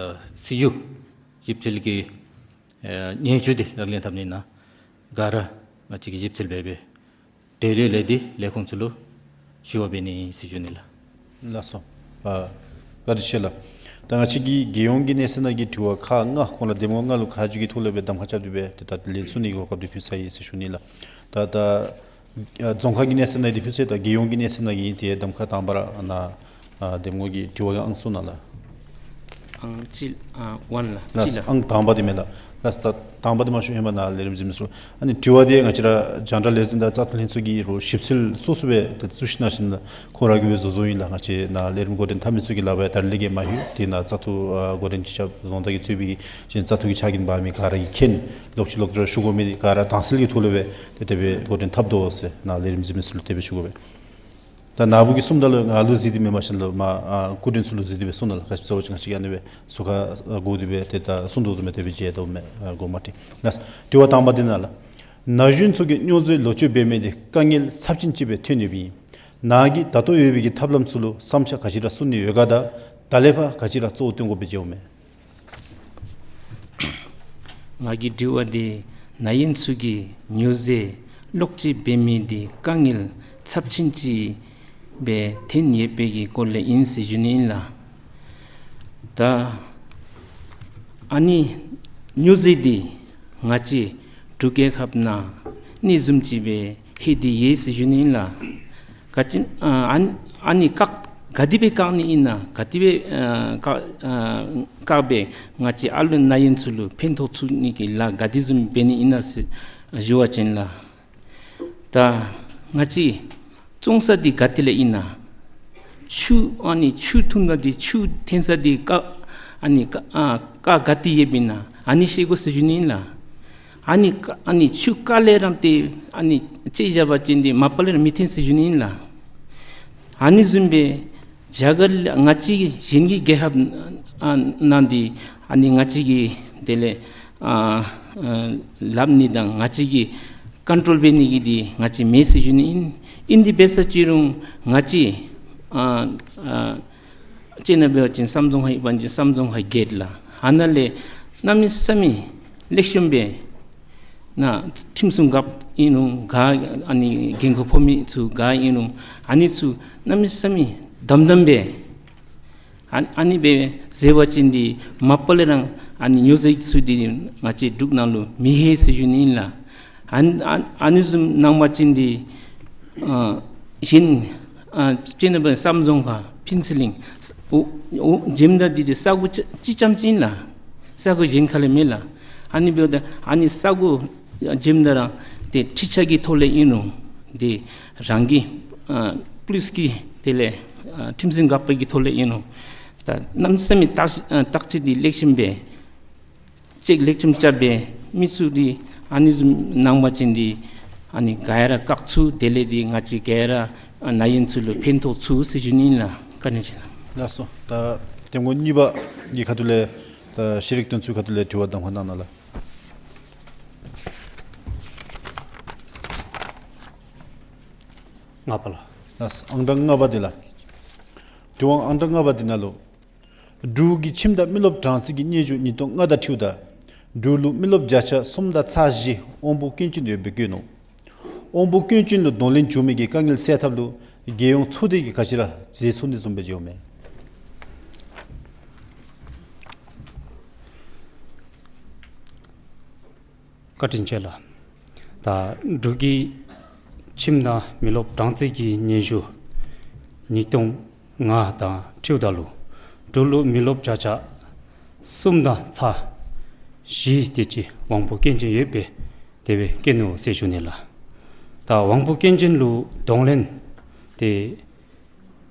སྲིད་བྱུས་ཞིབ་འཚོལ་གྱི་ཨ་སྙན་ཞུ་འདི་ལག་ལེན་འཐབ་ནི་ཨིན་ན། ག་ར་ང་བཅས་ཀྱིས་ཞིབ་འཚོལ་འབད་སྦེ་དེ་ལས་ལས་འདི་ལས་ཁུངས་ཚུ་ལུ་ཞུ་བ་འབད་ནི་ཟེར་ཞུ་ནི་ལགས། ལགས་སོ། ཨ་བཀའ་དྲིན་ཆེ་ལགས། ད་ང་བཅས་ཀྱི་རྒྱལ་ཡོངས་ཀྱི་གནས་ཚད་ནང་གི་དྲི་བ་ཁག་ལྔ་ཁོང་ལུ་གདམ་ངོ་ལྔ་ལུ་ཁག་བརྒྱད་ཀྱི་ཐོག་ལས་སྦེ་གདམ་ཁ་རྐྱབ་སྟེ་སྦེ་ཏེ་ད་ལན་གསུང་ནི་གི་གོ་སྐབས་འདི་ཕུལ་ཚར་ཡི་ཟེར་ཞུ་ནི་ལགས། ད་ད་ཨ་རྫོང་ཁག་གི་གནས་ཚད་ནང་འདི་ཕུལ་ཚར་ཡི། ད་རྒྱལ་ཡོངས་ཀྱི་གནས་ཚད་ནང་གི་ཨིན། ཏེ་གདམ་ཁ་དང་པ་ར་ཨ་ནཱ་ཨ་གདམ་ངོ་གི་དྲི་བ་གི་ཨང་གསུང་གནང་ལགས། ཨང་གཅིག་ཨ་ཝན་ལགས། ལགས། གཅིག་ལགས། ཨང་དང་པ་འདི་མས་ལགས། ལགས། ད་དང་པ་འདི་མ་ཞུ་ཧེ་མ་ནཱ་ལས་རིམ་གཟིགས་མི་ཚུ་ཨ་ནི་དྲི་བ་འདི་ང་བཅས་ར་རྒྱང་བསྒྲགས་ལས་འཛིན་དང་བཙག་འཐུ་ལྷན་ཚོགས་ཀྱིས་རོགས་ཞིབ་འཚོལ་སོ་སོ་སྦེ་ཏེ་བཙུགས་ཞིནམ་ལས་ཁོང་ར་གིས་སྦེ་བཟོ་བཟོཝ་ཨིན་ལགས། ང་བཅས་ནཱ་ལས་རིམ་འགོ་འདྲེན་འཐབ་མི་ཚུ་གི་ལག་པར་ད་རེས་ལས་ཀྱི་མ་ལྷོད། ཏེ་ནཱ་བཙག་འཐུ་ཨ་འགོ་འདྲེན་ཅིག་རྐྱབ་རྫོང་བདག་གིས་གཙོས་པའི་གི་གཞན་བཙག་འཐུ་གི་ཕྱག་འགན་འབག་མི་ག་ར་གིས་མཁྱེན། ལོག་ཅི་ལོག་ཅི་ར་ཞུ་དགོ་མི་འདི་ག་ར་དྭངས་གསལ་གྱི་ཐོག་ལས་སྦེ་ཏེ་དེ་སྦེ་འགོ་འདྲེན་འཐབ་དོ་ཟེར་ནཱ་ལས་རིམ་གཟིགས་མི་ཚུ་ལུ་དེ་སྦེ་ཞུ་དགོ་པས། ད་ནཱ་བུ་གིས་གསུངམ་ད་ལུ་ང་ལུ་གཟིགས་ཏེ་མེན་པར་ཞིནམ་ལས་མར་ཨ་སྐུ་མགྲོན་ཚུ་ལུ་གཟིགས་ཏེ་སྦེ་གསུང་གནང་ལགས། ག་ཅི་ཟེར་བ་ཅིན་ང་བཅས་ཀྱིས་ཨ་ནི་སྦེ་ཟུར་ཁར་ཨ་སྒུག་སྟེ་སྦེ་ཏེ་ད་གསུང་དོ་བཟུམ་སྦེ་དེ་སྦེ་མཇལ་དོ་མས། ཨ་འགོ་མ་ཁྲིད་ལགས། དྲི་བ་དང་པ་འདི་ནཱ་ལགས། ན་གཞོན་ཚུ་གིས་སྨྱོ་རྫས་ལོག་སྤྱོད་འབད་མི་འདི་དཀའ་ངལ་ཚབས་ཆེན་ཅིག་སྦེ་ཐོན་ཡོདཔ་ཨིན། ནཱ་གིས་ད་ལྟོ་ཡོད་པའི་གི་ཐབས་ལམ་ཚུ་ལུ་བསམ་འཆར་ག་ཅི་ར་གསུང་ནི་ཡོད་ག། ད་ད་ལས་ཕར་ག་ཅི་ར་གཙོ་བོ་བཏོན་དགོཔ་སྦེ་མཇལཝ་མས། ང་གི་དྲི་བ་འདི་ན་གཞོན་ཚུ་གིས་སྨྱོ་རྫས་ལོག་སྤྱོད་འབད་མི་འདི་དཀའ་ངལ་ཚབས་ཆེན་ཅིག་སྦེ་ཐོན་ཡོད་པའི་གི་སྐོར་ལས་ཨིན་ཟེར་ཞུ་ནི་ཨིན་ལགས། ད་ཨ་ནི་སྨྱོ་རྫས་འདི་ང་བཅས་འབྲུག་རྒྱལ་ཁབ་ནང་ཨ་ནི་བཟུམ་ཅིག་སྦེ་ལྷོད་དེ་ཡོད་ཟེར་ཞུ་ནི་ཨིན་ལགས། ག་ཅི་ཨ་ཨ་ནི་ཨ་ནི་བཀག་ག་དེ་སྦེ་བཀག་ནི་ཨིན་ན་ག་དེ་སྦེ་ཨ་བཀག་ཨ་བཀག་སྦེ་ང་བཅས་ཨ་ལུ་ན་གཞོན་ཚུ་ལུ་ཕན་ཐོགས་ཚུགས་ནི་གི་ལཱ་ག་དེ་བཟུམ་འབད་ནི་ཨིན་ན་ཟེར་ཞུ་བ་ཅིན་ལགས། ད་ང་བཅས་བཙོང་ས་འདི་ག་ཏེ་ལས་ཨིན་ན། ཆུ་ཨ་ནི་ཆུ་འཐུང་ས་འདི་ཆུ་འཐེན་ས་འདི་རྐ་ཨ་ནི་རྐ་ཨ་རྐ་ག་ཏེ་ཡོདཔ་ཨིན་ན་ཨ་ནི་ཤེས་དགོ་ཟེར་ཞུ་ནི་ཨིན་ལགས། ཨ་ནི་རྐ་ཨ་ནི་ཆུ་རྐ་ལས་ར་ཏེ་ཨ་ནི་བཅད་བཞག་པ་ཅིན་འདི་མ་པ་ལས་ར་མི་འཐེན་ཟེར་ཞུ་ནི་ཨིན་ལགས། ཨ་ནི་བཟུམ་སྦེ་རྒྱ་གར་ལས་ང་བཅས་གཞན་གྱི་རྒྱལ་ཁབ་ཨ་ནང་འདི་ཨ་ནི་ང་བཅས་ཀྱིས་དེ་ལས་ཨ་ཨ་སླབ་ནི་དང་ང་བཅས་ཀྱིས་ཀོན་ཊོལ་འབད་ནི་གི་འདི་ང་བཅས་མེད་ཟེར་ཞུ་ནི་ཨིན། ཨིན་དེ་འབད་ས་ཅི་རུང་ང་བཅས་ཨ་ཨ་སྤྱིར་ན་འབད་བ་ཅིན་བསམ་རྫོང་ཁག་ཨིན་པ་ཅིན་བསམ་རྫོང་ཁག་བརྒྱད་ལགས། ཨ་ནཱ་ལས་གནམ་མེད་ས་མེད་ལེགས་ཤོམ་སྦེ་ ནཱ་ཁྲིམས་སྲུང་འགགཔ་ཨིན་རུང་ག་ཨ་ནི་འགན་ཁུར་ཕོག་མི་ཚུ་ག་ཨིན་རུང་ཨ་ནི་ཚུ་གནམ་མེད་ས་མེད་དམ་དམ་སྦེ་ཨ་ཨ་ནི་སྦེ་མཛད་པ་ཅིན་འདི་མ་པ་ལས་ར་ཨ་ནི་ཉོ་ཟེར་ཚུ་འདི་ང་བཅས་འབྲུག་ནང་ལུ་མི་ལྷོད་ཟེར་ཞུ་ནི་ཨིན་ལགས། ཨ་ཨ་ཨ་ནི་བཟུམ་གནང་པ་ཅིན་འདི་ཨ་གཞན་ཨ་ཅི་ན་བ་བསམ་རྫོང་ཁག་ཕུན་ཚོགས་གླིང་ཨོ་ཨོ་འཇིམ་དང་འདི་འདི་ས་གོ་ཅི་ཅི་ཙམ་ཅིག་ཨིན་ལགས། ས་གོ་གཞན་ཁ་ལས་མེད་ལགས། ཨ་ནི་འབདཝ་ད་ཨ་ནི་ས་གོ་འཇིམ་དང་ར་ཏེ་ཁྲི་ཆ་གི་ཐོག་ལས་ཨིན་རུང་ཏེ་རང་གི་ཨ་པུ་ལིསི་གི་དེ་ལས་ཨ་ཁྲིམས་སྲུང་འགག་པ་གི་ཐོག་ལས་ཨིན་རུང་ད་གནམ་མེད་ས་མེད་བརྟག་ཨ་བརྟག་དཔྱད་འདི་ལེགས་ཤོམ་སྦེ་ཅེཀ་ལེགས་ཤོམ་རྐྱབ་སྦེ་མི་ཚུ་འདི་ཨ་ནི་བཟུམ་གནང་པ་ཅིན་འདི་ཨ་ནི་ག་ཡ་ར་བཀག་ཚུགས། དེ་ལས་འདི་ང་བཅས་ག་ཡ་ར་ཨ་ན་ཡོན་ཚུ་ལུ་ཕན་ཐོགས་ཚུགས་ཟེར་ཞུ་ནི་ཨིན་ལགས། བཀའ་དྲིན་ཆེ་ལགས། ལགས་སོ། ད་འདེམས་ངོ་གཉིས་པ་གི་ཁ་ཐུག་ལས་ད་ཤེས་རིག་དོན་ཚུའི་ཁ་ཐུག་ལས་དྲི་བ་གདམ་ཁ་གནང་གནང་ལགས། ལྔ་པ་ལགས། ལགས་སོ། ཨང་གྲངས་ལྔ་པ་འདི་ལགས། དྲི་བ་ཨང་གྲངས་ལྔ་པ་འདི་ནང་ལུ་འབྲུག་གི་ཁྱིམ་བདག་མི་རློབས་སྦྲང་རྩི་གི་སྙན་ཞུ་ཉིས་སྟོང་ལྔ་དང་འཁྲིལཝ་ད་འབྲུག་ལུ་མི་རློབས་བརྒྱ་ཆ་གསུམ་དང་ཚག་བཞི་དབང་པོ་སྐྱོན་ཅན་ཡོད་པའི་སྐྱོན་ནོ། དབང་པོ་སྐྱོན་ཅན་ལུ་གདོང་ལེན་བྱུང་མི་གི་དཀའ་ངལ་སེལ་ཐབས་ལུ་རྒྱལ་ཡོངས་ཚོགས་སྡེ་གིས་ག་ཅི་ར་མཛད་ཚུགས་ནི་བཟུམ་སྦེ་མཇལཝ་མས། བཀའ་དྲིན་ཆེ་ལགས། ད་འབྲུག་གི་ཁྱིམ་བདག་མི་རློབས་སྦྲང་རྩི་གི་སྙན་ཞུ་ཉིས་སྟོང་ལྔ་དང་འཁྲིལཝ་ད་ལུ་འབྲུག་ལུ་མི་རློབས་བརྒྱ་ཆ་གསུམ་དང་ཚག་བཞི་དེ་ཅིག་དབང་པོ་སྐྱོན་ཅན་ཡོད་པའི་དེ་སྦེ་སྐྱོན་ནུག་ཟེར་ཞུ་ནི་ལགས། ད་དབང་པོ་སྐྱོན་ཅན་ལུ་གདོང་ལེན་དེ་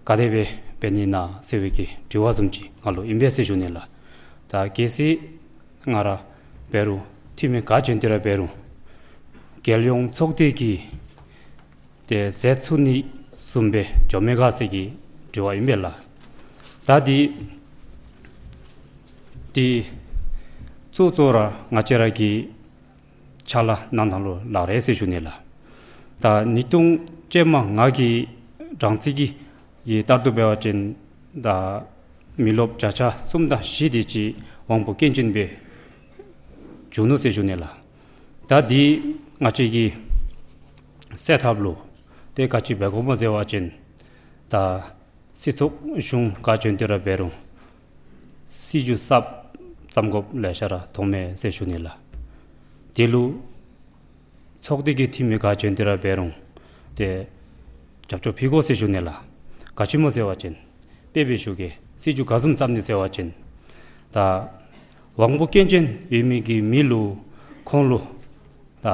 ག་དེ་སྦེ་འབད་ནི་ཨིན་ན་ཟེར་བའི་གི་དྲི་བ་བཟུམ་ཅིག་ང་ལུ་ཨིན་པས་ཟེར་ཞུ་ནི་ལགས། ད་གལ་སྲིད་ང་ར་འབད་རུང་འཐུས་མི་ག་བྱོན་ཏེ་ར་འབད་རུང་རྒྱལ་ཡོངས་ཚོགས་སྡེ་གིས་དེ་མཛད་ཚུགས་ནི་བཟུམ་སྦེ་འགྱོ་མས་ག་ཟེར་གྱི་དྲི་བ་ཨིན་པས་ལགས། ད་འདི་འདི་གཙོ་གཙོ་ར་ང་བཅས་ར་གི་ཕྱག་ལཱ་གནང་ཐངས་ལུ་ལགས་རེ་ཟེར་ཞུ་ནི་ལགས། ད་ཉིས་སྟོང་བཅོ་ལྔ་གི་སྦྲང་རྩི་གི་ཡི་ལྟར་དུ་འབད་བ་ཅིན་ད་མི་རློབས་བརྒྱ་ཆ་གསུམ་དང་བཞི་དེ་ཅིག་དབང་པོ་སྐྱོན་ཅན་སྦེ་བྱུང་ནུག་ཟེར་ཞུ་ནི་ལགས། ད་འདི་ང་བཅས་ཀྱིས་སེལ་ཐབས་ལུ་ཏེ་ག་ཅི་འབད་དགོཔ་སྨོ་ཟེར་བ་ཅིན་ད་སྲིད་ཚོགས་གཞུང་ག་བྱོན་ཏེ་ར་འབད་རུང་སྲིད་བྱུས་གསརཔ་བརྩམ་དགོཔ་ལེ་ཤ་ར་མཐོང་མས་ཟེར་ཞུ་ནི་ལགས། དེ་ལུ་ཚོགས་སྡེ་གི་འཐུས་མི་ག་བྱོན་ཏེ་ར་འབད་རུང་ཏེ་རྒྱབ་སྐྱོར་ཕུལ་དགོ་ཟེར་ཞུ་ནི་ལགས། ག་ཅི་སྨོ་ཟེར་བ་ཅིན་དཔེ་སྦེ་ཞུ་གེ། སྲིད་བྱུས་ག་བཟུམ་བརྩམ་ནི་ཟེར་བ་ཅིན་ད་དབང་པོ་སྐྱོན་ཅན་ཡོད་མི་གི་མི་ལུ་ཁོང་ལུ་ད་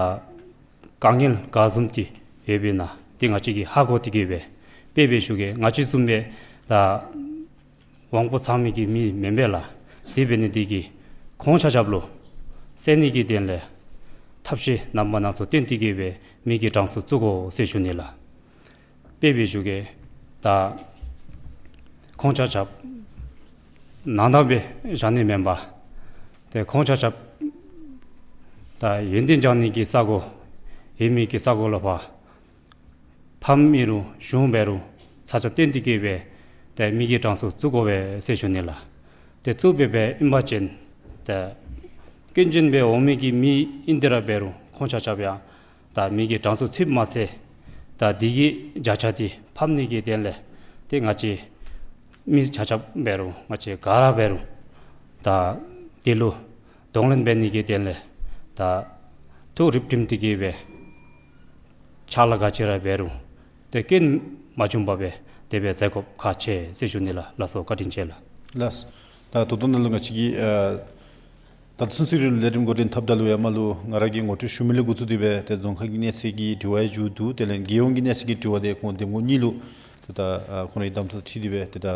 དཀའ་ངལ་ག་བཟུམ་ཅིག་ཡོདཔ་ཨིན་ན་དེ་ང་བཅས་ཀྱིས་ཧ་གོ་སྟེ་གི་སྦེ་དཔེ་སྦེ་ཞུ་གེ། ང་བཅས་བཟུམ་སྦེ་ད་དབང་པོ་ཚང་མི་གི་མི་མེན་པས་ལགས། དེ་འབད་ནི་དེ་གིས་ཁོང་ཆ་ཁྱབ་ལུ་སེལ་ནི་གི་དོན་ལས་ཐབས་ཤེས་རྣམ་པ་སྣ་ཚོགས་བཏོན་ཏེ་གི་སྦེ་མི་གི་གྲངས་སུ་བཙུགས་དགོ་ཟེར་ཞུ་ནི་ལགས། དཔེ་སྦེ་ཞུ་གེ། ད་ཁོང་ཆ་ཁྱབ་ནང་ན་སྦེ་བཞག་ནི་མེན་པར་ཏེ་ཁོང་ཆ་ཁྱབ་ད་ཡོན་ཏན་སྦྱང་ནི་གི་ས་གོ་ཡོད་མི་གི་ས་གོ་ལུ་ཕར་ཕམ་ཨིན་རུང་གཞུང་འབད་རུང་ས་ཆ་བཏོན་ཏེ་གི་སྦེ་ཏེ་མི་གི་གྲངས་སུ་བཙུགས་དགོ་པས་ཟེར་ཞུ་ནི་ལགས། ཏེ་བཙུགས་སྦེ་སྦེ་ཨིན་པ་ཅིན་ཏེ་སྐྱོན་ཅན་སྦེ་འོང་མི་གི་མི་ཨིན་ཏེ་ར་འབད་རུང་ཁོང་ཆ་ཁྱབ་ཡང་ད་མི་གི་གྲངས་སུ་ཚུདཔ་མ་ཚད་ད་དེ་གི་བརྒྱ་ཆ་དེ་ཕམ་ནི་གི་དོན་ལས་ཏེ་ང་བཅས་མི་ཆ་ཁྱབ་འབད་རུང་ང་བཅས་ག་ར་འབད་རུང་ད་དེ་ལུ་གདོང་ལེན་འབད་ནི་གི་དོན་ལས་ད་ཐུགས་རིག་བསྒྲིམས་ཏེ་གི་སྦེ་ཕྱག་ལཱ་ག་ཅི་ར་འབད་རུང་ཏེ་སྐྱོན་མ་བྱུང་པར་སྦེ་དེ་སྦེ་མཛད་དགོཔ་ཁག་ཆེ་ཟེར་ཞུ་ནི་ལགས། ལགས་སོ། བཀའ་དྲིན་ཆེ་ལགས། ལགས། ད་ད་ལྟོ་ནཱ་ལུ་ང་བཅས་ཀྱིས་ཨ་ད་ཚུན་ཚོད་རིང་ལས་རིམ་འགོ་འདྲེན་འཐབ་ད་ལུ་ཡང་མར་ལུ་ང་ར་གིས་ངོ་སྤྲོད་ཞུ་མི་ལས་འགོ་བཙུགས་ཏེ་སྦེ་ཏེ་རྫོང་ཁག་གི་གནས་ཚད་ཀྱི་དྲི་བ་ཡང་མཇུག་བསྡུ། དེ་ལས་རྒྱལ་ཡོངས་ཀྱི་གནས་ཚད་ཀྱི་དྲི་བ་དེ་ཁོང་འདེམས་ངོ་གཉིས་ལུ་ཏེ་ད་ཨ་ཁོང་རའི་གདམ་ཐོ་ཁྲིད་དེ་སྦེ་ཏེ་ད་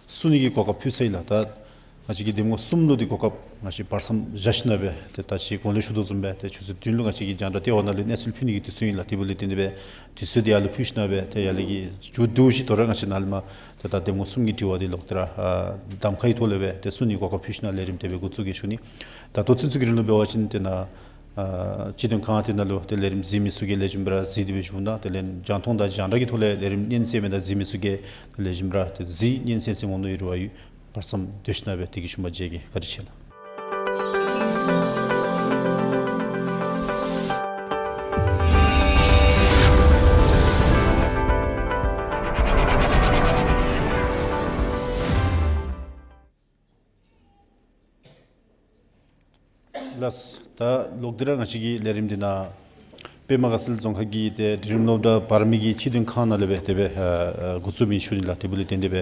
གསུང་ནི་གི་གོ་སྐབས་ཕུལ་ཚར་ཡི་ལགས། ད་ང་བཅས་ཀྱིས་འདེམས་ངོ་གསུམ་ལུ་འདི་གོ་སྐབས་ང་བཅས་བར་མཚམས་བཞག་ཞིནམ་སྦེ་ཏེ་ད་ཅི་གོང་ལས་ཞུ་དོ་བཟུམ་སྦེ་ཏེ་ཆུ་ཚོད་བདུན་ལུ་ང་བཅས་ཀྱིས་རྒྱང་བསྒྲགས་ལྟེ་བ་ནང་ལས་གནས་ཚུལ་ཕུལ་ནི་གི་དུས་ཚོད་ཨིན་ལགས། དེ་འབདཝ་ལས་བརྟེན་ཏེ་སྦེ་དུས་ཚོད་འདི་ཡར་ལུ་ཕུལ་ཞིནམ་སྦེ་ཏེ་ཡར་ལས་ཀྱི་མཇུག་བསྡུ་ཞིནམ་དོ་རུང་ང་བཅས་ནཱ་ལས་མར་ཏེ་ད་འདེམས་ངོ་གསུམ་གྱི་དྲི་བ་འདི་ལོག་སྟེ་ར་ཨ་གདམ་ཁའི་ཐོག་ལས་སྦེ་ཏེ་གསུང་ནི་གོ་སྐབས་ཕུལ་ཞིནམ་ལས་རིམ་དེ་སྦེ་འགོ་བཙུགས་གེ་ཞུ་ནི། ད་ལྟོ་ཚུན་ཚོད་ཀྱི་རིང་ལུ་འབད་བ་ཅིན་ཏེ་ནཱ་ཨ་སྤྱི་དོན་ཁང་དེ་ནང་ལུ་ཏེ་ལས་རིམ་གཟིགས་མི་ཚུ་གིས་ལེགས་ཤོམ་སྦེ་ར་གཟིགས་ཏེ་སྦེ་བཞུགས་གནང་། དེ་ལས་རྒྱང་མཐོང་དང་རྒྱང་བསྒྲགས་ཀྱི་ཐོག་ལས་ལས་རིམ་སྙན་གསན་མི་དང་གཟིགས་མི་ཚུ་གིས་ལེགས་ཤོམ་སྦེ་ར་ཏེ་གཟིགས་སྙན་གསན་ཟེར་མི་ནང་ཡོད་རུང་བར་མཚམས་སྡོད་ཞིནམ་སྦེ་དེ་གི་ཤུལ་མ་མཇལ་གེ། བཀའ་དྲིན་ཆེ་ལགས། ལགས། ད་ལོག་སྟེ་ར་ང་བཅས་ཀྱི་ལས་རིམ་འདི་ནང་པདྨ་དགའ་ཚལ་རྫོང་ཁག་གི་ཏེ་འབྲིང་རིམ་སློབ་གྲྭ་བར་མི་གི་སྤྱི་དོན་ཁང་ནང་ལས་སྦེ་དེ་སྦེ་ཨ་ཨ་འགོ་བཙུགསཔ་ཨིན་ཞུ་ནི་ལགས། དེ་འབདཝ་ལས་བརྟེན་ཏེ་སྦེ་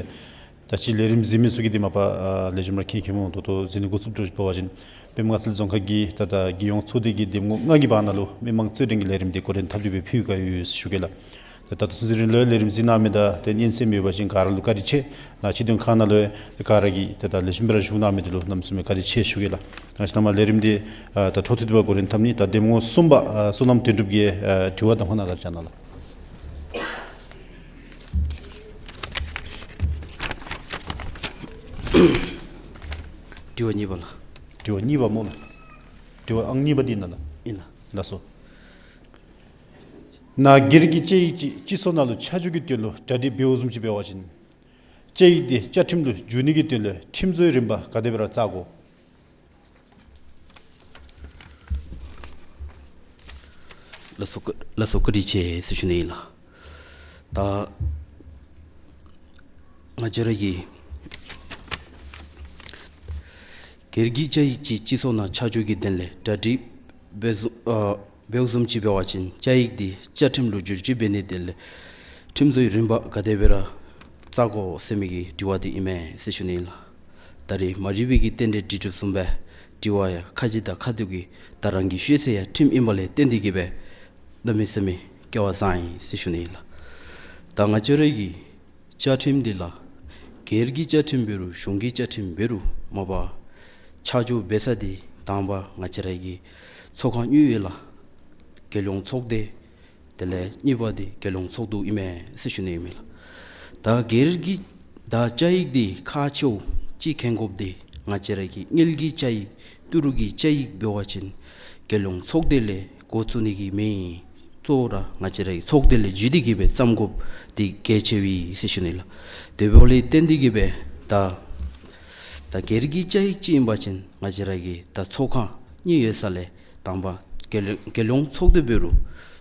ད་ཅི་ལས་རིམ་གཟིགས་མི་ཚུ་གིས་འདི་མ་པ་ཨ་ལེགས་ཤོམ་ར་མཁྱེན་མཁྱེནམ་འོང་། ད་ལྟོ་གཟིགས་ནི་འགོ་བཙུགསཔ་འདྲཝ་ཅིག་འབད་བ་ཅིན་པདྨ་དགའ་ཚལ་རྫོང་ཁག་གི་ད་ད་རྒྱལ་ཡོངས་ཚོགས་སྡེ་གི་འདེམས་ངོ་ལྔ་གི་བར་ན་ལུ་མི་མང་རྩོད་འགྲན་གྱི་ལས་རིམ་འདི་འགོ་འདྲེན་འཐབ་སྟེ་སྦེ་ཕུལ་ག་ཡོད་ཟེར་ཞུ་གེ་ལགས། ད་ད་ལྟོ་ཚུན་ཚོད་རིང་ལུ་ལས་རིམ་གཟིགས་གནང་མི་དང་ཏེ་སྙན་གསན་མི་ཡོད་པ་ཅིན་ག་ར་ལུ་བཀའ་དྲིན་ཆེ། ནཱ་སྤྱི་དོན་ཁང་ནང་ལུ་ཡང་ག་ར་གིས་ཏེ་ད་ལེགས་ཤོམ་སྦེ་ར་བཞུགས་གནང་མི་འདི་ལུ་གནམ་མེད་ས་མེད་བཀའ་དྲིན་ཆེ་ཞུ་གེ་ལགས། ང་བཅས་ནཱ་མར་ལས་རིམ་འདི་ཨ་ད་འཕྲོ་མཐུད་དེ་སྦེ་འགོ་འདྲེན་འཐབ་ནི། ད་འདེམས་ངོ་གསུམ་པ་ཨ་བསོད་ནམས་དོན་གྲུབ་ཀྱིས་ཨ་དྲི་བ་གདམ་ཁ་ནང་ག་ར་བཅར་གནང་ལགས། དྲི་བ་གཉིས་པ་ལགས། དྲི་བ་གཉིས་པ་སྨོ་ལགས། དྲི་བ་ཨང་གཉིས་པ་འདི་ནཱ་ལགས། ཨིན་ལགས། ལགས་སོ། ནཱ་སྒེར་གྱི་བཅའ་ཡིག་ཅིག་སྤྱི་ཚོགས་ནང་ལུ་ཆ་འཇོག་གི་དོན་ལུ་གྲ་སྒྲིག་འབདཝ་བཟུམ་ཅིག་འབད་བ་ཅིན་བཅའ་ཡིག་འདི་བཅའ་ཁྲིམས་ལུ་འགྱུར་ནི་གི་དོན་ལུ་ཁྲིམས་བཟོའི་རིམ་པ་ག་དེ་སྦེ་ར་བརྩི་དགོ། ལགས་སོ། ལགས་སོ། བཀའ་དྲིན་ཆེ་ཟེར་ཞུ་ནི་ཨིན་ལགས། ད་ང་བཅས་ར་གི་སྒེར་གྱི་བཅའ་ཡིག་ཅིག་སྤྱི་ཚོགས་ནང་ཆ་འཇོག་གི་དོན་ལས་གྲ་སྒྲིག་འབད་བཟུམ་ཨ་འབདཝ་བཟུམ་ཅིག་འབད་བ་ཅིན་བཅའ་ཡིག་འདི་བཅའ་ཁྲིམས་ལུ་བསྒྱུར་བཅོས་འབད་ནི་དེ་ལས་ཁྲིམས་བཟོའི་རིམ་པ་ག་དེ་སྦེ་ར་བརྩི་དགོ་ཟེར་མི་གི་དྲི་བ་འདི་ཨིན་མས་ཟེར་ཞུ་ནི་ཨིན་ལགས། ད་རེས་མ་རིག་པའི་གི་རྟེན་འབྲེལ་འགྲིག་གྲུབ་བཟུམ་སྦེ་དྲི་བ་ཡང་ཁ་ཅིག་དང་ཁ་ཅིག་གིས་ད་རང་གིས་ཤེས་ཚད་ཡང་ཁྲིམས་ཨིན་པ་ལས་བརྟེན་ཏེ་གིས་སྦེ་གནམ་མེད་ས་མེད་སྐལ་བ་བཟང་ཡི་ཟེར་ཞུ་ནི་ཨིན་ལགས། ད་ང་བཅས་ར་གི་བཅའ་ཁྲིམས་འདི་ལགས་སྒེར་གྱི་བཅའ་ཁྲིམས་འབད་རུང་གཞུང་གི་བཅའ་ཁྲིམས་འབད་རུང་མ་པ་ཆ་འཇོག་འབད་ས་འདི་དང་པ་ང་བཅས་ར་གི་ཚོགས་ཁང་གཉིས་ཡོད་ལགས། རྒྱལ་ཡོངས་ཚོགས་སྡེ། དེ་ལས་གཉིས་པ་འདི་རྒྱལ་ཡོངས་ཚོགས་འདུ་ཨིན་མས་ཟེར་ཞུ་ནི་ཨིན་མས་ལགས། ད་སྒེར་གྱི་ད་བཅའ་ཡིག་འདི་ཁག་ཆེཝ་ཅིག་མཁྱེན་དགོཔ་འདི་ང་བཅས་ར་གི་དངུལ་གྱི་བཅའ་ཡིག་ཏི་རུ་གི་བཅའ་ཡིག་འབད་བ་ཅིན་རྒྱལ་ཡོངས་ཚོགས་སྡེ་ལས་འགོ་བཙུགས་ནི་གི་མེན། གཙོ་བོ་ར་ང་བཅས་ར་གི་ཚོགས་སྡེ་ལས་བརྒྱུད་དེ་གིས་སྦེ་བརྩམ་དགོཔ་འདི་གལ་ཆེ་བས་ཟེར་ཞུ་ནི་ལགས། དེ་འབདཝ་ལས་བརྟེན་ཏེ་གིས་སྦེ་ད་ད་སྒེར་གྱི་བཅའ་ཡིག་ཅིག་ཨིན་པ་ཅིན་ང་བཅས་ར་གི་ད་ཚོགས་ཁང་གཉིས་ཡོད་ས་ལས་དང་པ་རྒྱལ་རྒྱལ་ཡོངས་ཚོགས་སྡེ་འབད་རུང་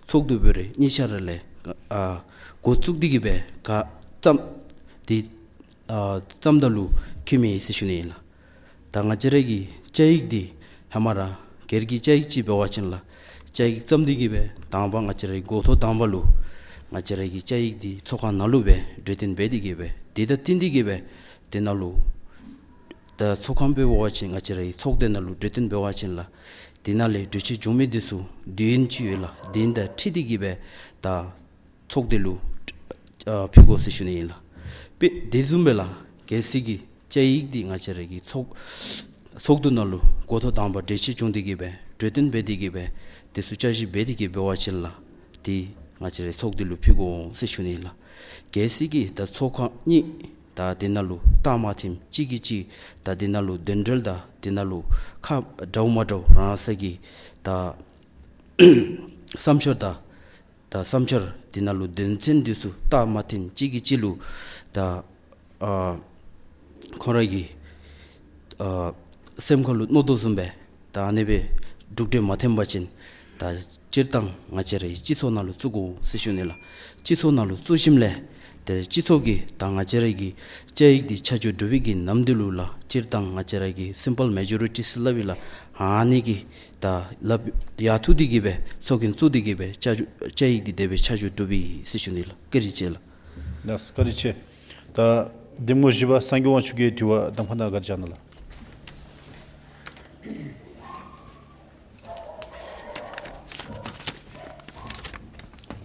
ཚོགས་འདུ་འབད་རུང་གཉིས་ཆ་ར་ལས་ཨ་འགོ་བཙུགས་ཏེ་གིས་སྦེ་ག་བརྩམ་འདི་ཨ་བརྩམ་ད་ལུ་ཁྱད་མེད་ཟེར་ཞུ་ནི་ཨིན་ལགས། ད་ང་བཅས་ར་གི་བཅའ་ཡིག་འདི་ཧེ་མ་ར་སྒེར་གྱི་བཅའ་ཡིག་ཅིག་འབད་བ་ཅིན་ལགས་བཅའ་ཡིག་བརྩམ་སྟེ་གིས་སྦེ་དང་པ་ང་བཅས་ར་གི་འགོ་ཐོག་དང་པ་ལུ་ང་བཅས་ར་གི་བཅའ་ཡིག་འདི་ཚོགས་ཁང་ནང་ལུ་སྦེ་གྲོས་བསྟུན་འབད་དེ་གིས་སྦེ་དེ་དང་བསྟུན་ཏེ་གིས་སྦེ་དེ་ནང་ལུ་ད་ཚོགས་ཁང་འབད་བ་ཅིན་ང་བཅས་ར་གི་ཚོགས་སྡེ་ནང་ལུ་གྲོས་བསྟུན་འབད་བ་ཅིན་ལགས་དེ་ནང་ལས་གྲོས་ཆོད་བྱུང་མི་འདི་ཚུ་དོན་ཅིག་ཡོད་ལགས། དེ་དང་འཁྲིལ་ཏེ་གིས་སྦེ་ད་ཚོགས་སྡེ་ལུ་ཨ་ཕུལ་དགོ་ཟེར་ཞུ་ནི་ཨིན་ལགས། དཔེ་དེ་བཟུམ་སྦེ་ལགས་གལ་སྲིད་ཀྱི་བཅའ་ཡིག་འདི་ང་བཅས་ར་གི་ཚོགས་ཚོགས་འདུ་ནང་ལུ་འགོ་ཐོག་དང་པ་གྲོས་ཆོད་བྱུང་སྟེ་གིས་སྦེ་གྲོས་བསྟུན་འབད་དེ་གིས་སྦེ་དེ་ཚུ་བསྐྱར་ཞིབ་འབད་དེ་གིས་འབད་བ་ཅིན་ལགས་དེ་ང་བཅས་ར་ཚོགས་སྡེ་ལུ་ཕུལ་དགོ་ཟེར་ཞུ་ནི་ཨིན་ལགས། གལ་སྲིད་ཀྱི་ད་ཚོགས་ཁང་གཉིས་ད་དེ་ནང་ལུ་ལྟ་མ་ཐིམ་གཅིག་གིས་གཅིག་ད་དེ་ནང་ལུ་དོན་འགྲེལ་དང་དེ་ནང་ལུ་ཁ་འདྲཝ་མ་འདྲཝ་རང་སོ་གི་ད་བསམ་འཆར་དང་ད་བསམ་འཆར་དེ་ནང་ལུ་དོན་ཚན་འདི་ཚུ་ལྟ་མ་ཐིམ་གཅིག་གིས་གཅིག་ལུ་ད་ཨ་ཁོང་ར་གི་ཨ་སེམས་ཁ་ལུ་མནོ་དོ་བཟུམ་སྦེ་ད་ཨ་ནི་སྦེ་འགྲུབ་འབྲས་མ་ཐོན་པ་ཅིན་ད་སྤྱིར་བཏང་ང་བཅས་ར་གི་སྤྱི་ཚོགས་ནང་ལུ་བཙུགས་དགོ་ཟེར་ཞུ་ནི་ལགས། སྤྱི་ཚོགས་ནང་ལུ་བཙུགས་ཞིནམ་ལས་ཏེ་སྤྱི་ཚོགས་ཀྱིས་ད་ང་བཅས་ར་གི་བཅའ་ཡིག་འདི་ཆ་འཇོག་གྲུབ་པའི་གི་ནམ་དུས་ལུ་ལགས་སྤྱིར་བཏང་ང་བཅས་ར་གི་སིམ་པཱལ་མེ་ཇོ་རི་ཊི་ཟེར་སླབ་ཨིན་ལགས། ཨ་ནི་གི་ད་ལགཔ་ཡར་ཐུག་སྟེ་གིས་སྦེ་ཚོགས་རྒྱན་བཙུགས་ཏེ་གིས་སྦེ་ཆ་འཇོག་བཅའ་ཡིག་འདི་དེ་སྦེ་ཆ་འཇོག་གྲུབ་པས་ཟེར་ཞུ་ནི་ལགས། བཀའ་དྲིན་ཆེ་ལགས། ལགས་བཀའ་དྲིན་ཆེ། ད་འདེམས་ངོ་བཞི་པ་སངས་རྒྱས་དབང་ཕྱུག་གིས་དྲི་བ་གདམ་ཁ་ནང་ག་ར་བཅར་གནང་ལགས།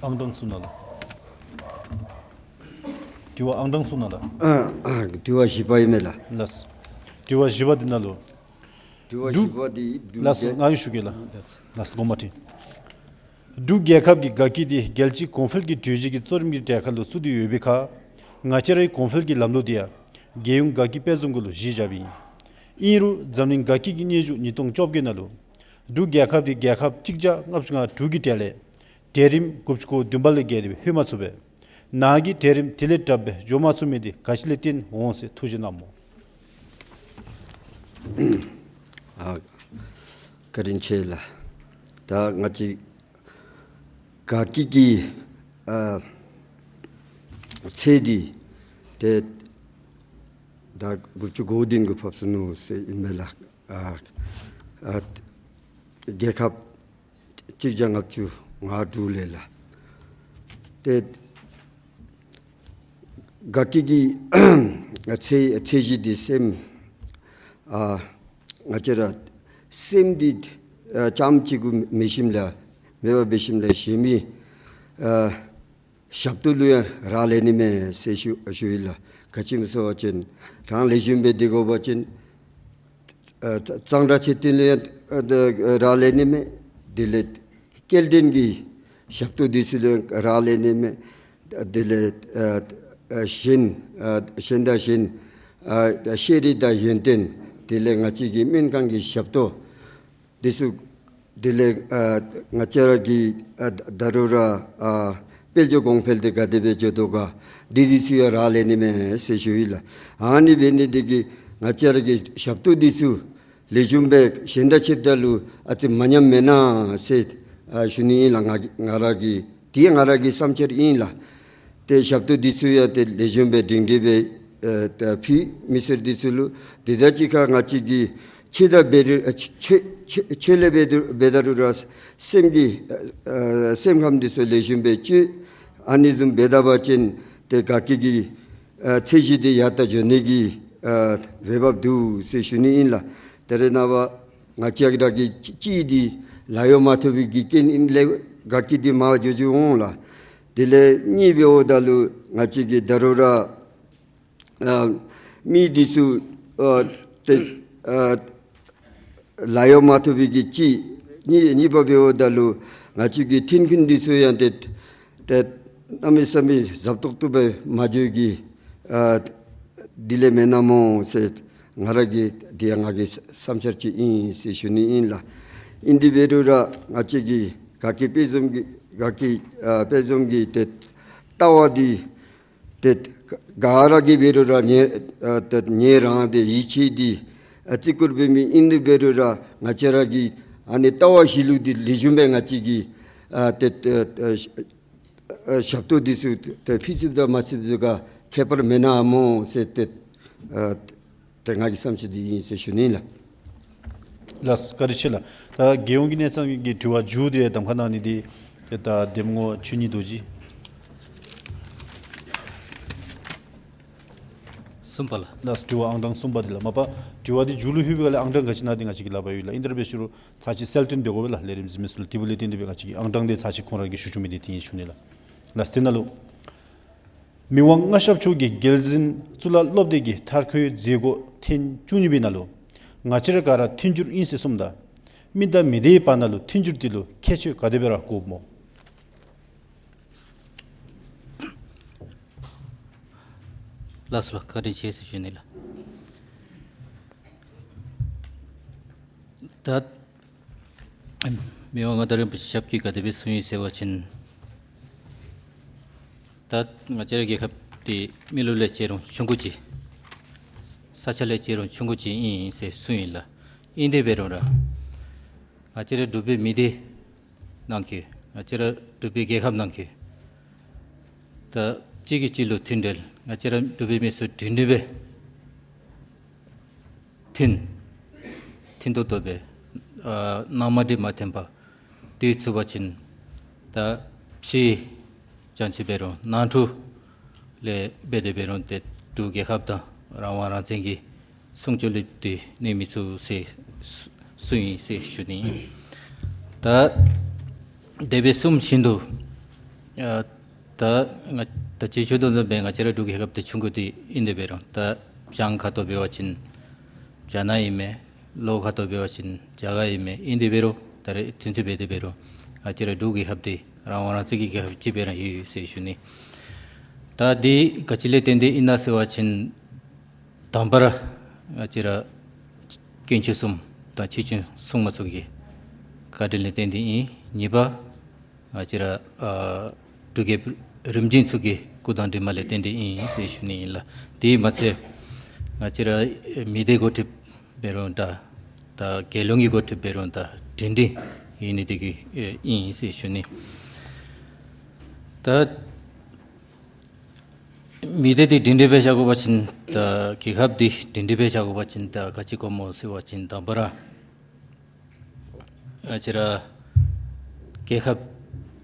ཨང་གྲངས་གསུང་གནང་ལགས། དྲི་བ་ཨང་གྲངས་གསུང་གནང་ལགས། ཨ་ཨ་དྲི་བ་བཞི་པ་ཨིན་མས་ལགས། ལགས། དྲི་བ་བཞི་པ་འདི་ནང་ལུ་དྲི་བ་འབྲུག་བཞི་པ་འདི་འབྲུག་ལགས་སོ། རྒྱལ་ང་གིས་ཞུ་གེ་ལགས། ལགས་སོ། ལགས་སོ། དགོངསམ་མ་ཁྲེལ། འབྲུག་རྒྱལ་ཁབ་ཀྱི་དགའ་སྐྱིད་འདི་རྒྱལ་སྤྱིའི་གོང་འཕེལ་གྱི་གྲོས་གཞི་གི་གཙོ་རིམ་གྱི་གྲལ་ཁར་ལུ་བཙུགས་ཏེ་ཡོད་པའི་ཁར་ང་བཅས་རའི་གོང་འཕེལ་གྱི་ལམ་ལུགས་འདི་ཡང་རྒྱལ་ཡོངས་དགའ་སྐྱིད་དཔལ་འཛོམས་སྐོར་ལུ་གཞི་བཞགཔ་ཨིན། ཨིན་རུང་འཛམ་གླིང་དགའ་སྐྱིད་ཀྱི་གནས་གཞུང་ཉིས་སྟོང་བཅོ་བརྒྱད་ནང་ལུ་འབྲུག་རྒྱལ་ཁབ་འདི་རྒྱལ་ཁབ་གཅིག་བརྒྱ་ལྔ་བཅུ་ང་དྲུག་གི་གྲས་ལས་གྲལ་རིམ་དགུ་བཅུ་གོ་བདུན་པ་ལས་བརྒལ་ཏེ་ལྷོད་མ་ཚུགས་པས། ནཱ་གི་གྲལ་རིམ་དེ་ལས་དྲགཔ་སྦེ་འགྱོ་མ་ཚུགས་མི་འདི་ག་ཅི་ལས་བརྟེན་འོང་ཟེར་ཐུགས་བཞེད་གནང་སྨོ། ཨ་བཀའ་དྲིན་ཆེ་ལགས། ད་ང་བཅས་དགའ་སྐྱིད་ཀྱི་ཨ་ཚད་འདི་ཏེ་ད་དགུ་བཅུ་གོ་བདུན་གུ་ཕོག་སོ་ནུག་ཟེར་ཨིན་མས་ལགས། ཨ་ཨ་ རྒྱལ་ཁབ་གཅིག་བརྒྱ་ལྔ་བཅུ་ང་དྲུག་ལས་ལགས། ཏེ་དགའ་སྐྱིད་ཀྱི་ཚེས་ཚེས་གཞི་འདི་སེམས་ཨ་ང་བཅས་ར་སེམས་འདི་ཨ་རྐྱངམ་གཅིག་གུ་མི་ཞིནམ་ལས་མེདཔ་འབད་ཞིནམ་ལས་གཞན་མི་ཨ་ཞབས་ཏོག་ལུ་ཡང་རག་ལས་ནི་མས་ཟེར་ཞུ་ཞུ་ཡི་ལགས། ག་ཅི་སྨོ་ཟེར་བ་ཅིན་རང་ལེགས་ཤོམ་སྦེ་སྡོད་དགོ་པ་ཅིན་ཨ་གཙང་སྦྲ་ཆེ་བཏོན་ལུ་ཡང་ཨ་རག་ལས་ནི་མས། དེ་ལས་སྐྱེལ་འདྲེན་གྱི་ཞབས་ཏོག་འདི་ཚུ་ལུ་ཡང་རག་ལས་ནི་མས། དེ་ལས་ཨ་ཨ་གཞན་ཨ་གཞན་དང་གཞན་ཨ་ཤེས་རིག་དང་ཡོན་ཏན། དེ་ལས་ང་བཅས་ཀྱི་སྨན་ཁང་གི་ཞབས་ཏོག་འདི་ཚུ་དེ་ལས་ཨ་ང་བཅས་ར་གི་ཨ་ད་རུང་ར་ཨ་དཔལ་འབྱོར་གོང་འཕེལ་འདི་ག་དེ་སྦེ་འགྱོ་དོ་ག་འདི་འདི་ཚུ་ཡང་རག་ལས་ནི་མས་ཟེར་ཞུ་ཡི་ལགས། ཨ་ནི་འབད་ནི་འདི་གིས་ང་བཅས་ར་གི་ཞབས་ཏོག་འདི་ཚུ་ལེགས་ཤོམ་སྦེ་གཞན་དང་ཕྱདཔ་ད་ལུ་ཨ་ཙི་མ་ཉམས་མེན་ན་ཟེར་ཨ་ཞུ་ནི་ཨིན་ལགས། ང་ང་ར་གི་འདི་ང་ར་གི་བསམ་འཆར་ཨིན་ལགས། ཏེ་ཞབས་ཏོག་འདི་ཚུ་ཡང་ཏེ་ལེགས་ཤོམ་སྦེ་སྒྲིང་སྒྲི་སྦེ་ཨེ་ཏེ་ཕུལ་མི་སེར་འདི་ཚུ་ལུ། དེ་དང་གཅིག་ཁར་ང་བཅས་ཀྱིས་ཆོས་དང་འབད་རུང་ཨ་ཆོས་ཆོས་ཆོས་ལས་འབད་དུ་འབད་ད་རུང་ར་སེམས་ཀྱི་ཨ་ཨ་སེམས་ཁམས་འདི་ཚུ་ལེགས་ཤོམ་སྦེ་བཅོས། ཨ་ནི་བཟུམ་འབད་ད་པ་ཅིན་ཏེ་དགའ་སྐྱིད་ཀྱི་ཨ་ཚེས་གཞི་འདི་ཡར་ད་འགྱོ་ནི་གི་ཨ་འོས་འབབ་འདུག་ཟེར་ཞུ་ནི་ཨིན་ལགས། ད་རེས་ནངས་པ་ང་བཅས་ར་གི་ཅི་ཅི་འདི་ལཱ་གཡོག་མ་ཐོབ་པའི་གི་རྐྱེན་ལས་དགའ་སྐྱིད་འདི་མར་འགྱོ་འགྱོཝ་འོང་ལགས། དེ་ལས་གཉིས་འབདཝ་ད་ལུ་ང་བཅས་ཀྱིས་ད་རུང་ར་ཨ་མི་འདི་ཚུ་ཨ་ཏེ་ཨ་ལཱ་གཡོག་མ་ཐོབ་པའི་གི་ཅིག་གཉིས་གཉིས་པ་འབདཝ་ད་ལུ་ང་བཅས་ཀྱི་འཐུས་མི་འདི་ཚུ་ཡང་ཏེ་ཏེ་གནམ་མེད་ས་མེད་ཟབ་ཏོག་ཏོ་སྦེ་མ་འགྱོ་གི་ཨ་དེ་ལས་མེན་ན་སྨོ་ཟེར་ང་ར་གི་འདི་ཡང་ང་གི་བསམ་འཆར་ཅིག་ཨིན་ཟེར་ཞུ་ནི་ཨིན་ལགས། ཨིན་དེ་འབད་རུང་ར་ང་བཅས་ཀྱི་དགའ་སྐྱིད་དཔལ་འཛོམས་ཀྱི་དགའ་སྐྱིད་ཨ་དཔལ་འཛོམས་ཀྱི་ཏེ་ལྟ་བ་འདི་ཏེ་ག་ར་གིས་འབད་རུང་ར་ངེ་ཨ་ཏེ་ངེ་རང་ཏེ་ཡིད་ཆེས་འདི་ཨ་བརྩི་བཀུར་འབད་མི་ཨིན་དེ་འབད་རུང་ར་ང་བཅས་ར་གི་ཨ་ནི་ལྟ་བ་གཞི་ལུགས་འདི་ལེགས་ཤོམ་སྦེ་ང་བཅས་ཀྱིས་ཨ་ཏེ་ཨ་ཨ་ཞབས་ཏོག་འདི་ཚུ་ཏེ་ཕུལ་ཚུགསཔ་དང་མ་ཚུགསཔ་འདི་ག་ཁྱད་པར་མེན་ན་སྨོ་ཟེར་ཏེ་ཨ་ཏེ་ང་གི་བསམ་འཆར་འདི་ཨིན་ཟེར་ཞུ་ནི་ལགས། ལགས་བཀའ་དྲིན་ཆེ་ལགས། ད་རྒྱལ་ཡོངས་ཀྱི་གནས་ཚང་གི་དྲི་བ་མཇུག་འདི་གདམ་ཁ་གནང་ནི་འདི་ཏེ་ད་གདམ་ངོ་ཆོས་ཉིད་རྡོ་རྗེ། གསུམ་པ་ལགས། ལགས་དྲི་བ་ཨང་གྲངས་གསུམ་པ་འདི་ལགས། མ་པ་དྲི་བ་འདི་མཇུག་ལུ་ལྷོད་པའི་སྒང་ལས་ཨང་གྲངས་ག་ཅི་ནང་འདི་ང་བཅས་ཀྱིས་ལཱ་འབད་ཡོད་ལགས། ཨིན་དེ་འབད་ཞུ་རུང་ཚར་གཅིག་གསལ་སྟོན་འབད་དགོ་པས་ལགས། ལས་རིམ་གཟིགས་མི་ཚུ་ལུ་དེ་འབདཝ་ལས་བརྟེན་ཏེ་སྦེ་ང་བཅས་ཀྱིས་ཨང་གྲངས་འདི་ཚར་གཅིག་ཁོང་ར་གིས་ཞུ་བཅུག་མི་འདི་དེ་ཨིན་ཞུ་ནི་ལགས། ལགས་དེ་ནང་ལུ་མི་དབང་མངའ་ཞབས་མཆོག་གིས་རྒྱལ་འཛིན་གཙུག་ལག་སློབ་སྡེ་གི་མཐར་འཁྱོལ་མཛད་སྒོ་ཐེངས་བཅུ་གཉིས་པའི་ནང་ལུ་ང་བཅས་ར་ག་ར་མཐུན་འགྱུར་ཨིན་ཟེར་གསུངམ་ད་མི་དང་མི་སྡེའི་བར་ན་ལུ་མཐུན་འགྱུར་འདི་ལུ་ཁྱད་ཆོས་ག་དེ་སྦེ་ར་དགོཔ་སྨོ། ལགས་སོ་ལགས། བཀའ་དྲིན་ཆེ་ཟེར་ཞུ་ནི་ལགས། ད་མི་དབང་མངའ་བདག་རིན་པོ་ཆེ་ཞབས་ཀྱིས་ག་དེ་སྦེ་གསུངས་ཡི་ཟེར་བ་ཅིན་ད་ང་བཅས་ར་རྒྱལ་ཁབ་འདི་མི་ལུ་ལས་བྱས་རུང་ཆུང་ཀུ་ཅིག་ས་ཆ་ལས་བྱས་རུང་ཆུང་ཀུ་ཅིག་ཨིན་ཟེར་གསུངས་ཡི་ལགས། ཨིན་དེ་འབད་རུང་ར་ང་བཅས་ར་འབྲུག་པའི་མི་སྡེ་ནང་འཁོད་ང་བཅས་ར་འབྲུག་པའི་རྒྱལ་ཁབ་ནང་འཁོད་ད་གཅིག་གིས་གཅིག་ལུ་མཐུན་འབྲེལ་ང་བཅས་ར་འབྲུག་པའི་མི་ཚུ་སྒྲིང་སྒྲིང་སྦེ་མཐུན་མཐུན་ཏོག་ཏོ་སྦེ་ཨ་ནང་མ་འགྲིག་མ་མཐུན་པ་འདི་ཚུགས་པ་ཅིན་ད་ཕྱི་རྐྱངམ་ཅིག་འབད་རུང་ནང་འཁྲུག་ལས་འབད་དེ་འབད་རུང་ཏེ་འབྲུག་རྒྱལ་ཁབ་དང་རང་དབང་རང་བཙན་གྱི་སྲུང་སྐྱོབ་ལུ་འདི་གནོད་མི་ཚུགས་ཟེར་གསུངས་ཡི་ཟེར་ཞུ་ནི་ཨིན། ད་དེ་སྦེ་གསུངམ་བཞིན་དུ་ཨ་ད་ང་ད་ཅི་ཞུ་དོ་བཟུམ་སྦེ་ང་བཅས་ར་འབྲུག་རྒྱལ་ཁབ་འདི་ཆུང་ཀུ་འདི་ཨིན་དེ་འབད་རུང་ད་བྱང་ཁ་ཐུག་འབད་བ་ཅིན་རྒྱ་ནག་ཨིན་མས། ལྷོ་ཁ་ཐུག་འབད་བ་ཅིན་རྒྱ་གར་ཨིན་མས། ཨིན་དེ་འབད་རུང་ད་རེས་དུས་ཚོད་འབད་དེ་འབད་རུང་ང་བཅས་ར་འབྲུག་རྒྱལ་ཁབ་འདི་རང་དབང་རང་བཙན་གྱི་རྒྱལ་ཁབ་ཅིག་སྦེ་ར་ཡོད་ཟེར་ཞུ་ནི། ད་འདི་ག་ཅི་ལས་བརྟེན་ཏེ་ཨིན་ན་ཟེར་བ་ཅིན་དང་པ་ར་ང་བཅས་ར་དཀོན་མཆོག་གསུམ་དང་ཆོས་སྐྱོང་སྲུང་མ་ཚུ་གི་བཀའ་དྲིན་ལས་བརྟེན་ཏེ་ཨིན། གཉིས་པ་ང་བཅས་ར་ཨ་འབྲུག་རྒྱལ་རིམ་བྱོན་ཚུ་གི་སྐུ་དམ་གྲིབ་མ་ལས་བརྟེན་ཏེ་ཨིན་ཟེར་ཞུ་ནི་ཨིན་ལགས། དེ་མ་ཚད་ང་བཅས་ར་མི་སྡེ་འགོ་ཁྲིདཔ་འབད་རུང་ད་ད་རྒྱལ་ཡོངས་ཀྱི་འགོ་ཁྲིདཔ་འབད་རུང་ད་སྒྲིང་སྒྲིང་ཨིན་ནི་དེ་གིས་ཨིན་ཟེར་ཞུ་ནི། ད་མི་སྡེ་འདི་སྒྲིང་སྒྲིང་སྦེ་བཞག་དགོ་པ་ཅིན་ད་རྒྱལ་ཁབ་འདི་སྒྲིང་སྒྲིང་སྦེ་བཞག་དགོ་པ་ཅིན་ད་ག་ཅི་དགོཔ་སྨོ་ཟེར་བ་ཅིན་དང་པ་ར་ ང་བཅས་ར་རྒྱལ་ཁབ་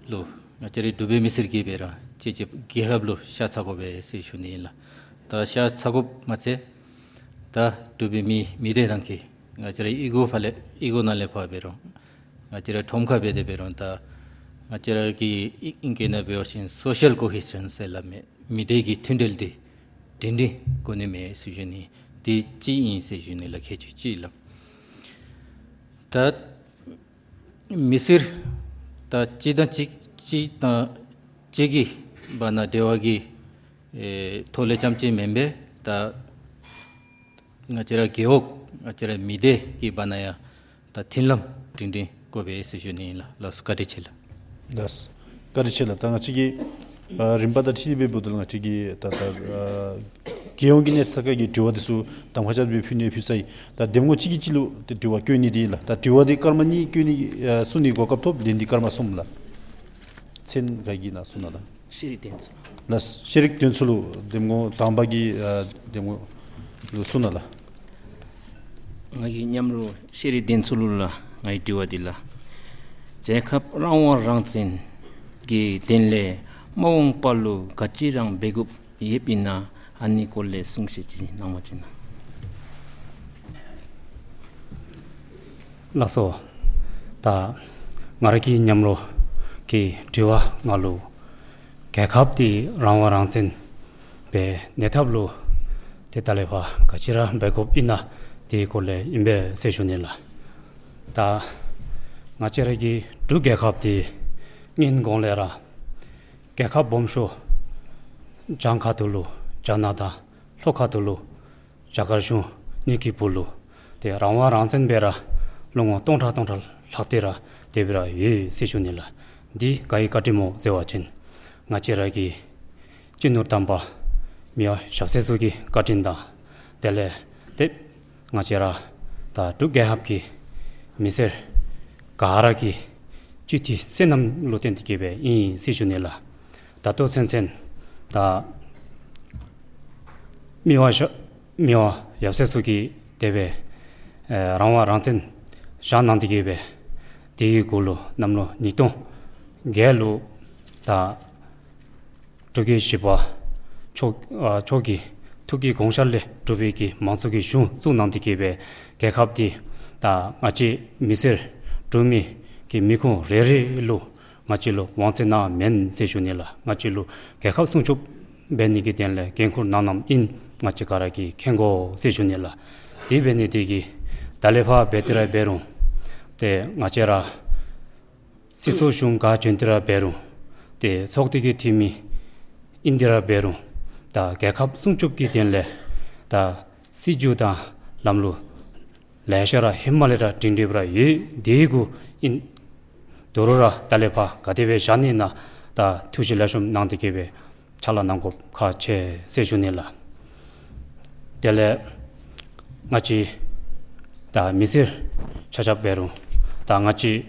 ལུ་ང་བཅས་ར་འབྲུག་པའི་མི་སེར་གྱིས་འབད་རུང་ཅིག་ཅིག་རྒྱལ་ཁབ་ལུ་ཤ་ཚ་དགོ་པས་ཟེར་ཞུ་ནི་ཨིན་ལགས། ད་ཤ་ཚ་དགོཔ་མ་ཚད་ད་འབྲུག་པའི་མི་མི་སྡེ་ནང་གི་ང་བཅས་ར་གཡུས་སྒོ་ཕར་ལས་གཡུས་སྒོ་ནང་ལས་ཕར་འབད་རུང་ང་བཅས་ར་ཁྲོམ་ཁར་འབད་དེ་འབད་རུང་ད་ང་བཅས་ར་གི་ཨིང་སྐད་ནང་འབད་བ་ཅིན་སོ་ཤལ་ཀོ་ཧེ་ཤཱན་ཟེར་སླབ་མས། མི་སྡེ་གི་མཐུན་འབྲེལ་འདི་སྒྲིང་སྒྲིང་དགོ་ནི་མས་ཟེར་ཞུ་ནི། འདི་གཅིག་ཨིན་ཟེར་ཞུ་ནི་ལགས། ཁྱད་ཆོས་གཅིག་ལགས། ད་མི་སེར་ད་གཅིག་དང་གཅིག་གཅིག་དང་གཅིག་གི་བར་ན་འབྲེལ་བ་གི་ཨེ་ཐོག་ལས་རྐྱངམ་གཅིག་མེན་པར་ད་ང་བཅས་ར་རྒེད་འོག་ང་བཅས་ར་མི་སྡེ་གི་བར་ན་ཡང་ད་མཐུན་ལམ་སྒྲིང་སྒྲིང་དགོ་པས་ཟེར་ཞུ་ནི་ཨིན་ལགས། ལགས་སོ། བཀའ་དྲིན་ཆེ་ལགས། ལགས། བཀའ་དྲིན་ཆེ་ལགས། ད་ང་བཅས་ཀྱི་ཨ་རིམ་པ་དང་འཁྲིལ་ཏེ་འབདཝ་ད་ལུ་ང་བཅས་ཀྱི་ད་ད་ཨ་རྒྱལ་ཡོངས་ཀྱི་གནས་ཚད་ཁག་གི་དྲི་བ་འདི་ཚུ་གདམ་ཁ་རྐྱབ་སྦེ་ཕུལ་ནི་ཕུལ་ཚར་ཡི། ད་འདེམས་ངོ་གཅིག་གིས་གཅིག་ལུ་ཏེ་དྲི་བ་བཀོད་ནི་འདི་ཨིན་ལགས། ད་དྲི་བ་འདི་སྐར་མ་གཉིས་བཀོད་ནི་ཨ་གསུང་ནི་གོ་སྐབས་ཐོབ། དེ་འདི་སྐར་མ་གསུམ་ལགས། མཚན་ག་གིས་ནཱ་གསུང་གནང་ལགས། ཤེས་རིག་བསྟན་འཛིན། ལགས། ཤེས་རིག་བསྟན་འཛིན་ལུ་འདེམས་ངོ་དང་པ་གི་ཨ་འདེམས་ངོ་ལུ་གསུང་གནང་ལགས། ང་གི་མཉམ་རོགས་ཤེས་རིག་བསྟན་འཛིན་ལུ་ལགས། ངེའི་དྲི་བ་འདི་ལགས། རྒྱལ་ཁབ་རང་དབང་རང་བཙན་གྱི་དོན་ལས་མ་འོངས་པ་ལུ་ག་ཅི་ར་འབད་དགོཔ་ཡོདཔ་ཨིན་ན་ཨ་ནི་སྐོར་ལས་གསུང་བཤད་ཅིག་གནང་བ་ཅིན་ན། ལགས་སོ། ད་ང་ར་གི་མཉམ་རོགས་ཀྱི་དྲི་བ་ནང་ལུ་རྒྱལ་ཁབ་འདི་རང་དབང་རང་བཙན་སྦེ་གནས་ཐབས་ལུ་ཏེ་ད་ལས་ཕར་ག་ཅི་ར་འབད་དགོཔ་ཨིན་ན་དེའི་སྐོར་ལས་ཨིན་པས་ཟེར་ཞུ་ནི་ལགས། ད་ང་བཅས་ར་གི་འབྲུག་རྒྱལ་ཁབ་འདི་སྔོན་གོང་ལས་ར་རྒྱལ་ཁབ་སྦོམ་ཤོས་བྱང་ཁ་ཐུག་ལུ་རྒྱ་ནག་དང་ལྷོ་ཁ་ཐུག་ལུ་རྒྱ་གར་གཞུང་གཉིས་ཀྱི་སྦུག་ལུ་ཏེ་རང་དབང་རང་བཙན་སྦེ་ར་ལོ་ངོ་སྟོང་ཕྲག་སྟོང་ཕྲག་ལྷག་སྟེ་ར་དེ་སྦེ་ར་ཡོད་ཟེར་ཞུ་ནི་ལགས། འདི་ག་གི་བཀའ་དྲིན་སྨོ་ཟེར་བ་ཅིན་ང་བཅས་ར་གི་སྤྱི་ནོར་དམ་པ་མི་དབང་ཞབས་སྲས་ཚུ་གི་བཀའ་དྲིན་དང་དེ་ལས་ཏེ་ང་བཅས་ར་ད་འབྲུག་རྒྱལ་ཁབ་ཀྱི་མི་སེར་ག་ར་གི་སྤྱི་འཐུས་བསོད་ནམས་ལུ་བརྟེན་ཏེ་གིས་སྦེ་ཨིན་ཟེར་ཞུ་ནི་ལགས། ད་ལྟོ་ཚུན་ཚོད་ད་མི་དབང་ཞབས་མི་དབང་ཡབ་སྲས་ཚུ་གིས་དེ་སྦེ་ཨེ་རང་དབང་རང་བཙན་བཞག་གནང་སྟེ་གིས་སྦེ་དེ་གི་གུ་ལུ་གནམ་ལོ་ཉིས་སྟོང་བརྒྱད་ལུ་ད་འབྲུག་རྒྱལ་བཞི་པ་མཆོག་ཨ་མཆོག་གི་ཐུགས་ཀྱི་དགོངས་ཞལ་ལས་གྲུབ་པའི་གི་མང་གཙོ་གི་གཞུང་བཙུགས་གནང་སྟེ་གིས་སྦེ་རྒྱལ་ཁབ་འདི་ད་ང་བཅས་མི་སེར་འབྲུག་མི་གི་མི་ཁུངས་རེ་རེ་ལུ་ང་བཅས་ལུ་དབང་ཚད་གནང་མེན་ཟེར་ཞུ་ནི་ལགས། ང་བཅས་ལུ་རྒྱལ་ཁབ་སྲུང་སྐྱོབ་འབད་ནི་གི་དོན་ལས་འགན་ཁུར་གནང་གནངམ་ཨིན་ང་བཅས་ག་ར་གིས་མཁྱེན་དགོ་ཟེར་ཞུ་ནི་ལགས། དེ་འབད་ནི་དེ་གིས་ད་ལས་ཕར་འབད་དེ་ར་འབད་རུང་ཏེ་ང་བཅས་ར་སྲིད་ཚོགས་གཞུང་ག་བྱོན་ཏེ་ར་འབད་རུང་ཏེ་ཚོགས་སྡེ་གི་འཐུས་མི་ཨིན་ཏེ་ར་འབད་རུང་ད་རྒྱལ་ཁབ་སྲུང་སྐྱོབ་ཀྱི་དོན་ལས་ད་སྲིད་བྱུས་དང་ལམ་ལུགས་ལེ་ཤ་ར་ཧེ་མ་ལས་ར་སྒྲིང་སྒྲིང་སྦེ་ར་ཡོད། དེ་གུ་ཨིན་དོ་རུང་ར་ད་ལས་ཕར་ག་དེ་སྦེ་བཞག་ནི་ཨིན་ན་ད་ཐུགས་བཞེད་ལེགས་ཤོམ་གནང་སྟེ་གིས་སྦེ་ཕྱག་ལཱ་གནང་དགོཔ་ཁག་ཆེ་ཟེར་ཞུ་ནི་ལགས། དེ་ལས་ང་བཅས་ད་མི་སེར་ཆ་ཁྱབ་འབད་རུང་ད་ང་བཅས་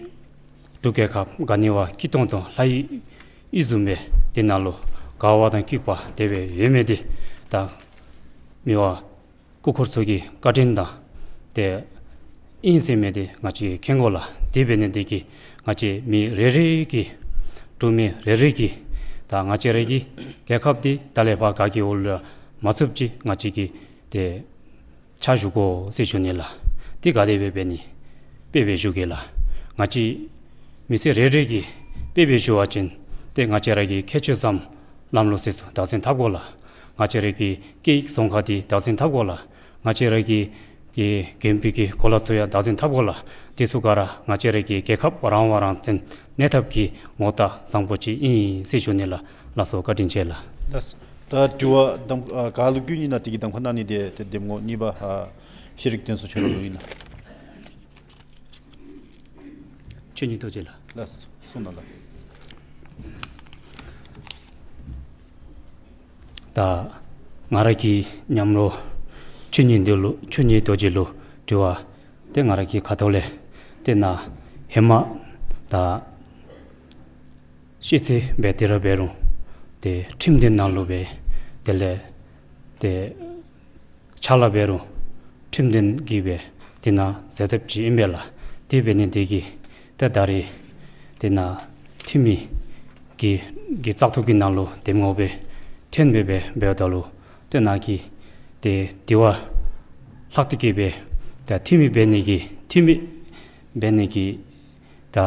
འབྲུག་རྒྱལ་ཁབ་ག་ནི་བ་སྐྱིད་ཏོང་ཏོ་ལྷ་ཡི་ཡུལ་བཟུམ་སྦེ་དེ་ནང་ལུ་དགའ་བ་དང་སྐྱིད་པ་དེ་སྦེ་ཡོད་མི་འདི་ད་མི་དབང་སྐུ་འཁོར་ཚུ་གི་བཀའ་དྲིན་དང་ཏེ་ཨིན་ཟེར་མི་འདི་ང་བཅས་ཀྱིས་མཁྱེན་དགོ་ལགས། དེ་འབད་ནི་དེ་གིས་ང་བཅས་མི་རེ་རེ་གིས་འབྲུག་མི་རེ་རེ་གིས་ད་ང་བཅས་ར་གི་རྒྱལ་ཁབ་འདི་ད་ལས་ཕར་ག་གི་འོག་ལུ་མ་ཚུདཔ་ཅིག་ང་བཅས་ཀྱིས་ཏེ་ཕྱག་ཞུ་དགོ་ཟེར་ཞུ་ནི་ལགས། དེ་ག་དེ་སྦེ་འབད་ནི་དཔེ་སྦེ་ཞུ་གེ་ལགས། ང་བཅས་མི་སེར་རེ་རེ་གིས་དཔེ་སྦེ་ཞུ་བ་ཅིན་ཏེ་ང་བཅས་ར་གི་ཁྱད་ཆོས་སམ་ལམ་ལུགས་སྲོལ་ཚུ་བདག་འཛིན་འཐབ་དགོ་ལགས། ང་བཅས་ར་གི་སྐད་ཡིག་རྫོང་ཁ་འདི་བདག་འཛིན་འཐབ་དགོ་ལགས། ང་བཅས་ར་གི་གི་དགོན་པའི་གི་གོ་ལ་ཚུ་ཡང་བདག་འཛིན་འཐབ་དགོ་ལགས། དེ་ཚུ་ག་ར་ང་བཅས་ར་གི་རྒྱལ་ཁབ་རང་དབང་རང་བཙན་གནས་ཐབས་ཀྱི་ངོ་རྟགས་བཟང་པོ་ཅིག་ཨིན་ཟེར་ཞུ་ནི་ལགས། ལགས་སོ། བཀའ་དྲིན་ཆེ་ལགས། ལགས། ད་དྲི་བ་གདམ་ཨ་ག་ལུ་བཀོད་ནི་ཨིན་ན་དེ་གི་གདམ་ཁ་གནང་ནི་འདི་ཏེ་འདེམས་ངོ་གཉིས་པ་ཨ་ཤེས་རིག་བསྟན་འཛིན་ཁྱོད་ར་ལུ་ཨིན་ལགས། ཆོས་ཉིད་རྡོ་རྗེ་ལགས། ལགས་སོ། གསུང་གནང་ལགས། ད་ང་ར་གི་མཉམ་རོགས་ཆོས་ཉིད་རྡོ་ལུ་ཆོས་ཉིད་རྡོ་རྗེ་ལུ་དྲི་བ་ཏེ་ང་ར་གི་ཁ་ཐུག་ལས་ཏེ་ནཱ་ཧེ་མ་ད་ཤེས་ཚད་འབད་དེ་ར་འབད་རུང་ཏེ་ཁྲིམས་དོན་ནང་ལུ་སྦེ་དེ་ལས་ཏེ་ཕྱག་ལཱ་འབད་རུང་ཁྲིམས་དོན་གྱི་སྦེ་དེ་ནང་མཛད་ཐབས་ཅིག་ཨིན་པས་ལགས། དེ་འབད་ནི་དེ་གིས་ ཏེ་ད་རེས་དེ་ནང་འཐུས་མི་གི་གི་བཙག་འཐུ་གི་ནང་ལུ་འདེམས་ངོ་སྦེ་ཐོན་སྦེ་སྦེ་འབདཝ་ད་ལུ་ཏེ་ནཱ་གི་ཏེ་དེ་བ་ལྷག་སྟེ་གི་སྦེ་ད་འཐུས་མི་འབད་ནི་གི་འཐུས་མི་འབད་ནི་གི་ད་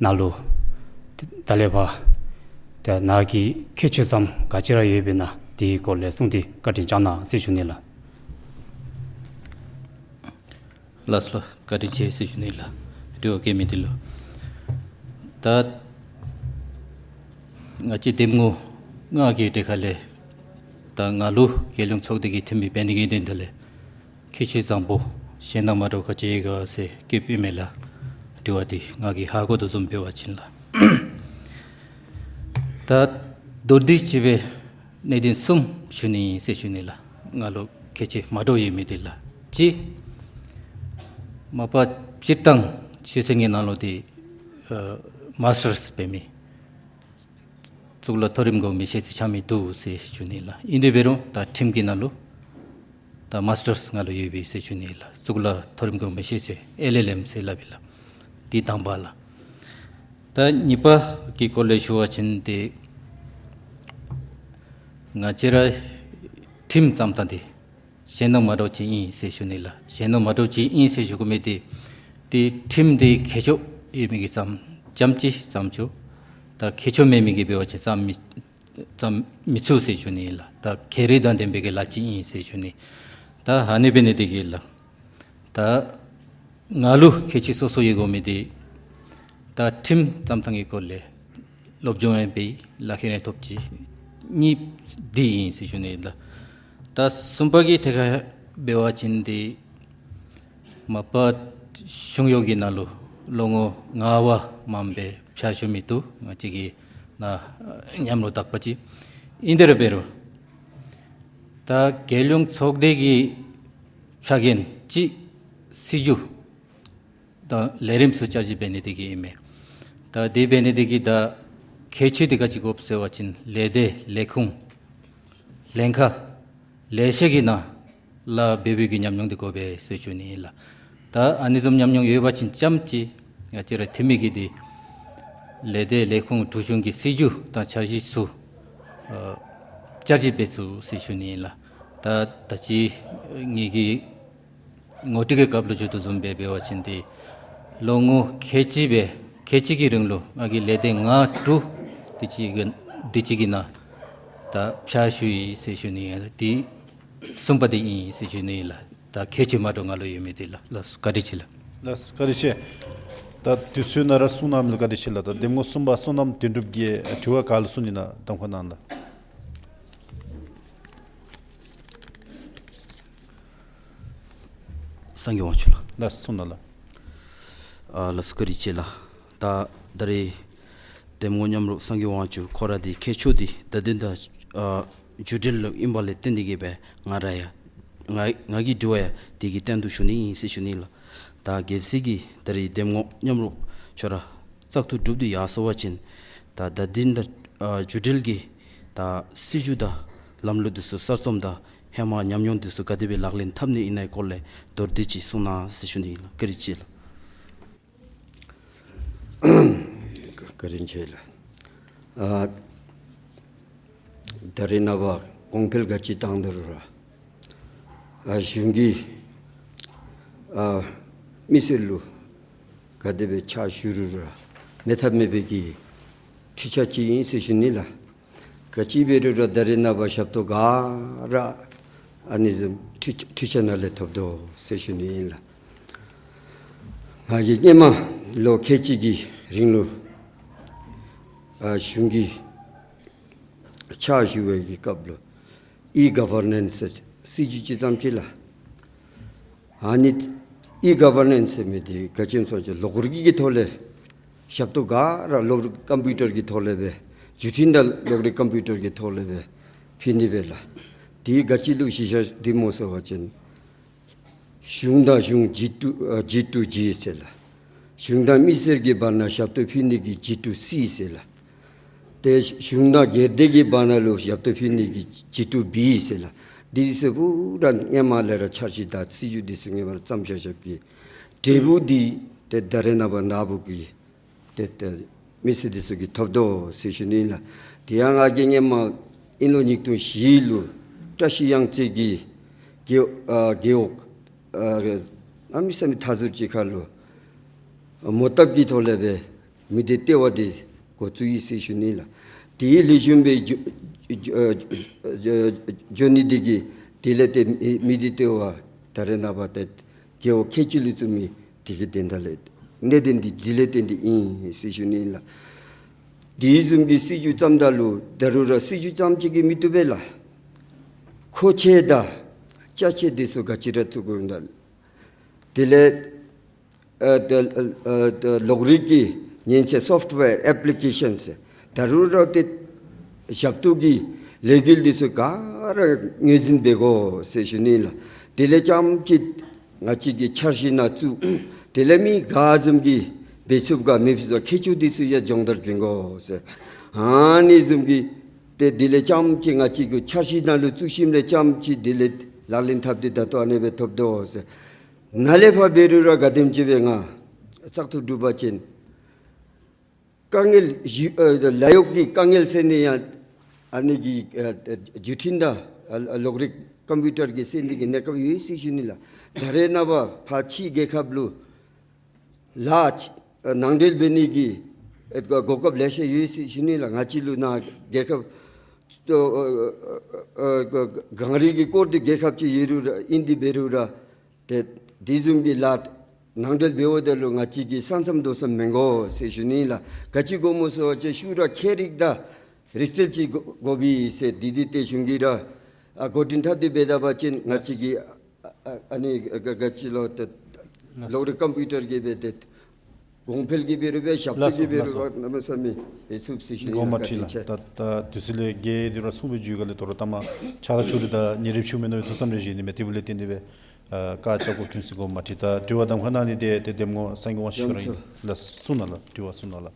ནཱ་ལུ་ད་ལས་ཕར་ད་ནཱ་གི་ཁྱད་ཆོས་ཙམ་ག་ཅི་ར་ཡོདཔ་ཨིན་ན་དེའི་སྐོར་ལས་གསུངས་ཏེ་བཀའ་དྲིན་བསྐྱང་གནང་ཟེར་ཞུ་ནི་ལགས། ལགས་སོ་ལགས། བཀའ་དྲིན་ཆེ་ཟེར་ཞུ་ནི་ལགས། དྲི་བ་བཀོད་མི་དེ་ལུ། ད་ང་བཅས་འདེམས་ངོ་ལྔ་གི་གྲས་ཁ་ལས་ད་ང་ལུ་རྒྱལ་ཡོངས་ཚོགས་སྡེ་གི་འཐུས་མི་འབད་ནི་གི་དོན་དག་ལས་ཁྱད་ཆོས་བཟང་པོ་གཞན་དང་མ་འདྲཝ་ག་ཅི་ཡོད་ག་ཟེར་བཀོདཔ་ཨིན་མས་ལགས། དྲི་བ་དེ་ང་གིས་ཧ་གོ་དོ་བཟུམ་འབད་བ་ཅིན་ལགས། ད་མདོར་བསྡུས་ཅིག་སྦེ་གནད་དོན་གསུམ་ཞུ་ནི་ཨིན་ཟེར་ཞུ་ནི་ལགས། ང་ལུ་ཁྱད་ཆོས་མ་འདྲཝ་ཡོད་མི་དེ་ལགས། གཅིག་མ་པ་སྤྱིར་བཏང་ཆོས་ཚན་གྱི་ནང་ལུ་ཏེ་ཨ་མཱས་ཊརསི་འབད་མི་གཙུག་ལག་མཐོ་རིམ་གོང་མའི་ཤེས་ཚད་ཆགས་མི་འདུག་ཟེར་ཞུ་ནི་ལགས། ཨིན་དེ་འབད་རུང་ད་ཁྲིམས་ཀྱི་ནང་ལུ་ད་མཱས་ཊརསི་ང་ལུ་ཡོད་པས་ཟེར་ཞུ་ནི་ལགས། གཙུག་ལག་མཐོ་རིམ་གོང་མའི་ཤེས་ཚད་ཨེལ་ཨེལ་ཨེམ་ཟེར་སླབ་ཨིན་ལགས། འདི་དང་པ་ལགས། ད་གཉིས་པ་གི་སྐོར་ལས་ཞུ་བ་ཅིན་ཏེ་ང་བཅས་ར་ཁྲིམས་བརྩམ་ཐངས་འདི་གཞན་དང་མ་འདྲཝ་ཅིག་ཨིན་ཟེར་ཞུ་ནི་ལགས། གཞན་དང་མ་འདྲཝ་ཅིག་ཨིན་ཟེར་ཞུ་དགོ་མི་འདི་ཏེ་ཁྲིམས་འདི་མཁས་མཆོག་ཡོད་མི་གིས་བརྩམ་བརྩམ་ཅི་བརྩམ་ཆོག། ད་མཁས་མཆོག་མེད་མི་གིས་འབད་བ་ཅིན་བརྩམ་མི་བརྩམ་མི་ཚུགས་ཟེར་ཞུ་ནི་ལགས། ད་མཁས་རིག་དང་ལྡན་པའི་གི་ལཱ་ཅིག་ཨིན་ཟེར་ཞུ་ནི། ད་ཨ་ནི་འབད་ནི་དེ་གིས་ལགས། ད་ང་ལུ་ཁྱད་ཆོས་སོ་སོ་ཡོད་དགོ་མི་འདི་ད་ཁྲིམས་བརྩམ་ཐངས་ཀྱི་སྐོར་ལས་སློབ་སྦྱོང་ཡང་འབད་ལག་ཁྱེར་ཡང་ཐོབ་ཅི། གཉིས་འདི་ཨིན་ཟེར་ཞུ་ནི་ལགས། ད་གསུམ་པ་གི་ཐད་ཁར་འབད་བ་ཅིན་འདི་མ་པ་གཞུང་གཡོག་གི་ནང་ལུ་ལོ་ངོ་ལྔ་བ་མམ་སྦེ་ཕྱག་ཞུ་མི་འདུག། ང་བཅས་ཀྱི་ནཱ་མཉམ་རོགས་དག་པ་ཅིག། ཨིན་དེ་ར་འབད་རུང་ད་རྒྱལ་ཡོངས་ཚོགས་སྡེ་གི་ཕྱག་འགན་ཅིག་སྲིད་བྱུས་དང་ལས་རིམ་ཚུ་བསྐྱར་ཞིབ་འབད་ནི་དེ་གིས་ཨིན་མས། ད་དེ་འབད་ནི་དེ་གིས་ད་ཁྱད་ཆོས་འདི་ག་ཅི་དགོཔ་ཟེར་བ་ཅིན་ལས་སྡེ་ལས་ཁུངས་ལྷན་ཁག་ལེ་ཤ་གི་ནང་ལཱ་འབད་བའི་གི་ཉམས་མྱོང་འདི་དགོ་པས་ཟེར་ཞུ་ནི་ཨིན་ལགས། ད་ཨ་ནི་བཟུམ་ཉམས་མྱོང་ཡོད་པ་ཅིན་ཙམ་ཅིག་ང་བཅས་ར་འཐུས་མི་གིས་འདི་ལས་སྡེ་ལས་ཁུངས་འབྲུག་གཞུང་གི་སྲིད་བྱུས་དང་འཆར་གཞི་ཚུ་ཨ་བསྐྱར་ཞིབ་འབད་ཚུགས་ཟེར་ཞུ་ནི་ཨིན་ལགས། ད་ད་ཅི་ངེ་གི་ངོ་སྤྲོད་ཀྱི་སྐབས་ལུ་ཞུ་དོ་བཟུམ་སྦེ་འབད་བ་ཅིན་འདི་ལོ་ངོ་ཁལ་གཅིག་སྦེ་ཁལ་གཅིག་གི་རིང་ལུ་ང་གིས་ལས་སྡེ་ལྔ་དྲུག་དེ་ཅིག་གི་དེ་ཅིག་གི་ནང་ད་ཕྱག་ཞུ་ཡི་ཟེར་ཞུ་ནི་ཨིན། འདི་གསུམ་པ་འདི་ཨིན་ཟེར་ཞུ་ནི་ཨིན་ལགས། ད་ཁལ་གཅིག་མ་འདྲཝ་ང་ལུ་ཡོད་མི་འདི་ལགས། ལགས་སོ་བཀའ་དྲིན་ཆེ་ལགས། ལགས་སོ་བཀའ་དྲིན་ཆེ། ད་དུས་ཚོད་ནང་ར་གསུང་གནང་མི་ལུ་བཀའ་དྲིན་ཆེ་ལགས། ད་འདེམས་ངོ་གསུམ་པ་བསོད་ནམས་དོན་གྲུབ་ཀྱིས་དྲི་བ་ག་ལུ་གསུང་ནི་ན་གདམ་ཁ་གནང་ལགས། སངས་རྒྱས་དབང་ཕྱུག་ལགས། ལགས་སོ་གསུང་གནང་ལགས། ཨ་ལགས་སོ་བཀའ་དྲིན་ཆེ་ལགས། ད་ད་རེས་འདེམས་ངོ་མཉམ་རོགས་སངས་རྒྱས་དབང་ཕྱུག་ཁོ་ར་འདི་ཁྱད་ཆོས་འདི་བརྡ་དོན་དང་ཨ་བརྒྱུད་འབྲེལ་ལུ་ཨིན་པ་ལས་བརྟེན་ཏེ་གིས་སྦེ་ང་ར་ཡང་ང་ང་གི་དྲི་བ་ཡང་དེ་གི་སྟེང་དུ་ཞུ་ནི་ཨིན་ཟེར་ཞུ་ནི་ལགས། ད་གལ་སྲིད་ཀྱི་ད་རེས་འདེམས་ངོ་མཉམ་རོགས་ཁྱོད་ར་བཙག་འཐུ་གྲུབ་སྟེ་ཡར་སོང་བ་ཅིན་ད་བརྡ་དོན་དང་ཨ་བརྒྱུད་འབྲེལ་གྱི་ད་སྲིད་བྱུས་དང་ལམ་ལུགས་འདི་ཚུ་གསར་རྩོམ་དང་ཧེ་མ་ཉམས་མྱོང་འདི་ཚུ་ག་དེ་སྦེ་ལག་ལེན་འཐབ་ནི་ཨིན་ནའི་སྐོར་ལས་མདོར་བསྡུས་ཅིག་གསུང་གནང་ཟེར་ཞུ་ནི་ཨིན་ལགས། བཀའ་དྲིན་ཆེ་ལགས། བཀའ་དྲིན་ཆེ་ལགས། ཨ་ད་རེས་ནངས་པ་གོང་འཕེལ་ག་ཅི་བཏང་དོ་རུང་ར་ཨ་གཞུང་གིས་ཨ་མི་སེར་ལུ་ག་དེ་སྦེ་ཕྱག་ཞུ་རུང་ར་མེད་ཐབས་མེད་པའི་གི་འཕྲུལ་ཆས་ཅིག་ཨིན་ཟེར་ཞུ་ནི་ལགས། ག་ཅི་འབད་རུང་ར་ད་རེས་ནངས་པ་ཞབས་ཏོག་ག་ར་ཨ་ནི་བཟུམ་འཕྲུལ་འཕྲུལ་ཆས་ནང་ལས་ཐོབ་དོ་ཟེར་ཞུ་ནི་ཨིན་ལགས། ང་གིས་སྔོན་མ་ལོ་ཁལ་གཅིག་གི་རིང་ལུ་ཨ་གཞུང་གི་ཕྱག་ཞུ་བའི་གི་སྐབས་ལུ་ཨི་ག་བར་ནེནསི་ཟེར་སྲིད་བྱུས་ཅིག་བརྩམས་ཅི་ལགས། ཨ་ནི་ཨི་ག་བར་ནེནསི་ཟེར་མི་འདི་ག་ཅི་སྨོ་ཟེར་བ་ཅིན་གློག་རིག་གི་ཐོག་ལས་ཞབས་ཏོག་ག་ར་གློག་རིག་ཀམ་པིའུ་ཊར་གྱི་ཐོག་ལས་སྦེ་བརྒྱུད་འཕྲིན་དང་གློག་རིག་ཀམ་པིའུ་ཊར་གྱི་ཐོག་ལས་སྦེ་ཕུལ་ནི་སྦེ་ལགས། དེ་ག་ཅི་ལུ་གཞི་བཞག་འདི་སྨོ་ཟེར་བ་ཅིན་གཞུང་དང་གཞུང་ཇི་ཊུ་ཨ་ཇི་ཊུ་ཇི་ཟེར་ལགས། གཞུང་དང་མི་སེར་གྱི་བར་ན་ཞབས་ཏོག་ཕུལ་ནི་གི་ཇི་ཊུ་སི་ཟེར་ལགས། ཏེ་གཞུང་དང་སྒེར་སྡེ་གི་བར་ན་ལུ་ཞབས་ཏོག་ཕུལ་ནི་གི་ཇི་ཊུ་བི་ཟེར་ལགས། འདི་ཚུ་པུ་ར་སྔོན་མ་ལས་ར་འཆར་གཞི་དང་སྲིད་བྱུས་འདི་ཚུ་སྔོན་མ་ལས་བརྩམས་བཞག་བཞགཔ་གི་འབྲས་བུ་འདི་ ཏེ་ད་རེས་ནངས་པ་ནཱ་བུ་གི་ཏེ་ཏེ་མི་སེར་འདི་ཚུ་གིས་ཐོབ་དོ་ཟེར་ཞུ་ནི་ལགས། དེ་ཡང་ང་གིས་སྔོན་མ་དབྱིན་ལོ་ཉིས་སྟོང་བཞི་ལུ་བཀྲ་ཤིས་གཡང་རྩེ་གི་རྒེད་ཨ་རྒེད་འོག་ཨ་གནམ་མེད་ས་མེད་མཐའ་ཟུར་ཅིག་ཁར་ལུ་མོ་བཏབ་ཀྱི་ཐོག་ལས་སྦེ་མི་སྡེ་ལྟེ་བ་འདི་འགོ་བཙུགས་ཡི་ཟེར་ཞུ་ནི་ལགས། དེའི་ལེགས་ཤོམ་སྦེ་འགྱོ་འགྱོ་འགྱོ་ནི་འདི་གིས་དེ་ལས་ཏེ་མི་མི་སྡེ་ལྟེ་བ་ད་རེས་ནངས་པ་ཏེ་རྒེད་འོག་ཁལ་གཅིག་ལུ་བཙུགས་མི་དེ་གི་དོན་དག་ལས་གནད་དོན་འདི་དེ་ལས་བརྟེན་ཏེ་ཨིན་ཟེར་ཞུ་ནི་ལགས། དེ་བཟུམ་གྱི་སྲིད་བྱུས་བརྩམ་ད་ལུ་ད་རུང་ར་སྲིད་བྱུས་བརྩམ་ཅིག་གིས་མི་བཏུབ་པས་ལགས། མཁོ་ཆས་དང་ཅ་ཆས་འདི་ཚུ་ག་ཅི་ར་བཙུགས་དགོཔ་ཨིན་ན། དེ་ལས་ཨ་ད་ཨ་ད་གློག་རིག་གི་མཉེན་ཆས་སོཕཊ་ཝེར་ཨེཔ་ལི་ཀེ་ཤཱན་ཟེར་ད་རུང་ར་ཏེ་ཞབས་ཏོག་གི་ལས་འགུལ་འདི་ཚུ་ག་ར་ངོས་འཛིན་འབད་དགོ་ཟེར་ཞུ་ནི་ལགས། དེ་ལས་རྐྱངམ་ཅིག་ང་བཅས་ཀྱི་འཆར་གཞི་ནང་བཙུགས། དེ་ལས་མི་ག་བཟུམ་གྱིས་འབད་ཚུགསཔ་ག་མེདཔ་ཚུ་མཁས་མཆོག་འདི་ཚུ་ཡང་སྦྱོང་བརྡར་བྱིན་དགོ་ཟེར། ཨ་ནི་བཟུམ་གྱི་ཏེ་དེ་ལས་རྐྱངམ་ཅིག་ང་བཅས་ཀྱི་འཆར་གཞི་ནང་ལུ་བཙུགས་ཞིནམ་ལས་རྐྱངམ་ཅིག་དེ་ལས་ལག་ལེན་འཐབ་སྟེ་ད་ལྟོ་ཨ་ནི་སྦེ་ཐོབ་དོ་ཟེར། ནཱ་ལས་ཕར་འབད་རུང་ར་ག་དེམ་ཅིག་སྦེ་ང་བཙག་འཐུ་གྲུབ་པ་ཅིན་དཀའ་ངལ་ཞི་ཨ་ལཱ་གཡོག་གི་དཀའ་ངལ་སེལ་ནི་ཡང་ཨ་ནི་གི་ཨ་བརྒྱུད་འཕྲིན་དང་ཨ་གློག་རིག་ཀམ་པིའུ་ཊར་གྱི་སེལ་ནི་གི་གནས་སྐབས་ཡོད་ཟེར་ཞུ་ནི་ལགས། ད་རེས་ནངས་པ་ཕར་ཕྱི་རྒྱལ་ཁབ་ལུ་ལཱ་ཨ་ནང་འབྲེལ་འབད་ནི་གི་ཨ་གོ་སྐབས་ལེ་ཤ་ཡོད་ཟེར་ཞུ་ནི་ལགས། ང་བཅས་ལུ་ནཱ་རྒྱལ་ཁབ་ཨ་ཨ་གངས་རི་གིས་བསྐོར་ཏེ་རྒྱལ་ཁབ་ཅིག་ཡོད་རུང་ར་ཨིན་ཏེ་འབད་རུང་ར་ཏེ་དེ་བཟུམ་གྱི་ལཱ་ནང་འབྲེལ་འབདཝ་ད་ལུ་ང་བཅས་ཀྱིས་ས་མཚམས་རྡོ་མཚམས་མི་དགོ་ཟེར་ཞུ་ནི་ལགས། ག་ཅི་དགོ་སྨོ་ཟེར་བ་ཅིན་ཤུལ་ར་ཁྱད་རིག་དང་རིག་རྩལ་ཅིག་དགོ་དགོ་པས་ཟེར་དེ་འདི་ཏེ་གཞུང་གིས་ར་ཨ་འགོ་འདྲེན་འཐབ་སྟེ་འབད་ད་པ་ཅིན་ང་བཅས་ཀྱིས་ཨ་ཨ་ནི་ག་ག་ཅི་ལོ་ཏེ་གློག་རིག་ཀམ་པིའུ་ཊར་གྱི་སྦེ་ཏེ་གོང་འཕེལ་གྱི་འབད་རུང་སྦེ་ཞབས་ཏོག་གི་འབད་རུང་སྦེ་གནམ་མེད་ས་མེད་འབད་ཚུགས་ཟེར་ཞུ་ནི་ལགས། བཀའ་དྲིན་ཆེ། ད་ད་དུས་ཚོད་ལས་བརྒལ་ཏེ་ར་སོང་པའི་བརྒྱུད་ག་ལས་དོ་རུང་ད་མ་ཆ་ལ་ཆུ་རི་དང་ཉེ་རིབ་ཆུ་མེན་ནོ་ཐུགས་བསམ་རེ་བཞེས་ནི་མས། དེ་འབདཝ་ལས་བརྟེན་ཏེ་སྦེ་ཨ་བཀའ་བཅག་དགོཔ་ཐོན་སྲིད་དགོ་མ་ཁྲིད། ད་དྲི་བ་གདམ་ཁ་གནང་ནི་དེ་ཏེ་གདམ་ངོ་གསར་འགོད་པ་ཞུ་ར་ཨིན་ལགས། གསུང་གནང་ལགས། དྲི་བ་གསུང་གནང་ལགས།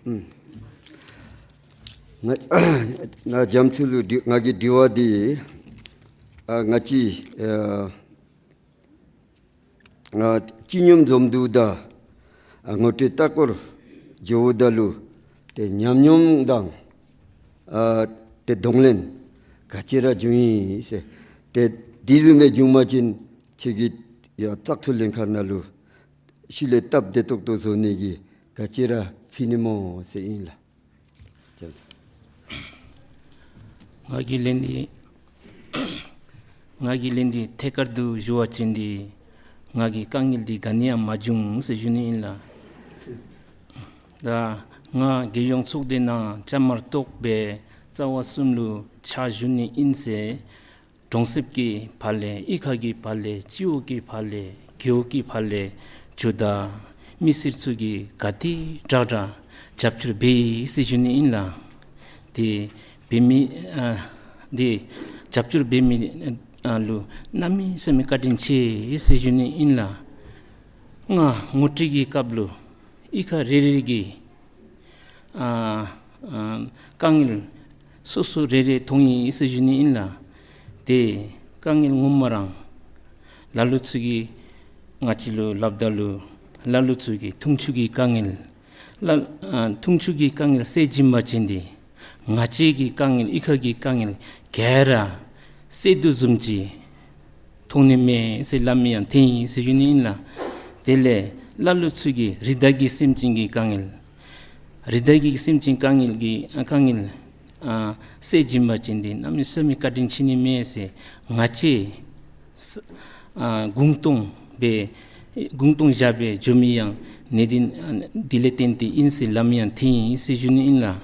ཨུམ། ང་ང་རྒྱ་མཚོ་ལུ་དྲི་ང་གི་དྲི་བ་འདི་ཨ་ང་བཅས་ཨ་ཨ་སྤྱི་སྙོམས་འཛོམས་འདུ་དང་ཨ་ངོ་སྤྲོད་ལྟ་སྐོར་འགྱོཝ་ད་ལུ་ཏེ་ཉམས་མྱོང་དང་ཨ་ཏེ་གདོང་ལེན་ག་ཅི་ར་བྱུང་ཡི་ཟེར། ཏེ་དེ་བཟུམ་སྦེ་བྱུང་པ་ཅིན་ཁྱོད་ཀྱིས་ཡང་བཙག་འཐུ་ལྷན་ཁག་ནང་ལུ་ཤུལ་ལས་སྟབས་བདེ་ཏོག་ཏོ་བཟོ་ནི་གི་ག་ཅི་ར་ཕུལ་ནི་སྨོ་ཟེར་ཨིན་ལགས། ང་གི་ལན་འདི་ང་གི་ལན་འདི་ཐད་ཀར་དུ་ཞུ་བ་ཅིན་འདི་ང་གིས་དཀའ་ངལ་འདི་ག་ནི་ཡང་མ་བྱུང་ཟེར་ཞུ་ནི་ཨིན་ལགས། ད་ང་རྒྱལ་ཡོངས་ཚོགས་སྡེ་ནང་བཅའ་མར་གཏོགས་པའི་རྩ་བ་གསུམ་ལུ་ཕྱག་ཞུ་ནི་ཨིན་ཟེར་གྲོང་གསེབ་ཀྱི་ཕར་ལས་གཡུས་ཁ་གི་ཕར་ལས་སྤྱི་འོག་གི་ཕར་ལས་རྒེད་འོག་གི་ཕར་ལས་འགྱོཝ་ད་མི་སེར་ཚུ་གིས་ག་དེ་དྲག་དྲག་རྒྱབ་སྐྱོར་འབད་ཡི་ཟེར་ཞུ་ནི་ཨིན་ལགས། ཏེ་འབད་མི་ཨ་འདི་རྒྱབ་སྐྱོར་འབད་མི་ཨ་ལུ་གནམ་མེད་ས་མེད་བཀའ་དྲིན་ཆེ་ཟེར་ཞུ་ནི་ཨིན་ལགས། ང་ངོ་སྤྲོད་ཀྱི་སྐབས་ལུ་གཡུས་ཁ་རེ་རེ་གི་ཨ་ཨ་དཀའ་ངལ་སོ་སོ་རེ་རེ་མཐོང་ཡི་ཟེར་ཞུ་ནི་ཨིན་ལགས། ཏེ་དཀའ་ངལ་ངོ་མ་ར་ལ་ལུ་ཚུ་གིས་ང་བཅས་ལུ་སླབ་ད་ལུ་ལ་ལུ་ཚུ་གིས་འཐུང་ཆུ་གི་དཀའ་ངལ་ལ་ཨ་འཐུང་ཆུ་གི་དཀའ་ངལ་སེལ་བྱིན་པ་ཅིན་འདི་ང་བཅས་ཀྱི་དཀའ་ངལ་གཡུས་ཁ་གི་དཀའ་ངལ་ག་ར་སེལ་དོ་བཟུམ་ཅིག་མཐོང་ནི་མས་ཟེར་སླབ་མི་ཡང་ཐོན་ཡི་ཟེར་ཞུ་ནི་ཨིན་ལགས། དེ་ལས་ལ་ལུ་ཚུ་གིས་རི་དྭགས་ཀྱི་སེམས་ཅན་གྱི་དཀའ་ངལ་རི་དྭགས་ཀྱི་སེམས་ཅན་དཀའ་ངལ་གྱི་ཨ་དཀའ་ངལ་ཨ་སེལ་བྱིན་པ་ཅིན་འདི་གནམ་མེད་ས་མེད་བཀའ་དྲིན་ཆེ་ནི་མས་ཟེར་ང་བཅས་ཨ་གུང་སྟོང་སྦེ་གུང་སྟོང་བཞག་སྦེ་འགྱོ་མི་ཡང་གནད་དོན་ཨ་འདི་ལས་བརྟེན་ཏེ་ཨིན་ཟེར་སླབ་མི་ཡང་ཐོན་ཡི་ཟེར་ཞུ་ནི་ཨིན་ལགས།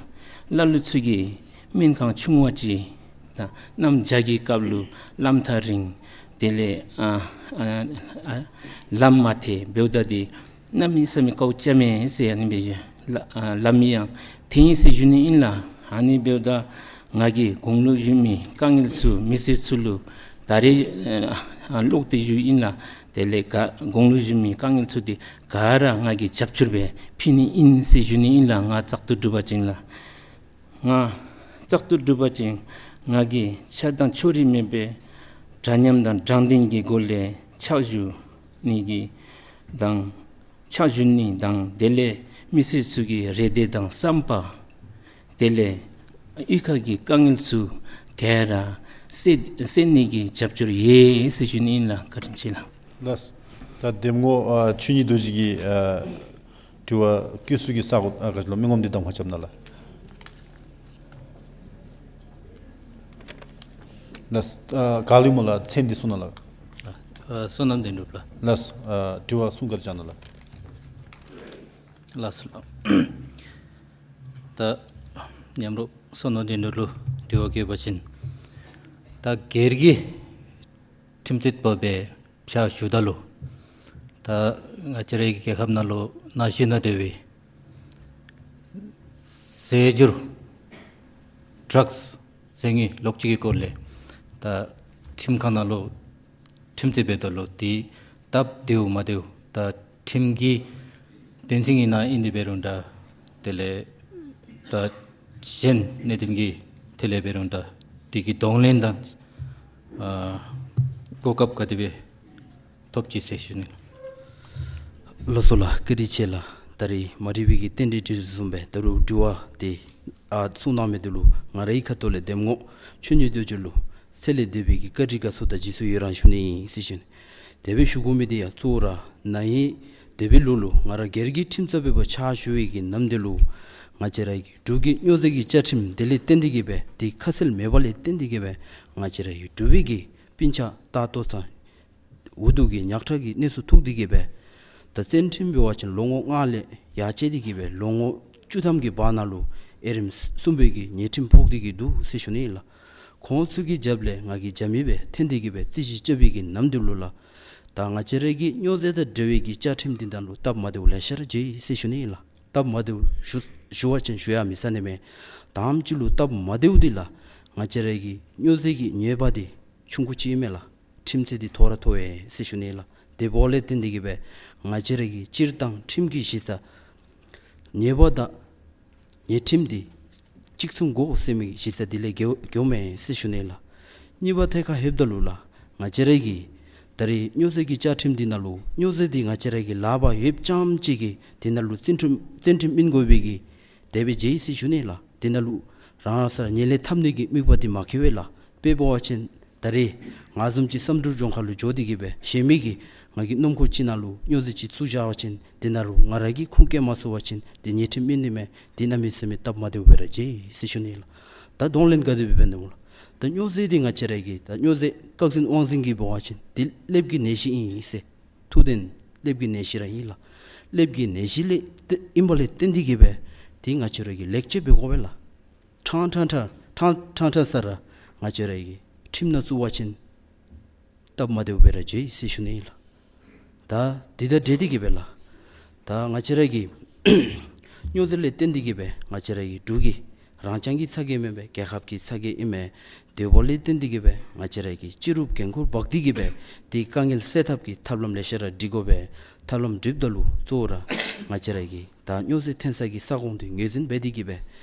ལ་ལུ་ཚུ་གིས་སྨན་ཁང་ཆུང་བ་ཅིག་དང་གནམ་བྱཱར་གྱི་སྐབས་ལུ་ལམ་ཐག་རིང་། དེ་ལས་ཨ་ཨ་ཨ་ལམ་མ་ཐད་འབདཝ་ད་འདི་གནམ་མེད་ས་མེད་དཀའཝ་རྐྱབ་མས་ཟེར་ཨ་ནི་སྦེ་ཞུ་ལ་ཨ་སླབ་མི་ཡང་ཐོན་ཡི་ཟེར་ཞུ་ནི་ཨིན་ལགས། ཨ་ནི་འབདཝ་ད་ང་གིས་གོང་ལུ་ཞུ་མི་དཀའ་ངལ་ཚུ་མི་སེར་ཚུ་ལུ་ད་རེས་ཨ་ཨ་ཀློག་སྟེ་ཞུཝ་ཨིན་ལགས། དེ་ལས་ག་གོང་ལུ་ཞུ་མི་དཀའ་ངལ་ཚུ་འདི་ག་ར་ང་གིས་རྒྱབ་སྐྱོར་སྦེ་ཕུལ་ནི་ཨིན་ཟེར་ཞུ་ནི་ཨིན་ལགས། ང་བཙག་འཐུ་གྲུབ་པ་ཅིན་ལགས། ང་བཙག་འཐུ་གྲུབ་པ་ཅིན་ང་གིས་ཆགས་སྡང་ཕྱོགས་རིས་མེད་པའི་འདྲ་མཉམ་དང་དྲང་བདེན་གྱི་སྒོ་ལས་ཕྱག་ཞུ་ནི་གི་ དང་ཕྱག་ཞུ་ནི་དང་དེ་ལས་མི་སེར་ཚུ་གི་རེ་འདོད་དང་བསམ་པ་དེ་ལས་གཡུས་ཁ་གི་དཀའ་ངལ་ཚུ་ག་ར་སེལ་སེལ་ནི་གི་རྒྱབ་སྐྱོར་ཡོད་ཟེར་ཞུ་ནི་ཨིན་ལགས། བཀའ་དྲིན་ཆེ་ལགས། ལགས། ད་གདམ་ངོ་ཨ་ཆོས་ཉིད་རྡོ་རྗེ་གིས་ཨ་དྲི་བ་བཀོད་ས་གི་ས་གོ་ཨ་ག་ཅི་ལོ་མི་ངོམ་འདི་གདམ་ཁ་རྐྱབ་གནང་ལགས། ལགས། ཨ་ག་ལུ་སྨོ་ལགས། མཚན་འདི་གསུང་གནང་ལགས། ཨ་བསོད་ནམས་དོན་གྲུབ་ལགས། ལགས། ཨ་དྲི་བ་གསུང་བཀའ་དྲིན་བསྐྱང་གནང་ལགས། ལགས་སོ་ལགས། ད་མཉམ་རོགས་བསོད་ནམས་དོན་གྲུབ་ལུ་དྲི་བ་བཀོད་པ་ཅིན་ད་སྒེར་གྱི་ཁྲིམས་རྩོད་པ་སྦེ་ཕྱག་ཞུཝ་ད་ལུ་ད་ང་བཅས་རའི་རྒྱལ་ཁབ་ནང་ལུ་ན་གཞོན་ནང་འབྲེལ་བའི་ཟས་སྦྱོར་ཌྲགསི་ཟེར་མི་ལོག་ཅིག་གི་སྐོར་ལས་ད་ཁྲིམས་ཁང་ནང་ལུ་ཁྲིམས་རྩོད་འབདཝ་ད་ལུ་དེ་སྟབས་བདེཝ་མ་བདེཝ་ད་ཁྲིམས་ཀྱི་དོན་ཚན་གྱི་ནང་ཨིན་ཏེ་འབད་རུང་འདྲ། དེ་ལས་ད་གཞན་གནད་དོན་གྱི་ཐད་ལས་འབད་རུང་འདྲ། དེ་གི་གདོང་ལེན་དང་ཨ་གོ་སྐབས་ག་དེ་སྦེ་ཐོབ་ཅི་ཟེར་ཞུ་ནི། ལགས་སོ་ལགས། བཀའ་དྲིན་ཆེ་ལགས། ད་རེས་མ་དྲི་བའི་གི་རྟེན་འབྲེལ་དྲི་ཟུར་གསུམ་སྦེ་ད་རུང་དྲི་བ་དེ་ཨ་གསུང་གནང་མི་འདི་ལུ་ང་རའི་ཁ་ཐུག་ལས་གདམ་ངོ་ཆོས་ཉིད་རྡོ་རྗེ་ལུ་ཚད་ལས་འདས་པའི་གི་བཀའ་དྲིན་དགའ་ཚོར་དང་རྗེས་སུ་ཡི་རང་ཞུ་ནི་ཨིན་ཟེར་ཞུ་ནི། དེ་སྦེ་ཞུ་དགོ་མི་འདི་ཡང་གཙོ་བོ་ར་ན་ཧིང་འདས་པའི་ལོ་ལུ་ང་ར་སྒེར་གྱི་ཁྲིམས་རྩོད་པ་སྦེ་ཕྱག་ཞུ་བའི་གི་ནམ་དུས་ལུ་ང་བཅས་ར་གི་འབྲུག་གི་སྨྱོ་རྫས་ཀྱི་བཅའ་ཁྲིམས་དེ་ལས་བརྟེན་ཏེ་གི་སྦེ་དེ་ཁ་གསལ་མེད་པ་ལས་བརྟེན་ཏེ་གི་སྦེ་ང་བཅས་ར་གི་འབྲུག་པའི་གི་སྤུན་ཆ་ད་ལྟོ་ཚང་འུ་སྡུག་གི་ཉག་ཕྲ་གི་གནས་སུ་ཐུག་སྟེ་གི་སྦེ་ད་བཙན་ཁྲིམས་འབད་བ་ཅིན་ལོ་ངོ་ལྔ་ལས་ཡར་བཅད་དེ་གི་སྦེ་ལོ་ངོ་བཅུ་ཐམ་གྱི་བར་ན་ལུ་ཨེ་རིམ་གསུམ་པའི་གི་ཉེས་ཁྲིམས་ཕོག་སྟེ་གི་འདུག་ཟེར་ཞུ་ནི་ཨིན་ལགས། ཁོང་ཚུ་གི་རྒྱབ་ལས་ང་གིས་རྒྱབ་མི་སྦེ་འཐོན་ཏེ་གི་སྦེ་རྩོད་གཞི་རྐྱབ་པའི་གི་ནམ་དུས་ལུ་ལགས། ད་ང་བཅས་ར་གི་སྨྱོ་རྫས་དང་འབྲེལ་བའི་གི་བཅའ་ཁྲིམས་འདི་ནང་ལུ་སྟབས་མ་བདེཝ་ལེ་ཤ་ར་མཇལ་ཡི་ཟེར་ཞུ་ནི་ཨིན་ལགས། སྟབས་མ་བདེཝ་ཞུ་ཞུ་བ་ཅིན་ཞུ་ཡང་མི་ཟ་ནི་མས། དང་པ་ཅིག་ལུ་སྟབས་མ་བདེཝ་འདི་ལགས། ང་བཅས་ར་གི་སྨྱོ་རྫས་ཀྱི་ཉེས་པ་འདི་ཆུང་ཀུ་ཅིག་ཨིན་མས་ལགས། ཁྲིམས་ཆད་འདི་མཐོ་ར་མཐོ་བས་ཟེར་ཞུ་ནི་ལགས། དེ་འབདཝ་ལས་བརྟེན་ཏེ་གི་སྦེ་ང་བཅས་ར་གི་སྤྱིར་བཏང་ཁྲིམས་ཀྱི་གཞི་རྩ་ཉེས་པ་དང་ཉེས་ཁྲིམས་འདི་གཅིག་མཚུངས་དགོ་ཟེར་མི་གཞི་རྩ་འདི་ལས་འགྱོ་འགྱོཝ་མས་ཟེར་ཞུ་ནི་ལགས། གཉིས་པ་ཐད་ཁར་ལྷོདཔ་ད་ལུ་ལགས། ང་བཅས་ར་གི་ད་རེས་སྨྱོ་རྫས་ཀྱི་བཅའ་ཁྲིམས་འདི་ནང་ལུ་སྨྱོ་རྫས་འདི་ང་བཅས་ར་གི་ལག་པར་ཡོདཔ་ཙམ་ཅིག་གིས་དེ་ནང་ལུ་བཙན་ཁྲིམས་བཙན་ཁྲིམས་སྨིན་དགོ་པའི་གི་དེ་སྦེ་མཇལ་ཡི་ཟེར་ཞུ་ནི་ལགས། དེ་ནང་ལུ་རང་རང་སར་ཉེས་ལས་འཐབ་ནི་གི་དམིགས་པ་འདི་མ་ཁེལ་བས་ལགས། དཔེ་འབད་བ་ཅིན་ད་རེས་ང་བཟུམ་ཅིག་བསམ་གྲུབ་ལྗོངས་མཁར་ལུ་འགྱོ་སྟེ་གི་སྦེ་གཞན་མི་གི་ང་གི་སྣུམ་འཁོར་ཅིག་ནང་ལུ་སྨྱོ་རྫས་ཅིག་བཙུགས་བཞག་པ་ཅིན་དེ་ནང་ལུ་ང་ར་གིས་ཁུངས་སྐྱེལ་མ་ཚུགས་པ་ཅིན་དེ་ཉེས་ཁྲིམས་སྨིན་ནི་མས། དེ་གནམ་མེད་ས་མེད་སྟབས་མ་བདེཝ་སྦེ་ར་མཇལ་ཡི་ཟེར་ཞུ་ནི་ལགས། ད་གདོང་ལེན་ག་དེ་སྦེ་འབད་ནི་སྨོ་ལགས། ད་སྨྱོ་རྫས་འདི་ང་བཅས་ར་གི་ད་སྨྱོ་རྫས་སྐག་འཛིན་དབང་འཛིན་གྱིས་འབད་བ་ཅིན་དེ་ཀླདཔ་གི་ནད་གཞི་ཨིན་ཟེར། མཐུ་ལྡན་ཀླདཔ་གི་ནད་གཞི་ར་ཨིན་ལགས། ཀླདཔ་གི་ནད་གཞི་ལས་ཏེ་ཨིན་པ་ལས་བརྟེན་ཏེ་གི་སྦེ་དེ་ང་བཅས་ར་གིས་ལེགས་བཅོས་འབད་དགོ་པས་ལགས། ཕྲང་ཕྲང་ཕྲང་ཕྲང་ཕྲང་ཕྲང་ས་ར་ང་བཅས་ར་གིས་ཁྲིམས་ནང་བཙུགས་པ་ཅིན་སྟབས་མ་བདེཝ་སྦེ་ར་མཇལ་ཡི་ཟེར་ཞུ་ནི་ཨིན་ལགས། ད་འདི་དང་འབྲེལ་ཏེ་གི་སྦེ་ལགས། ད་ང་བཅས་ར་གི་སྨྱོ་རྫས་ལས་བརྟེན་ཏེ་གི་སྦེ་ང་བཅས་ར་གི་འབྲུག་གི་རང་རྐྱང་གི་ཚ་གྱང་མེན་པས། རྒྱལ་ཁབ་ཀྱི་ཚ་གྱང་ཨིན་མས། དེ་འབདཝ་ལས་བརྟེན་ཏེ་གི་སྦེ་ང་བཅས་ར་གིས་སྤྱི་རུབ་འགན་ཁུར་འབག་སྟེ་གི་སྦེ་དེ་དཀའ་ངལ་སེལ་ཐབས་ཀྱི་ཐབས་ལམ་ལེ་ཤ་ར་སྒྲིག་དགོ་པས། ཐབས་ལམ་སྒྲིགཔ་ད་ལུ་གཙོ་བོ་ར་ང་བཅས་ར་གིས་ད་སྨྱོ་རྫས་འཐོན་ས་གི་ས་ཁོངས་འདི་ངོས་འཛིན་འབད་དེ་གི་སྦེ་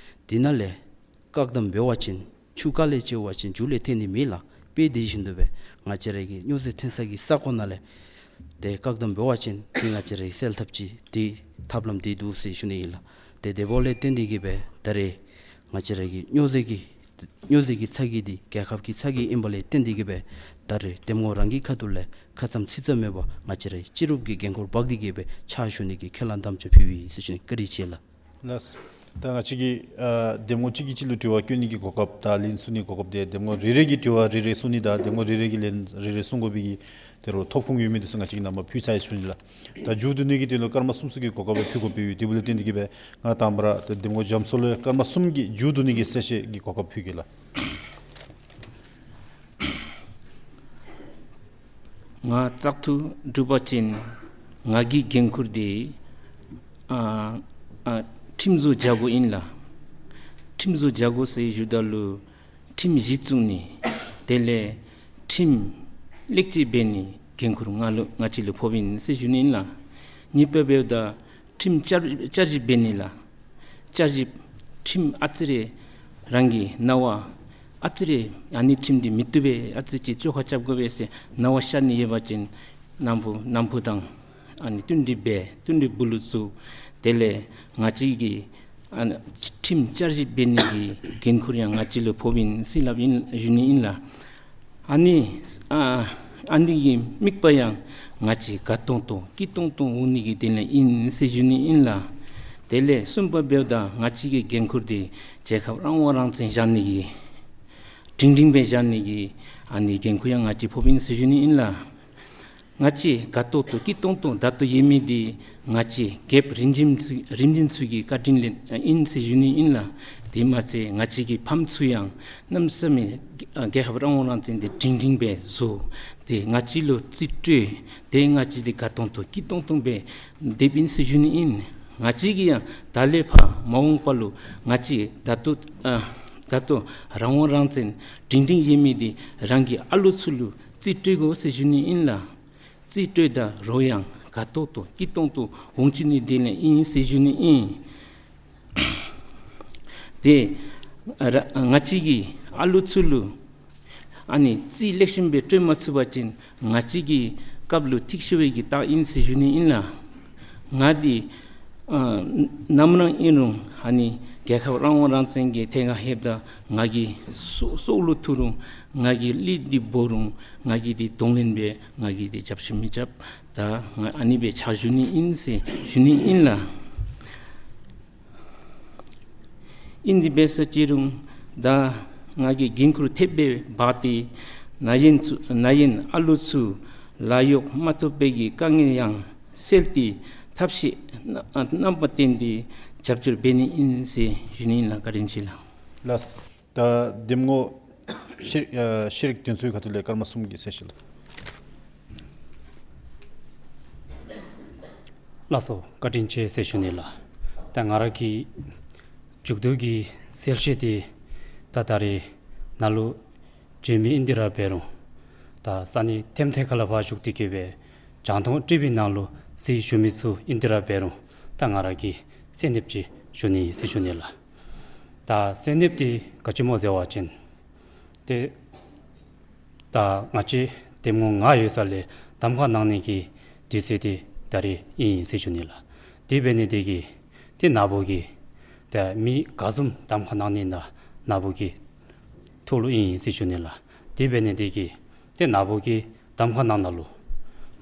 དེ་ནང་ལས་བཀག་སྡོམ་འབད་བ་ཅིན་ཆུ་རྐ་ལས་བཅད་པ་ཅིན་རྒྱུ་ལས་འཐོན་ནི་མེད་ལགས། དཔེ་དེ་བཞིན་དུ་སྦེ་ང་བཅས་ར་གིས་སྨྱོ་རྫས་འཐོན་ས་གི་ས་ཁོངས་ནང་ལས་དེ་བཀག་སྡོམ་འབད་བ་ཅིན་དེ་ང་བཅས་ར་གིས་སེལ་ཐབས་ཅིག་དེ་ཐབས་ལམ་དེ་འདུག་ཟེར་ཞུ་ནི་ཨིན་ལགས། དེ་དེ་འབདཝ་ལས་བརྟེན་ཏེ་གི་སྦེ་ད་རེས་ང་བཅས་ར་གི་སྨྱོ་རྫས་ཀྱི་སྨྱོ་རྫས་ཀྱི་ཚ་གྱང་འདི་རྒྱལ་ཁབ་ཀྱི་ཚ་གྱང་ཨིན་པ་ལས་བརྟེན་ཏེ་གི་སྦེ་ད་རེས་གདམ་ངོ་རང་གི་ཁ་ཐུག་ལས་ཁ་ཙམ་ཚིག་ཙམ་མེད་པར་ང་བཅས་ར་གིས་སྤྱི་རུབ་ཀྱི་འགན་ཁུར་འབག་སྟེ་གི་སྦེ་ཕྱག་ཞུ་ནི་གི་ཁས་བླངས་དམ་བཅའ་ཕུལ་བའི་ཟེར་ཞུ་ནི། བཀའ་དྲིན་ཆེ་ལགས། ལགས། ད་ང་བཅས་ཀྱིས་ཨ་གདམ་ངོ་གཅིག་གིས་གཅིག་ལུ་དྲི་བ་བཀོད་ནི་གི་གོ་སྐབས་དང་ལན་གསུང་ནི་གི་གོ་སྐབས་དེ་གདམ་ངོ་རེ་རེ་གིས་དྲི་བ་རེ་རེ་གསུང་ནི་དང་གདམ་ངོ་རེ་རེ་གིས་ལན་རེ་རེ་གསུང་དགོ་པའི་གི་དེ་རུ་ཐོབ་ཁོངས་ཡོད་མི་འདི་ཚུ་ང་བཅས་ཀྱིས་ནངས་པ་ཕུལ་ཚར་ཡི་ཟེར་ཞུ་ནི་ལགས། ད་མཇུག་བསྡུ་ནི་གི་དོན་ལུ་སྐར་མ་གསུམ་ཙམ་གྱི་གོ་སྐབས་ཕུལ་དགོཔ་ཡོད། དེ་འབདཝ་ལས་བརྟེན་ཏེ་གི་སྦེ་ང་དང་པ་ར་ད་གདམ་ངོ་རྒྱ་མཚོ་ལུ་སྐར་མ་གསུམ་གྱི་མཇུག་བསྡུ་ནི་གི་གསལ་བཤད་ཀྱི་གོ་སྐབས་ཕུལ་གེ་ལགས། ང་བཙག་འཐུ་གྲུབ་པ་ཅིན་ང་གི་འགན་ཁུར་འདི་ཨ་ཨ་ཁྲིམས་བཟོ་བྱ་དགོ་ཨིན་ལགས། ཁྲིམས་བཟོ་བྱ་དགོ་ཟེར་ཞུཝ་ད་ལུ་ཁྲིམས་གཞི་བཙུགས་ནི་དེ་ལས་ཁྲིམས་ལེགས་བཅོས་འབད་ནི་འགན་ཁུར་ང་ལུ་ང་བཅས་ལུ་ཕོགཔ་ཨིན་ཟེར་ཞུ་ནི་ཨིན་ལགས། གཉིས་པ་འབདཝ་ད་ཁྲིམས་བསྐྱར་བསྐྱར་ཞིབ་འབད་ནི་ལགས། བསྐྱར་ཞིབ་ཁྲིམས་ཨ་ཙི་རེ་རང་གི་རྣ་བ་ཨ་ཙི་རེ་ཨ་ནི་ཁྲིམས་འདི་མི་བཏུབ་པས། ཨ་ཙི་ཅིག་བཅོ་ཁ་རྐྱབ་དགོ་པས་ཟེར་རྣ་བ་ཤར་ནི་ཡོད་པ་ཅིན་ནམ་ཕུགས་ནམ་ཕུགས་དང་ ཨ་ནི་བསྟུན་གྲོས་འབད་བསྟུན་གྲོས་སྦུག་ལུ་བཙུགས། དེ་ལས་ང་བཅས་ཀྱི་ཨ་ནི་ཁྲིམས་བསྐྱར་ཞིབ་འབད་ནི་གི་འགན་ཁུར་ཡང་ང་བཅས་ལུ་ཕོགཔ་ཨིན་ཟེར་སླབ་ཨིན་ཞུ་ནི་ཨིན་ལགས། ཨ་ནི་ཨ་ཨ་ནི་གི་དམིགས་པ་ཡང་ང་བཅས་དགའ་ཏོང་ཏོ་སྐྱིད་ཏོང་ཏོ་འོང་ནི་གི་དོན་ལས་ཨིན་ཟེར་ཞུ་ནི་ཨིན་ལགས། དེ་ལས་གསུམ་པ་འབདཝ་ད་ང་བཅས་ཀྱི་འགན་ཁུར་འདི་རྒྱལ་ཁབ་རང་དབང་རང་བཙན་བཞག་ནི་གི་སྒྲིང་སྒྲིང་སྦེ་བཞག་ནི་གི་ཨ་ནི་འགན་ཁུར་ཡང་ང་བཅས་ཕོགཔ་ཨིན་ཟེར་ཞུ་ནི་ཨིན་ལགས། ང་བཅས་དགའ་ཏོག་ཏོ་སྐྱིད་ཏོང་ཏོ་ད་ལྟོ་ཡོད་མི་འདི་ང་བཅས་རྒྱལཔོ་རིམ་བྱོན་ཚུ་རིམ་བྱོན་ཚུ་གི་བཀའ་དྲིན་ལས་ཨིན་ཟེར་ཞུ་ནི་ཨིན་ལགས། དེ་མ་ཚད་ང་བཅས་ཀྱི་ཕམ་ཚུ་ཡང་གནམ་མེད་ས་མེད་རྒྱལ་ཁབ་རང་དབང་རང་བཙན་འདི་སྒྲིང་སྒྲིང་སྦེ་བཟོ། དེ་ང་བཅས་ལུ་རྩིས་སྤྲོད། དེ་ང་བཅས་འདི་དགའ་ཏོང་ཏོ་སྐྱིད་ཏོང་ཏོ་སྦེ་སྡོདཔ་ཨིན་ཟེར་ཞུ་ནི་ཨིན། ང་བཅས་ཀྱིས་ཡང་ད་ལས་ཕར་མ་འོངས་པ་ལུ་ང་བཅས་ད་ལྟོ་ཨ་ད་ལྟོ་རང་དབང་རང་བཙན་སྒྲིང་སྒྲིང་ཡོད་མི་འདི་རང་གི་ཨ་ལུ་ཚུ་ལུ་རྩིས་སྤྲོད་དགོ་ཟེར་ཞུ་ནི་ཨིན་ལགས། རྩིས་སྤྲོད་ད་རུང་ཡང་དགའ་ཏོག་ཏོ་སྐྱིད་ཏོང་ཏོ་འོང་བཅུག་ནི་དོན་ལས་ཨིན་ཟེར་ཞུ་ནི་ཨིན། དེ་ར་ང་བཅས་ཀྱི་ཨ་ལུ་ཚུ་ལུ་ཨ་ནི་རྩིས་ལེགས་ཤོམ་སྦེ་སྤྲོད་མ་ཚུགས་པ་ཅིན་ང་བཅས་ཀྱི་སྐབས་ལུ་ཐིག་ཤུལ་བའི་གི་རྟགས་ཨིན་ཟེར་ཞུ་ནི་ཨིན་ལགས། ང་འདི་ཨ་ནམ་ར་ཨིན་རུང་ཨ་ནི་རྒྱལ་ཁབ་རང་དབང་རང་བཙན་གྱི་ཐད་ཁར་ལྷོདཔ་ད་ང་གི་སྲོག་སྲོག་ལུ་ཐུག་རུང་ང་གིས་གླུད་འདི་འབོ་རུང་ང་གིས་འདི་གདོང་ལེན་འབད། ང་གིས་འདི་རྒྱབ་ཤུགས་མི་རྐྱབ། ད་ང་ཨ་ནི་སྦེ་ཕྱག་ཞུ་ནི་ཨིན་ཟེར་ཞུ་ནི་ཨིན་ལགས། ཨིན་དེ་འབད་ས་ཅི་རུང་ད་ང་གིས་འགན་ཁུར་ཐེབས་སྦེ་འབག་སྟེ་ན་གཞོན་ཚུ་ན་གཞོན་ཨ་ལུ་ཚུ་ལཱ་གཡོག་མ་ཐོབ་པའི་གི་དཀའ་ངལ་ཡང་སེལ་ཏེ་ཐབས་ཤེས་རྣམ་པ་བསྟེན་ཏེ་རྒྱབ་སྐྱོར་འབད་ནི་ཨིན་ཟེར་ཞུ་ནི་ཨིན་ལགས། བཀའ་དྲིན་ཆེ་ལགས། ལགས། ད་གདམ་ངོ་ཤེས་ཨ་ཤེས་རིག་དོན་ཚན་གྱི་ཁ་ཐུག་ལས་ཀརྨ་གསུམ་གྱིས་གསལ་བཤད་ལགས། ལགས་སོ། བཀའ་དྲིན་ཆེ་ཟེར་ཞུ་ནི་ལགས། ད་ང་ར་གི་མཇུག་བསྡུ་གི་གསལ་བཤད་འདི་ད་ད་རེས་ནཱ་ལུ་བྱོན་མི་ཨིན་དེ་ར་འབད་རུང་ད་ས་གནས་ཐེམ་ཐེ་ཁ་ལས་ཕར་བཞུགས་ཏེ་གི་སྦེ་རྒྱང་མཐོང་ཊི་བི་ནང་ལུ་གཟིགས་བཞུགས་མི་ཚུ་ཨིན་དེ་ར་འབད་རུང་ད་ང་ར་གིས་གསོལ་འདེབས་ཅིག་ཞུ་ནི་ཟེར་ཞུ་ནི་ལགས། ད་གསོལ་འདེབས་འདི་ག་ཅི་སྨོ་ཟེར་བ་ཅིན་ཏེ་ད་ང་བཅས་གདམ་ངོ་ལྔ་ཡོད་ས་ལས་གདམ་ཁ་གནང་ནི་གི་དུས་ཚོད་འདི་ད་རེས་ཨིན་ཟེར་ཞུ་ནི་ལགས། དེ་འབད་ནི་དེ་གིས་ཏེ་ནཱ་བུ་གིས་ད་མི་ག་བཟུམ་གདམ་ཁ་གནང་ནི་ན་ནཱ་བུ་གི་ཐུགས་ལུ་ཨིན་ཟེར་ཞུ་ནི་ལགས། དེ་འབད་ནི་དེ་གིས་ཏེ་ནཱ་བུ་གིས་གདམ་ཁ་གནང་ནི་ལུ་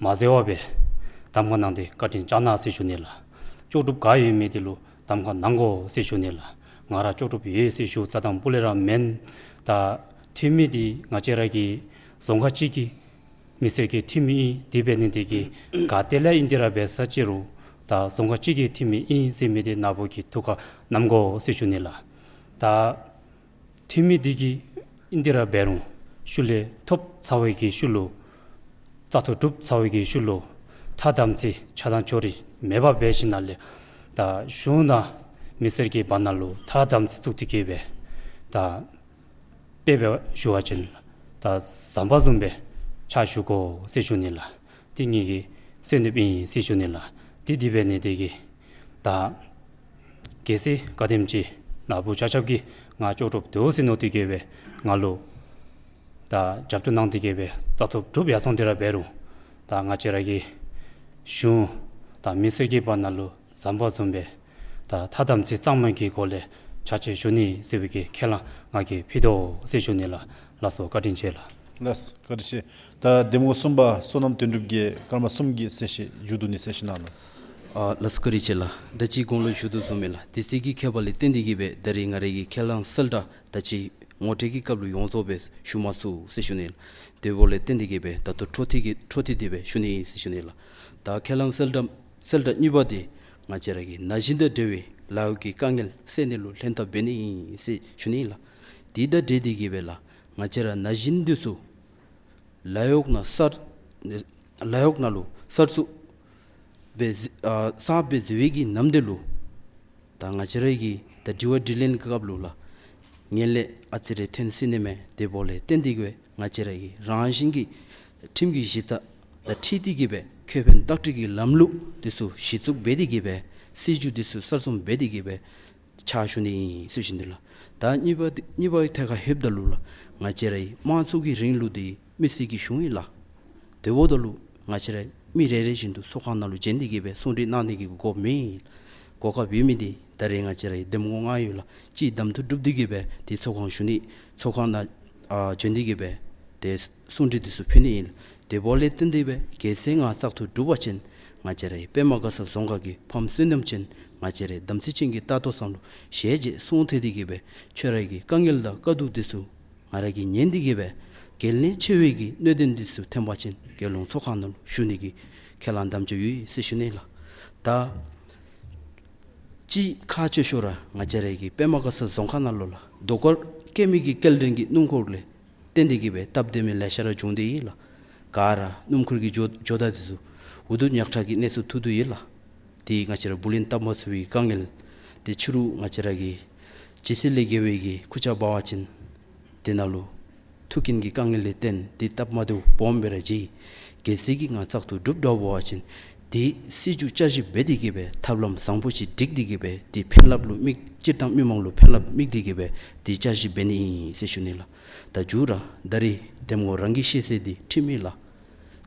མ་འཛོལ་བར་སྦེ་གདམ་ཁ་གནང་སྟེ་བཀའ་དྲིན་བསྐྱང་གནང་ཟེར་ཞུ་ནི་ལགས། ལྕོགས་གྲུབ་ག་ཡོད་མི་དེ་ལུ་གདམ་ཁ་གནང་དགོ་ཟེར་ཞུ་ནི་ལགས། ང་ར་ལྕོགས་གྲུབ་ཡོད་ཟེར་ཞུ་རྩ་དང་སྤུ་ལས་ར་མེན། ད་འཐུས་མི་འདི་ང་བཅས་ར་གི་རྫོང་ཁག་གཅིག་གི་མི་སེར་གྱི་འཐུས་མི་ཨིན། དེ་འབད་ནི་དེ་གིས་ག་ཏེ་ལས་ཨིན་དེ་ར་འབད་ས་ཅི་རུང་ད་རྫོང་ཁག་གཅིག་གི་འཐུས་མི་ཨིན་ཟེར་མི་འདི་ནཱ་བུ་གིས་ཐུགས་ཁར་བསྣམ་དགོ་ཟེར་ཞུ་ནི་ལགས། ད་འཐུས་མི་འདི་གིས་ཨིན་དེ་ར་འབད་རུང་ཤུལ་ལས་ཐོབ་ཚར་བའི་གི་ཤུལ་ལུ་བཙག་འཐུ་གྲུབ་ཚར་བའི་གི་ཤུལ་ལུ་ཐ་དམ་ཚིག་ཆགས་སྡང་ཕྱོགས་རིས་མེདཔ་འབད་ཞིནམ་ལས་ད་གཞུང་དང་མི་སེར་གྱི་བར་ན་ལུ་ཐ་དམ་ཚིག་བཙུགས་ཏེ་གི་སྦེ་ད་དཔེ་འབད་ཞུ་བ་ཅིན་ད་ཟམ་པ་བཟུམ་སྦེ་ཕྱག་ཞུ་དགོ་ཟེར་ཞུ་ནི་ལགས། འདི་ངེ་གི་གསོལ་འདེབས་ཨིན་ཟེར་ཞུ་ནི་ལགས། འདི་འདི་འབད་ནི་དེ་གིས་ད་གལ་སྲིད་ག་དེམ་ཅིག་ནཱ་བུ་ཆ་ཁྱབ་ཀྱིས་ང་ལྕོགས་གྲུབ་འདུག་ཟེར་མནོ་སྟེ་གི་སྦེ་ང་ལུ་ད་རྒྱབ་སྐྱོར་གནང་སྟེ་གི་སྦེ་བཙག་འཐུ་གྲུབ་ཡར་སོང་སྟེ་ར་འབད་རུང་ད་ང་བཅས་ར་གི་གཞུང་དང་མི་སེར་གྱི་བར་ན་ལུ་ཟམ་པ་བཟུམ་སྦེ་ད་ཐ་དམ་ཚིག་གཙང་མ་གི་སྒོ་ལས་ཕྱག་ཕྱིད་ཞུ་ནི་ཟེར་བའི་གི་ཁས་བླངས་ང་གིས་ཕུལ་དོ་ཟེར་ཞུ་ནི་ལགས། ལགས་སོ། བཀའ་དྲིན་ཆེ་ལགས། ལགས་བཀའ་དྲིན་ཆེ། ད་གདམ་ངོ་གསུམ་པ་བསོད་ནམས་དོན་གྲུབ་ཀྱིས་ཀརྨ་གསུམ་གྱི་གསལ་བཤད་མཇུག་བསྡུ་ནི་གསལ་བཤད་གནང་ལགས། ཨ་ལགས་བཀའ་དྲིན་ཆེ་ལགས། ད་ཅི་གོང་ལུ་ཞུ་དོ་བཟུམ་སྦེ་ལགས་དུས་ཚོད་ཀྱི་ཁྱད་པར་ལས་བརྟེན་ཏེ་གི་སྦེ་ད་རེས་ང་རའི་གི་ཁས་བླངས་གསལ་བསྒྲགས་ད་ཅི་ངོ་སྤྲོད་ཀྱི་སྐབས་ལུ་ཡོངས་རྫོགས་སྦེ་ཞུ་མ་ཚུགས་ཟེར་ཞུ་ནི་ལགས། དེ་འབདཝ་ལས་བརྟེན་ཏེ་གི་སྦེ་ད་ལྟོ་འཕྲོ་མཐུད་ཀྱི་འཕྲོ་མཐུད་དེ་སྦེ་ཞུ་ནི་ཨིན་ཟེར་ཞུ་ནི་ལགས། ད་ཁས་བླངས་གསལ་བསྒྲགས་གསལ་བསྒྲགས་གཉིས་པ་འདི་ང་བཅས་ར་གི་ན་གཞོན་དང་འབྲེལ་བའི་ལཱ་གཡོག་གི་དཀའ་ངལ་སེལ་ནི་ལུ་ལྷན་ཐབས་འབད་ནི་ཨིན་ཟེར་ཞུ་ནི་ཨིན་ལགས། དེ་དང་འབྲེལ་ཏེ་གི་སྦེ་ལགས་ང་བཅས་ར་ན་གཞོན་འདི་ཚུ་ལཱ་གཡོག་ནང་གསར་ལཱ་གཡོག་ནང་ལུ་གསར་བཙུགས་འབད་ཨ་གསརཔ་སྦེ་འཛུལ་བའི་གི་ནམ་དུས་ལུ་ད་ང་བཅས་ར་གི་ད་དྲི་བ་དྲིས་ལན་གྱི་སྐབས་ལུ་ལགས་ངན་ལྷད་ཨ་ཙི་རེ་ཐོན་སྲིད་ནི་མས། དེ་འབདཝ་ལས་བརྟེན་ཏེ་གི་སྦེ་ང་བཅས་ར་གི་རང་བཞིན་གྱི་ཁྲིམས་ཀྱི་གཞི་རྩ་དང་འཁྲིལ་ཏེ་གི་སྦེ་ཁེ་ཕན་བརྟག་དཔྱད་ཀྱི་ལམ་ལུགས་འདི་ཚུ་གཞི་བཙུགས་འབད་དེ་གི་སྦེ་སྲིད་བྱུས་འདི་ཚུ་གསར་རྩོམ་འབད་དེ་གི་སྦེ་ཕྱག་ཞུ་ནི་ཨིན་ཟེར་ཞུ་ནི་ལགས། ད་གཉིས་པ་གཉིས་པའི་ཐད་ཁར་ལྷོདཔ་ད་ལུ་ལགས་ང་བཅས་རའི་དམངས་གཙོ་གི་རིང་ལུགས་འདི་མི་སེར་གྱི་གཞུང་ཨིན་ལགས། དེ་འབདཝ་ད་ལུ་ ང་བཅས་ར་མི་རེ་རེ་བཞིན་དུ་ཚོགས་ཁང་ནང་ལུ་བྱོན་ཏེ་གི་སྦེ་གསུང་གྲོས་གནང་ནི་གི་གོ་སྐབས་མེད། གོ་སྐབས་ཡོད་མི་འདི་ད་རེས་ང་བཅས་རའི་གདམ་ངོ་ལྔ་ཡོད་ལགས། གཅིག་གདམ་འཐུ་གྲུབ་སྟེ་གི་སྦེ་ཏེ་ཚོགས་ཁང་ཞུ་ནི། ཚོགས་ཁང་ནང་ཨ་བྱོན་ཏེ་གི་སྦེ་ཏེ་གསུང་གྲོས་འདི་ཚུ་ཕུལ་ནི་ཨིན། དེ་འབདཝ་ལས་བརྟེན་ཏེ་སྦེ་རྒྱལ་སྲས་ང་བཙག་འཐུ་གྲུབ་པ་ཅིན་ང་བཅས་རའི་པདྨ་དགའ་ཚལ་རྫོང་ཁག་གི་ཕམ་བསོད་ནམས་ཅན་ང་བཅས་རའི་དམ་ཚིག་ཅན་གྱི་ལྟ་རྟོག་ཚང་ལུ་ཞལ་མཇལ་གསུང་ཐོས་ཏེ་གི་སྦེ་ཁྱོད་ར་གི་དཀའ་ངལ་དང་དཀའ་སྡུག་འདི་ཚུ་ང་ར་གིས་ཉན་ཏེ་གི་སྦེ་གལ་གནད་ཆེ་བའི་གི་གནད་དོན་འདི་ཚུ་ཐོན་པ་ཅིན་རྒྱལ་ཡོངས་ཚོགས་ཁང་ནང་ལུ་ཞུ་ནི་གི་ཁས་བླངས་དམ་བཅའ་ཡོད་ཟེར་ཞུ་ནི་ལགས། ད་ཅིག་ཁག་ཆེ་ཤོས་ར་ང་བཅས་རའི་གི་པདྨ་དགའ་ཚལ་རྫོང་ཁག་ནང་ལུ་ལགས་རྡོ་དཀར་སྐྱེད་མེད་ཀྱི་སྐྱེལ་འདྲེན་གྱི་སྣུམ་འཁོར་ལས་བརྟེན་ཏེ་གི་སྦེ་སྟབས་བདེ་མི་ལེ་ཤ་ར་བྱུང་སྟེ་ཡོད་ལགས། ག་ར་སྣུམ་འཁོར་གྱི་ཇོ་ཇོ་བདག་འདི་ཚུ་འུ་སྡུག་ཉག་ཕྲ་གི་གནས་ཚུལ་ཐོན་དོ་ཡོད་ལགས། དེ་ང་བཅས་ར་བུ་ལོན་བཏབ་མ་ཚུགས་པའི་དཀའ་ངལ། དེ་ཕྱི་རུ་ང་བཅས་ར་གི་ཇི་སི་ལས་བརྒལ་བའི་གི་ཁུར་ཆ་འབག་པ་ཅིན་དེ་ནང་ལུ་ཐུག་རྐྱེན་གྱི་དཀའ་ངལ་ལས་བརྟེན་ཏེ་སྟབས་མ་བདེཝ་སྦོམ་སྦེ་ར་མཇལ། གལ་སྲིད་ཀྱི་ང་བཙག་འཐུ་གྲུབ་འགྱོ་བ་ཅིན་དེ་སྲིད་བྱུས་བསྐྱར་ཞིབ་འབད་དེ་གི་སྦེ་ཐབས་ལམ་བཟང་པོ་ཅིག་སྒྲིག་སྟེ་གི་སྦེ་དེ་ཕན་རླབས་ལུ་དམིགས་སྤྱིར་བཏང་མི་མང་ལུ་ཕན་རླབས་དམིགས་ཏེ་གི་སྦེ་དེ་བསྐྱར་ཞིབ་འབད་ནི་ཨིན་ཟེར་ཞུ་ནི་ལགས། ད་མཇུག་ར་ད་རེས་གདམ་ངོ་རང་གི་ཤེས་ཚད་འདི་ཁྲིམས་ཨིན་ལགས།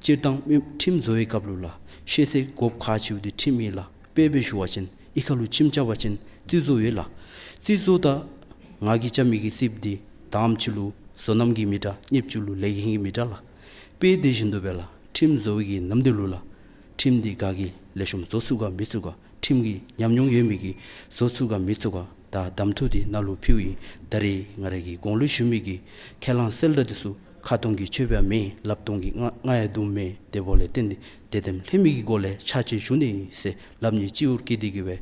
སྤྱིར་བཏང་མི་ཁྲིམས་བཟོ་བའི་སྐབས་ལུ་ལགས་ཤེས་ཚད་དགོཔ་ཁག་ཆེཝ་འདི་ཁྲིམས་ཨིན་ལགས། དཔེ་སྦེ་ཞུ་བ་ཅིན་གཡུས་ཁ་ལུ་ཁྱིམ་རྐྱབ་པ་ཅིན་རྩིས་བཟོ་ཡོད་ལགས། རྩིས་བཟོ་དང་ང་གིས་རྐྱབ་མི་གི་རྩིསཔ་འདི་དང་པ་ཅིག་ལུ་བཟོ་རྣམ་གྱིས་མི་འདྲ། གཉིས་པ་ཅིག་ལུ་ལས་འགན་གྱིས་མི་འདྲ་ལགས། དཔེ་དེ་བཞིན་དུ་སྦེ་ལགས་ཁྲིམས་བཟོ་བའི་གི་ནམ་དུས་ལུ་ལགས་ཁྲིམས་འདི་ག་གིས་ལེགས་ཤོམ་བཟོ་ཚུགས་ག་མི་ཚུགས་ག། ཁྲིམས་ཀྱི་ཉམས་མྱོང་ཡོད་མི་གིས་བཟོ་ཚུགས་ག་མི་ཚུགས་ག། ད་གདམ་འཐུ་འདི་ནཱ་ལུ་ཕུལཝ་ཨིན། ད་རེས་ང་ར་གི་གོང་ལུ་ཞུ་མི་གི་ཁས་བླངས་གསལ་བསྒྲགས་འདི་ཚུ་ཁ་སྟོང་གི་ཆོས་པ་མེན། ལགཔ་སྟོང་གི་རྔ་རྔ་ཡང་རྡུང་མེན། དེ་འབདཝ་ལས་བརྟེན་ཏེ་དེ་དེམ་ལྷོད་མི་གི་སྒོ་ལས་ཕྱག་ཕྱིད་ཞུ་ནི་ཟེར་ལགཔ་གཉིས་སྤྱི་བོར་བཀལ་ཏེ་གི་སྦེ་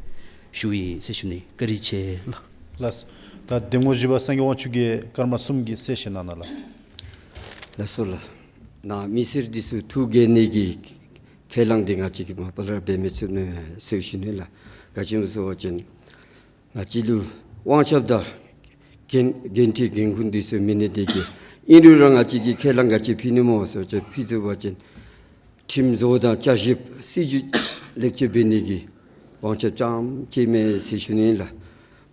ཞུཝ་ཨིན་ཟེར་ཞུ་ནི། བཀའ་དྲིན་ཆེ་ལགས། ལགས། ད་གདམ་ངོ་བཞི་པ་སངས་རྒྱས་དབང་ཕྱུག་གིས་སྐར་མ་གསུམ་གྱི་གསལ་བཤད་གནང་གནང་ལགས། ལགས་སོ་ལགས། ནཱ་མི་སེར་འདི་ཚུ་ཐུགས་དགྱེས་ནི་གི་ཁས་བླངས་འདི་ང་བཅས་ཀྱིས་མ་པ་ལས་ར་འབད་མི་ཚུགས་ནི་ཟེར་ཞུ་ནི་ལགས། ག་ཅི་སྨོ་ཟེར་བ་ཅིན་ང་བཅས་ལུ་དབང་ཆ་དང་འགན་འགན་འཁྲི་འགན་ཁུར་འདི་ཚུ་མེད་ནི་འདི་གིས་ཨིན་རུང་ར་ང་བཅས་ཀྱིས་ཁས་བླངས་ག་ཅི་ཕུལ་ནི་སྨོ་ཟེར་བ་ཅིན་ཕུལ་ཚུགས་པ་ཅིན་ཁྲིམས་བཟོ་དང་བསྐྱར་ཞིབ་སྲིད་བྱུས་ལེགས་བཅོས་འབད་ནི་གི་དབང་ཆ་རྐྱངམ་ཅིག་མས་ཟེར་ཞུ་ནི་ལགས།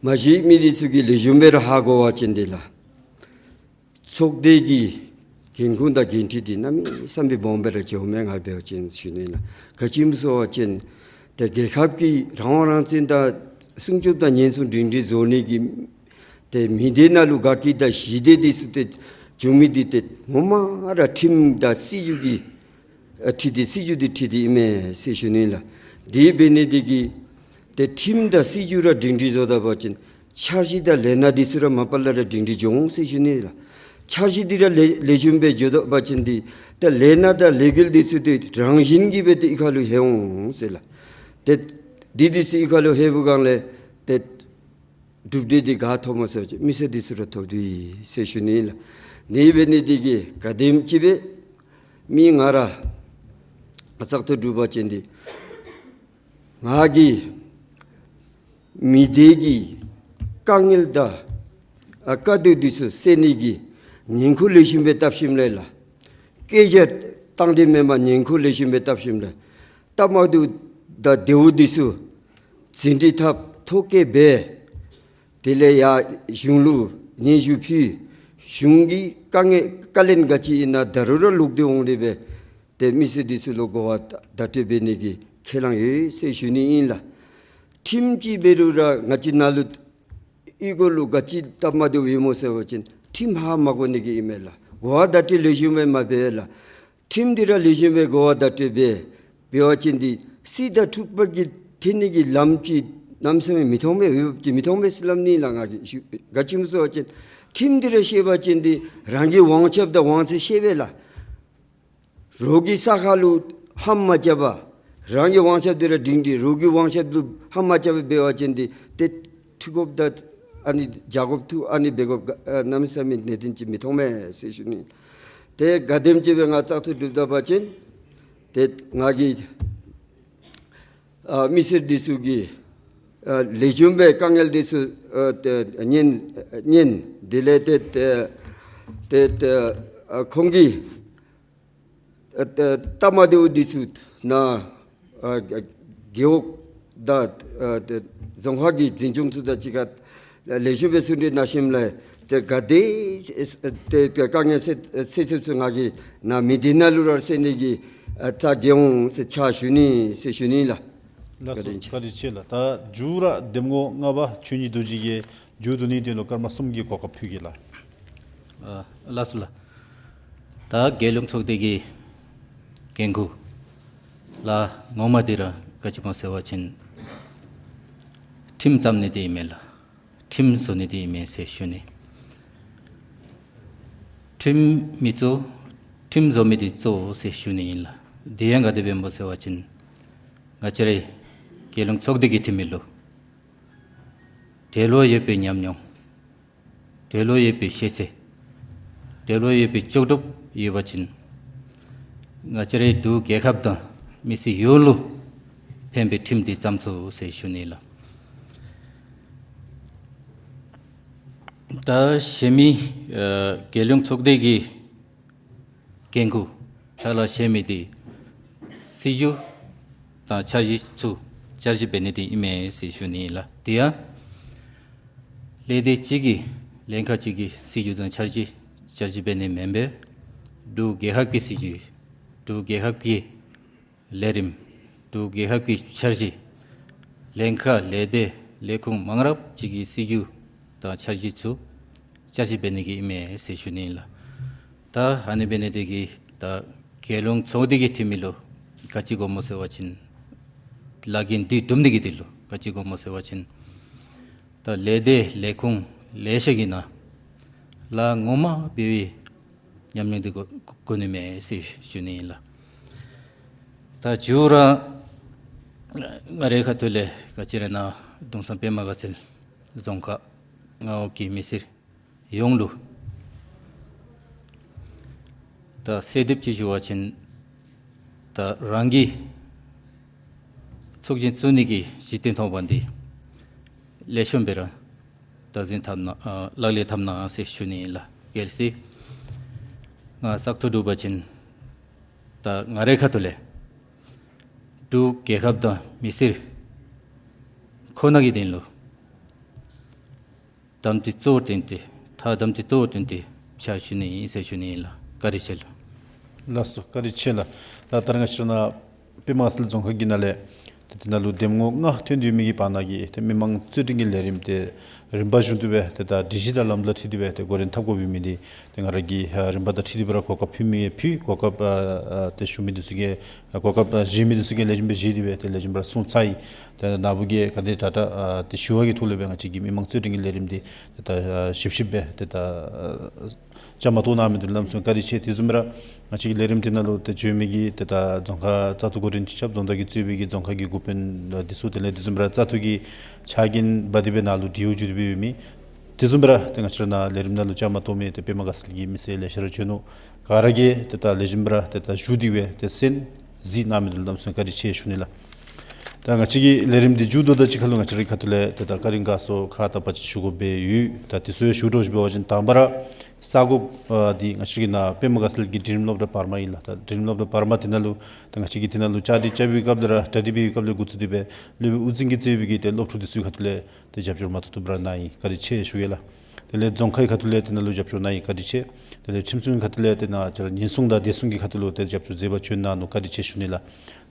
མ་གཞི་མི་འདི་ཚུ་གིས་ལེགས་ཤོམ་སྦེ་ར་ཧ་གོ་བ་ཅིན་འདི་ལགས་ཚོགས་སྡེ་གི་འགན་ཁུར་དང་འགན་འཁྲི་འདི་གནམ་མེད་ས་མེད་སྦོམ་སྦེ་ར་འགྱོཝ་མས། ང་འབད་བ་ཅིན་ཞུ་ནི་ལགས། ག་ཅི་སྨོ་ཟེར་བ་ཅིན་ཏེ་རྒྱལ་ཁབ་ཀྱི་རང་དབང་རང་བཙན་དང་སྲུང་སྐྱོབ་དང་ཉེན་སྲུང་སྒྲིང་སྒྲིང་བཟོ་ནི་གི་ཏེ་མི་སྡེ་ནང་ལུ་དགའ་སྐྱིད་དང་ཞི་བདེ་འདི་ཚུ་ཏེ་འབྱུང་མི་འདི་ཏེ་ངོ་མ་ར་ཁྲིམས་དང་སྲིད་བྱུས་ཀྱི་ཨ་འཁྲིལ་ཏེ་སྲིད་བྱུས་འདི་འཁྲིལ་ཏེ་ཨིན་མས་ཟེར་ཞུ་ནི་ལགས། དེ་འབད་ནི་འདི་གིས་ཏེ་ཁྲིམས་དང་སྲིད་བྱུས་ར་སྒྲིང་སྒྲིང་བཟོ་ད་པ་ཅིན་འཆར་གཞི་དང་ལས་སྣ་འདི་ཚུ་ར་མ་པ་ལས་ར་སྒྲིང་སྒྲིང་འགྱོ་འོང་ཟེར་ཞུ་ནི་ལགས། འཆར་གཞི་འདི་ར་ལེགས་ལེགས་ཤོམ་སྦེ་འགྱོ་ད་པ་ཅིན་འདི་ད་ལས་སྣ་དང་ལས་འགུལ་འདི་ཚུ་ཏེ་རང་བཞིན་གྱིས་སྦེ་ཏེ་གཡུས་ཁ་ལུ་ལྷོད་འོང་ཟེར་ལགས། ཏེ་འདི་འདི་ཚུ་གཡུས་ཁ་ལུ་ལྷོད་པའི་སྒང་ལས་ཏེ་གྲུབ་འབྲས་འདི་ག་ཐོབ་སྨོ་ཟེར་བ་ཅིན་མི་སེར་འདི་ཚུ་ར་ཐོབ་དོ་ཡི་ཟེར་ཞུ་ནི་ལགས། ནི་འབད་ནི་འདི་གིས་ག་དེམ་ཅིག་སྦེ་མི་ང་ར་བཙག་འཐུ་གྲུབ་པ་ཅིན་འདི་ང་གིས་མི་སྡེ་གི་དཀའ་ངལ་དང་ཨ་དཀའ་སྡུག་འདི་ཚུ་སེལ་ནི་གི་ཉེན་ཁུར་ལེགས་ཤོམ་སྦེ་བཏབ་ཞིནམ་ལས་ལགས་སྐད་ཆ་བཏང་སྟེ་མེན་པར་ཉེན་ཁུར་ལེགས་ཤོམ་སྦེ་བཏབ་ཞིནམ་ལས་སྟབས་མ་བདེཝ་དང་བདེཝ་འདི་ཚུ་ཟིན་བྲིས་བཏབ་ཐོ་བཀོད་འབད། དེ་ལས་ཡར་གཞུང་ལུ་སྙན་ཞུ་ཕུལ། གཞུང་གི་དཀའ་ངལ་བཀའ་ལན་ག་ཅི་ཨིན་ན་ད་རུང་ར་ལོག་སྟེ་འོང་སྟེ་སྦེ་ཏེ་མི་སེར་འདི་ཚུ་ལུ་གོ་བ་བརྡ་སྤྲོད་འབད་ནི་གི་ཁས་བླངས་ཡོད་ཟེར་ཞུ་ནི་ཨིན་ལགས། ཁྲིམས་ཅིག་འབད་རུང་ར་ང་བཅས་ནཱ་ལུ་གཡུས་སྒོ་ལུ་ག་ཅི་སྟབས་མ་བདེཝ་ཡོད་སྨོ་ཟེར་བ་ཅིན་ཁྲིམས་ཧ་མ་གོ་ནི་གིས་ཨིན་མས་ལགས། གོ་བ་བརྡ་སྤྲོད་ལེགས་ཤོམ་སྦེ་མ་འབད་ལགས། ཁྲིམས་འདི་ར་ལེགས་ཤོམ་སྦེ་གོ་བ་བརྡ་སྤྲོད་འབད་འབད་བ་ཅིན་འདི་སྲིད་དང་འཁྲུག་པ་གི་ཐོན་ནི་གི་ལམ་ཅིག་གནམ་མེད་ས་མེད་མི་མཐོང་མས། འོས་འབབ་ཅིག་མི་མཐོང་མས་ཟེར་སླབ་ནི་ལགས། ང་གིས་ཞུ་ག་ཅི་སྨོ་ཟེར་བ་ཅིན་ཁྲིམས་འདི་ར་ཤེས་པ་ཅིན་འདི་རང་གི་དབང་ཆ་དང་དབང་ཚད་ཤེས་པས་ལགས། རོགས་ཀྱི་ས་ཁར་ལུ་ཧམ་མ་རྐྱབ་པར་རང་གི་དབང་ཆ་འདི་ར་སྒྲིང་སྒྲིང་རོགས་ཀྱི་དབང་ཆ་ལུ་ཧམ་མ་རྐྱབ་པར་འབད་བ་ཅིན་འདི་ཏེ་འཁྲུག་དགོཔ་དང་ཨ་ནི་རྒྱག་དགོཔ་ཐུག་ཨ་ནི་འབད་དགོཔ་ག་ཨ་གནམ་མེད་ས་མེད་གནད་དོན་ཅིག་མི་མཐོང་མས་ཟེར་ཞུ་ནི། ཏེ་ག་དེམ་ཅིག་སྦེ་ང་བཙག་འཐུ་གྲུབ་ད་པ་ཅིན་ཏེ་ང་གིས་ཨ་མི་སེར་འདི་ཚུ་གི་ཨ་ལེགས་ཤོམ་སྦེ་དཀའ་ངལ་འདི་ཚུ་ཨ་ཏེ་ཉན་ཉན། དེ་ལས་ཏེ་ཏེ་ཏེ་ཏེ་ཨ་ཁོང་གི་ཨ་ཏེ་སྟབས་མ་བདེཝ་འདི་ཚུ་ནཱ་ཨ་རྒེད་འོག་དང་ཨ་ཏེ་རྫོང་ཁག་གི་འཛིན་སྐྱོང་ཚུ་དང་གཅིག་ཁར་ལེགས་ཤོམ་སྦེ་གསུང་གྲོས་གནང་ཞིནམ་ལས་ཏེ་ག་དེ་ཏེ་དཀའ་ངལ་སེལ་སེལ་ཚུགས་ཚུགས་ང་གིས་ནཱ་མི་སྡེ་ནང་ལུ་ར་སེལ་ནི་གི་ ཨ་ད་རྒྱལ་ཡོངས་ཟེར་ཕྱག་ཞུ་ནི་ཟེར་ཞུ་ནི་ལགས། ལགས་སོ། བཀའ་དྲིན་ཆེ། བཀའ་དྲིན་ཆེ་ལགས། ད་མཇུག་ར་གདམ་ངོ་ལྔ་པ་ཆོས་ཉིད་རྡོ་རྗེ་གིས་མཇུག་བསྡུ་ནིའི་དོན་ལུ་སྐར་མ་གསུམ་གྱི་གོ་སྐབས་ཕུལ་གེ་ལགས། ཨ་ལགས་སོ་ལགས། ད་རྒྱལ་ཡོངས་ཚོགས་སྡེ་གི་འགན་ཁུར་ལགས་ངོ་མ་འདི་ར་ག་ཅི་སྨོ་ཟེར་བ་ཅིན་ཁྲིམས་བརྩམ་ནི་འདི་ཨིན་མས་ལགས། ཁྲིམས་བཟོ་ནི་འདི་ཨིན་མས་ཟེར་ཞུ་ནི། ཁྲིམས་མི་གཙོ་ཁྲིམས་བཟོ་མི་འདི་གཙོ་བོ་ཟེར་ཞུ་ནི་ཨིན་ལགས། དེ་ཡང་ག་དེ་སྦེ་སྨོ་ཟེར་བ་ཅིན་ང་བཅས་རའི་རྒྱལ་ཡོངས་ཚོགས་སྡེ་གི་འཐུས་མི་ལུ་དེ་ལུ་ཡོད་པའི་ཉམས་མྱོང་དེ་ལུ་ཡོད་པའི་ཤེས་ཚད་དེ་ལུ་ཡོད་པའི་ལྕོགས་གྲུབ་ཡོད་པ་ཅིན་ང་བཅས་རའི་འབྲུག་རྒྱལ་ཁབ་དང་མི་སེར་ཡོངས་ལུ་ཕན་པའི་ཁྲིམས་འདི་བརྩམ་ཚུགས་ཟེར་ཞུ་ནི་ལགས། ད་གཞན་མི་ཨ་རྒྱལ་ཡོངས་ཚོགས་སྡེ་གི་འགན་ཁུར་ཕྱག་ལཱ་གཞན་མི་འདི་སྲིད་བྱུས་དང་འཆར་གཞི་ཚུ་བསྐྱར་ཞིབ་འབད་ནི་འདི་ཨིན་མས་ཟེར་ཞུ་ནི་ལགས། དེ་ཡང་ལས་སྡེ་གཅིག་གི་ལྷན་ཁག་གཅིག་གི་སྲིད་བྱུས་དང་འཆར་གཞི་བསྐྱར་ཞིབ་འབད་ནི་མེན་པར་འབྲུག་རྒྱལ་ཁབ་ཀྱི་སྲིད་བྱུས་འབྲུག་རྒྱལ་ཁབ་ཀྱི་ལས་རིམ་འབྲུག་རྒྱལ་ཁབ་ཀྱི་འཆར་གཞི་ལྷན་ཁག་ལས་སྡེ་ལས་ཁུངས་མང་རབས་ཅིག་གི་སྲིད་བྱུས་དང་འཆར་གཞི་ཚུ་བསྐྱར་ཞིབ་འབད་ནི་གི་ཨིན་མས་ཟེར་ཞུ་ནི་ལགས། ད་ཨ་ནི་འབད་ནི་འདི་གིས་ད་རྒྱལ་ཡོངས་ཚོགས་སྡེ་གི་འཐུས་མི་ལུ་ག་ཅི་དགོཔ་སྨོ་ཟེར་བ་ཅིན་ལཱ་འགན་འདི་སྒྲུབ་ནི་གི་དོན་ལུ་ག་ཅི་དགོཔ་སྨོ་ཟེར་བ་ཅིན་ད་ལས་སྡེ་ལས་ཁུངས་ལེ་ཤ་གི་ནང་ལཱ་ངོ་མ་འབད་བའི་ཉམས་མྱོང་འདི་དགོ་དགོ་ནི་མས་ཟེར་ཞུ་ནི་ཨིན་ལགས། ད་མཇུག་ར་ང་རའི་ཁ་ཐུག་ལས་ག་ཅི་ར་ན་གདུང་སྲས་པདྨ་དགའ་ཚལ་རྫོང་ཁག་མངའ་འོག་གི་མི་སེར་ཡོངས་ལུ་ད་གསོལ་འདེབས་ཅིག་ཞུ་བ་ཅིན་ད་རང་གི་ཚོགས་ཆེན་བཙུགས་ནི་གི་གཞི་རྟེན་ཐོག་པ་འདི་ལེགས་ཤོམ་སྦེ་ར་བདག་འཛིན་འཐབ་གནང་ཨ་ལག་ལེན་འཐབ་གནང་ཟེར་ཞུ་ནི་ཨིན་ལགས། གལ་སྲིད་ང་བཙག་འཐུ་གྲུབ་པ་ཅིན་ད་ང་རའི་ཁ་ཐུག་ལས་འབྲུག་རྒྱལ་ཁབ་དང་མི་སེར་ཁོ་ན་གི་དོན་ལུ་དམ་ཚིག་གཙོ་བོར་བཏོན་ཏེ་ཐ་དམ་ཚིག་གཙོ་བོར་བཏོན་ཏེ་ཕྱག་ཞུ་ནི་ཨིན་ཟེར་ཞུ་ནི་ཨིན་ལགས། བཀའ་དྲིན་ཆེ་ལགས། ལགས་སོ། བཀའ་དྲིན་ཆེ་ལགས། ད་ད་རེས་ང་བཅས་ར་ནཱ་པདྨ་དགའ་ཚལ་རྫོང་ཁག་གི་ནང་ལས་ཏེ་དེ་ནང་ལུ་གདམ་ངོ་ལྔ་ཐོན་ཏེ་ཡོད་མི་གི་བར་ན་གི་ཏེ་མི་མང་རྩོད་འགྲན་གྱི་ལས་རིམ་དེ་རིམ་པ་བཞིན་དུ་སྦེ་ཏེ་ད་སྒྲིག་གཞི་དང་ལམ་ལུགས་ལུ་འཁྲིལ་ཏེ་སྦེ་ཏེ་འགོ་འདྲེན་འཐབ་དགོ་པའི་མི་འདི་ཏེ་ང་ར་གིས་ཨ་རིམ་པ་དང་འཁྲིལ་ཏེ་སྦེ་ར་གོ་སྐབས་ཕུལ་མི་ཕུལ། གོ་སྐབས་ཨ་ཨ་ཏེ་ཞུ་མི་འདི་ཚུ་གིས་ཨ་གོ་སྐབས་ཨ་བཞེས་མི་འདི་ཚུ་གིས་ལེགས་ཤོམ་སྦེ་བཞེས་ཏེ་སྦེ་ཏེ་ལེགས་ཤོམ་སྦེ་ར་གསུང་ཚར་ཡི། ཏེ་ནཱ་བུ་གིས་ག་དེ་དྲག་དྲག་ཨ་ཏེ་ཞུ་བ་གི་ཐོག་ལས་སྦེ་ང་བཅས་ཀྱི་མི་མང་རྩོད་འགྲན་གྱི་ལས་རིམ་འདི་ཏེ་ད་ཨ་ཞིབ་ཞིབ་སྦེ་ཏེ་ད་ཨ་བཅའ་མར་གཏོགས་གནང་མི་འདི་ལུ་གནམ་མེད་ས་མེད་བཀའ་དྲིན་ཆེ། དེ་བཟུམ་སྦེ་ར་ང་བཅས་ཀྱི་ལས་རིམ་འདི་ནང་ལུ་ཏེ་འབྱོན་མི་གི་ཏེ་ད་རྫོང་ཁག་བཙག་འཐུ་འགོ་འདྲེན་སྤྱི་ཁྱབ་རྫོང་བདག་གིས་གཙོས་པའི་གི་རྫོང་ཁག་གི་འགོ་དཔོན་འདི་ཚུ་དེ་ལས་དེ་བཟུམ་སྦེ་ར་བཙག་འཐུ་གི་ཕྱག་འགན་འབག་སྟེ་སྦེ་ནཱ་ལུ་དྲིཝ་བརྗོད་དེ་སྦེ་ཡོད་མི་དེ་བཟུམ་སྦེ་ར་ཏེ་ང་བཅས་ར་ནཱ་ལས་རིམ་ནང་ལུ་བཅའ་མར་གཏོགས་མི་ཏེ་པདྨ་དགའ་ཚལ་གྱི་མི་སེར་ལེ་ཤ་ར་བྱོན་ནུག། ག་ར་གིས་ཏེ་ད་ལེགས་ཤོམ་སྦེ་ར་ཏེ་ད་བཞུགས་ཏེ་སྦེ་ཏེ་གསན་གཟིགས་གནང་མི་འདི་ལུ་གནམ་མེད་ས་མེད་བཀའ་དྲིན་ཆེ་ཞུ་ནི་ལགས། ད་ང་བཅས་ཀྱི་ལས་རིམ་འདི་མཇུག་བསྡུ་དོ་དང་གཅིག་ཁར་ལུ་ང་བཅས་རའི་ཁ་ཐུག་ལས་ཏེ་ད་བཀའ་དྲིན་དགའ་ཚོར་ཁག་དང་བར་ཆད་ཞུ་དགོ་པའི་ཡོད། ད་དེ་ཚུ་ཞུ་དོ་ཞུ་འབད་བ་ཅིན་དང་པ་ར་ས་གོ་ཨ་འདི་ང་བཅས་ཀྱི་ནཱ་པདྨ་དགའ་ཚལ་གྱི་འབྲིང་རིམ་སློབ་གྲྭ་བར་མ་ཨིན་ལགས། ད་འབྲིང་རིམ་སློབ་གྲྭ་བར་མ་དེ་ནང་ལུ་ད་ང་བཅས་ཀྱིས་དེ་ནང་ལུ་བཅའ་སྒྲིག་རྐྱབ་པའི་སྐབས་ལས་ར་གྲ་སྒྲིག་འབད་བའི་སྐབས་ལས་འགོ་བཙུགས་ཏེ་སྦེ་སློབ་དཔོན་དབུ་འཛིན་གྱིས་གཙོས་པའི་གི་ཏེ་སློབ་ཕྲུག་འདི་ཚུ་གི་ཁ་ཐུག་ལས་ཏེ་རྒྱབ་སྐྱོར་མ་ཐུབ་ཐུབ་ར་གནང་ཡི། བཀའ་དྲིན་ཆེ་ཞུ་གེ་ལགས། དེ་ལས་རྫོང་ཁག་གི་ཁ་ཐུག་ལས་དེ་ནང་ལུ་རྒྱབ་སྐྱོར་གནང་ཡི། བཀའ་དྲིན་ཆེ། དེ་ལས་ཁྲིམས་སྲུང་གི་ཁ་ཐུག་ལས་དེ་ནང་ང་བཅས་ར་ཉེན་སྲུང་དང་བདེ་སྲུང་གི་ཁ་ཐུག་ལུ་ཏེ་རྒྱབ་སྐྱོར་མཛད་པར་བྱོན་གནང་ནུག། བཀའ་དྲིན་ཆེ་ཞུ་ནི་ལགས།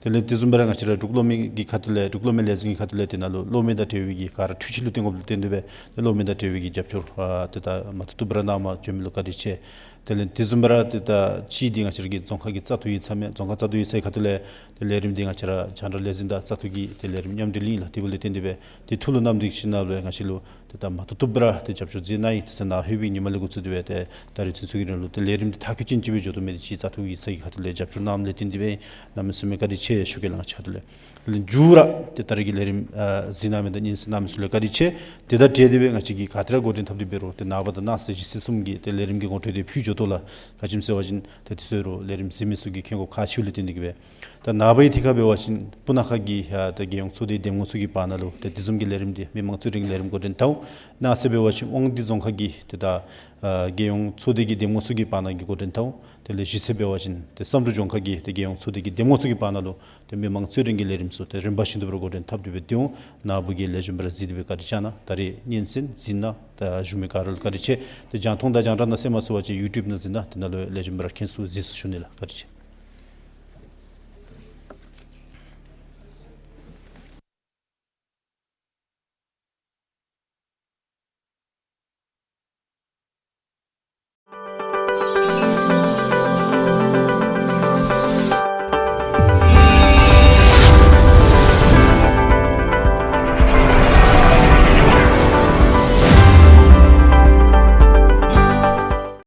དེ་ལས་དེ་བཟུམ་སྦེ་ར་ང་བཅས་ར་འབྲུག་གློག་མེ་གི་ཁ་ཐུག་ལས་འབྲུག་གློག་མེ་ལས་འཛིན་གྱི་ཁ་ཐུག་ལས་དེ་ནང་ལུ་གློག་མེ་དང་འབྲེལ་བའི་གི་ག་ར་འཕྲུལ་ཆས་ལུ་བརྟེན་དགོཔ་ལུ་བརྟེན་ཏེ་སྦེ་ཏེ་གློག་མེ་དང་འབྲེལ་བའི་གི་རྒྱབ་སྐྱོར་ཨ་ཏེ་ད་མ་ཐུབ་ཐུབ་པར་གནངམ་བྱོན་མི་ལུ་བཀའ་དྲིན་ཆེ། དེ་ལས་དེ་བཟུམ་སྦེ་ར་ཏེ་ད་གཅིག་འདི་ང་བཅས་ར་གི་རྫོང་ཁག་གི་བཙག་འཐུ་ཡིག་ཚང་མས་རྫོང་ཁག་བཙག་འཐུ་ཡིག་ཚང་ཐོག་ལས་ཏེ་ལས་རིམ་འདི་ང་བཅས་ར་རྒྱང་བསྒྲགས་ལས་འཛིན་དང་བཙག་འཐུ་གི་ཏེ་ལས་རིམ་མཉམ་འབྲེལ་ཨིན་ལགས། དེ་འབདཝ་ལས་བརྟེན་ཏེ་སྦེ་ཏེ་ཐུགས་ལུ་བསྣམས་ཏེ་ཞིནམ་ལས་ང་བཅས་ལུ་ཏེ་ད་མ་ཐུབ་ཐུབ་པར་ཏེ་རྒྱབ་སྐྱོར་མཛད་གནང་ཡི། ཏེ་ཟེར་ནཱ་ལྷོད་པའི་ཉིནམ་ལས་འགོ་བཙུགས་ཏེ་སྦེ་ཏེ་ད་རེས་ཚུན་ཚོད་ཀྱི་རིང་ལུ་ཏེ་ལས་རིམ་འདི་མཐར་འཁྱོལ་ཅན་ཅིག་སྦེ་འགྱོ་དོ་མི་འདི་གཅིག་བཙག་འཐུ་ཡིག་ཚང་གི་ཁ་ཐུག་ལས་རྒྱབ་སྐྱོར་གནངམ་ལས་བརྟེན་ཏེ་སྦེ་གནམ་མེད་ས་མེད་བཀའ་དྲིན་ཆེ་ཞུ་གེ་ལགས། ང་བཅས་ཁ་ཐུག་ལས། དེ་ལས་མཇུག་ར་ཏེ་ད་རེས་ཀྱི་ལས་རིམ་ཨ་གཟིགས་གནང་མི་དང་སྙན་གསན་གནང་མི་ཚུ་ལུ་བཀའ་དྲིན་ཆེ། དེ་དང་འབྲེལ་ཏེ་སྦེ་ང་བཅས་ཀྱིས་ག་དེ་ར་འགོ་འདྲེན་འཐབ་སྟེ་འབད་རུང་ཏེ་ནངས་པ་དང་གནངས་ཚེ་ཞིག་ཚེ་གསུམ་གྱི་ཏེ་ལས་རིམ་གྱི་ངོ་སྤྲོད་འདི་ཕུལ་འགྱོ་དོ་ལགས། ག་ཅི་སྨོ་ཟེར་བ་ཅིན་ཏེ་དེ་ཚུ་ལུ་ལས་རིམ་གཟིགས་མི་ཚུ་གིས་མཁྱེན་དགོཔ་ཁག་ཆེཝ་ལས་བརྟེན་ཏེ་གིས་སྦེ། ད་ནངས་པའི་ཐད་ཁར་འབད་བ་ཅིན་སྤུ་ན་ཁ་གི་ཡ་ད་རྒྱལ་ཡོངས་ཚོགས་སྡེའི་འདེམས་ངོ་ཚུ་གི་བར་ན་ལུ་ཏེ་དེ་བཟུམ་གྱི་ལས་རིམ་འདི་མི་མང་རྩོད་འགྲན་གྱི་ལས་རིམ་འགོ་འདྲེན་འཐབ་འོང་། གནངས་ཚེ་འབད་བ་ཅིན་དབང་འདུས་རྫོང་ཁག་གི་ཏེ་ད་ཨ་རྒྱལ་ཡོངས་ཚོགས་སྡེ་གི་འདེམས་ངོ་ཚུ་གི་བར་ན་གི་འགོ་འདྲེན་འཐབ་འོང་། དེ་ལས་གཞེས་ཚེ་འབད་བ་ཅིན་ཏེ་བསམ་གྲུབ་ལྗོངས་མཁར་གྱི་ཏེ་རྒྱལ་ཡོངས་ཚོགས་སྡེ་གི་འདེམས་ངོ་ཚུ་གི་བར་ན་ལུ་ཏེ་མི་མང་རྩོད་འགྲན་གྱི་ལས་རིམ་ཚུ་ཏེ་རིམ་པ་བཞིན་དུ་སྦེ་ར་འགོ་འདྲེན་འཐབ་སྟེ་སྦེ་སྡོད་འོང་། ནཱ་བུ་གིས་ལེགས་ཤོམ་སྦེ་ར་གཟིགས་ཏེ་སྦེ་བཀའ་དྲིན་བསྐྱང་གནང་། ད་རེས་སྙན་གསན་གཟིགས་གནང་ད་བཞུགས་མི་ག་ར་ལུ་བཀའ་དྲིན་ཆེ། ཏེ་རྒྱང་མཐོང་དང་རྒྱང་བསྒྲགས་ནང་གསན་མ་ཚུགས་པ་ཅིན་ཡུ་ཊུབ་ནང་གཟིགས་གནང་། དེ་ནང་ལུ་ལེགས་ཤོམ་སྦེ་ར་མཁྱེན་ཚུགས་གཟིགས་ཚུགས་ཞུ་ནི་ལགས། བཀའ་དྲིན་ཆེ།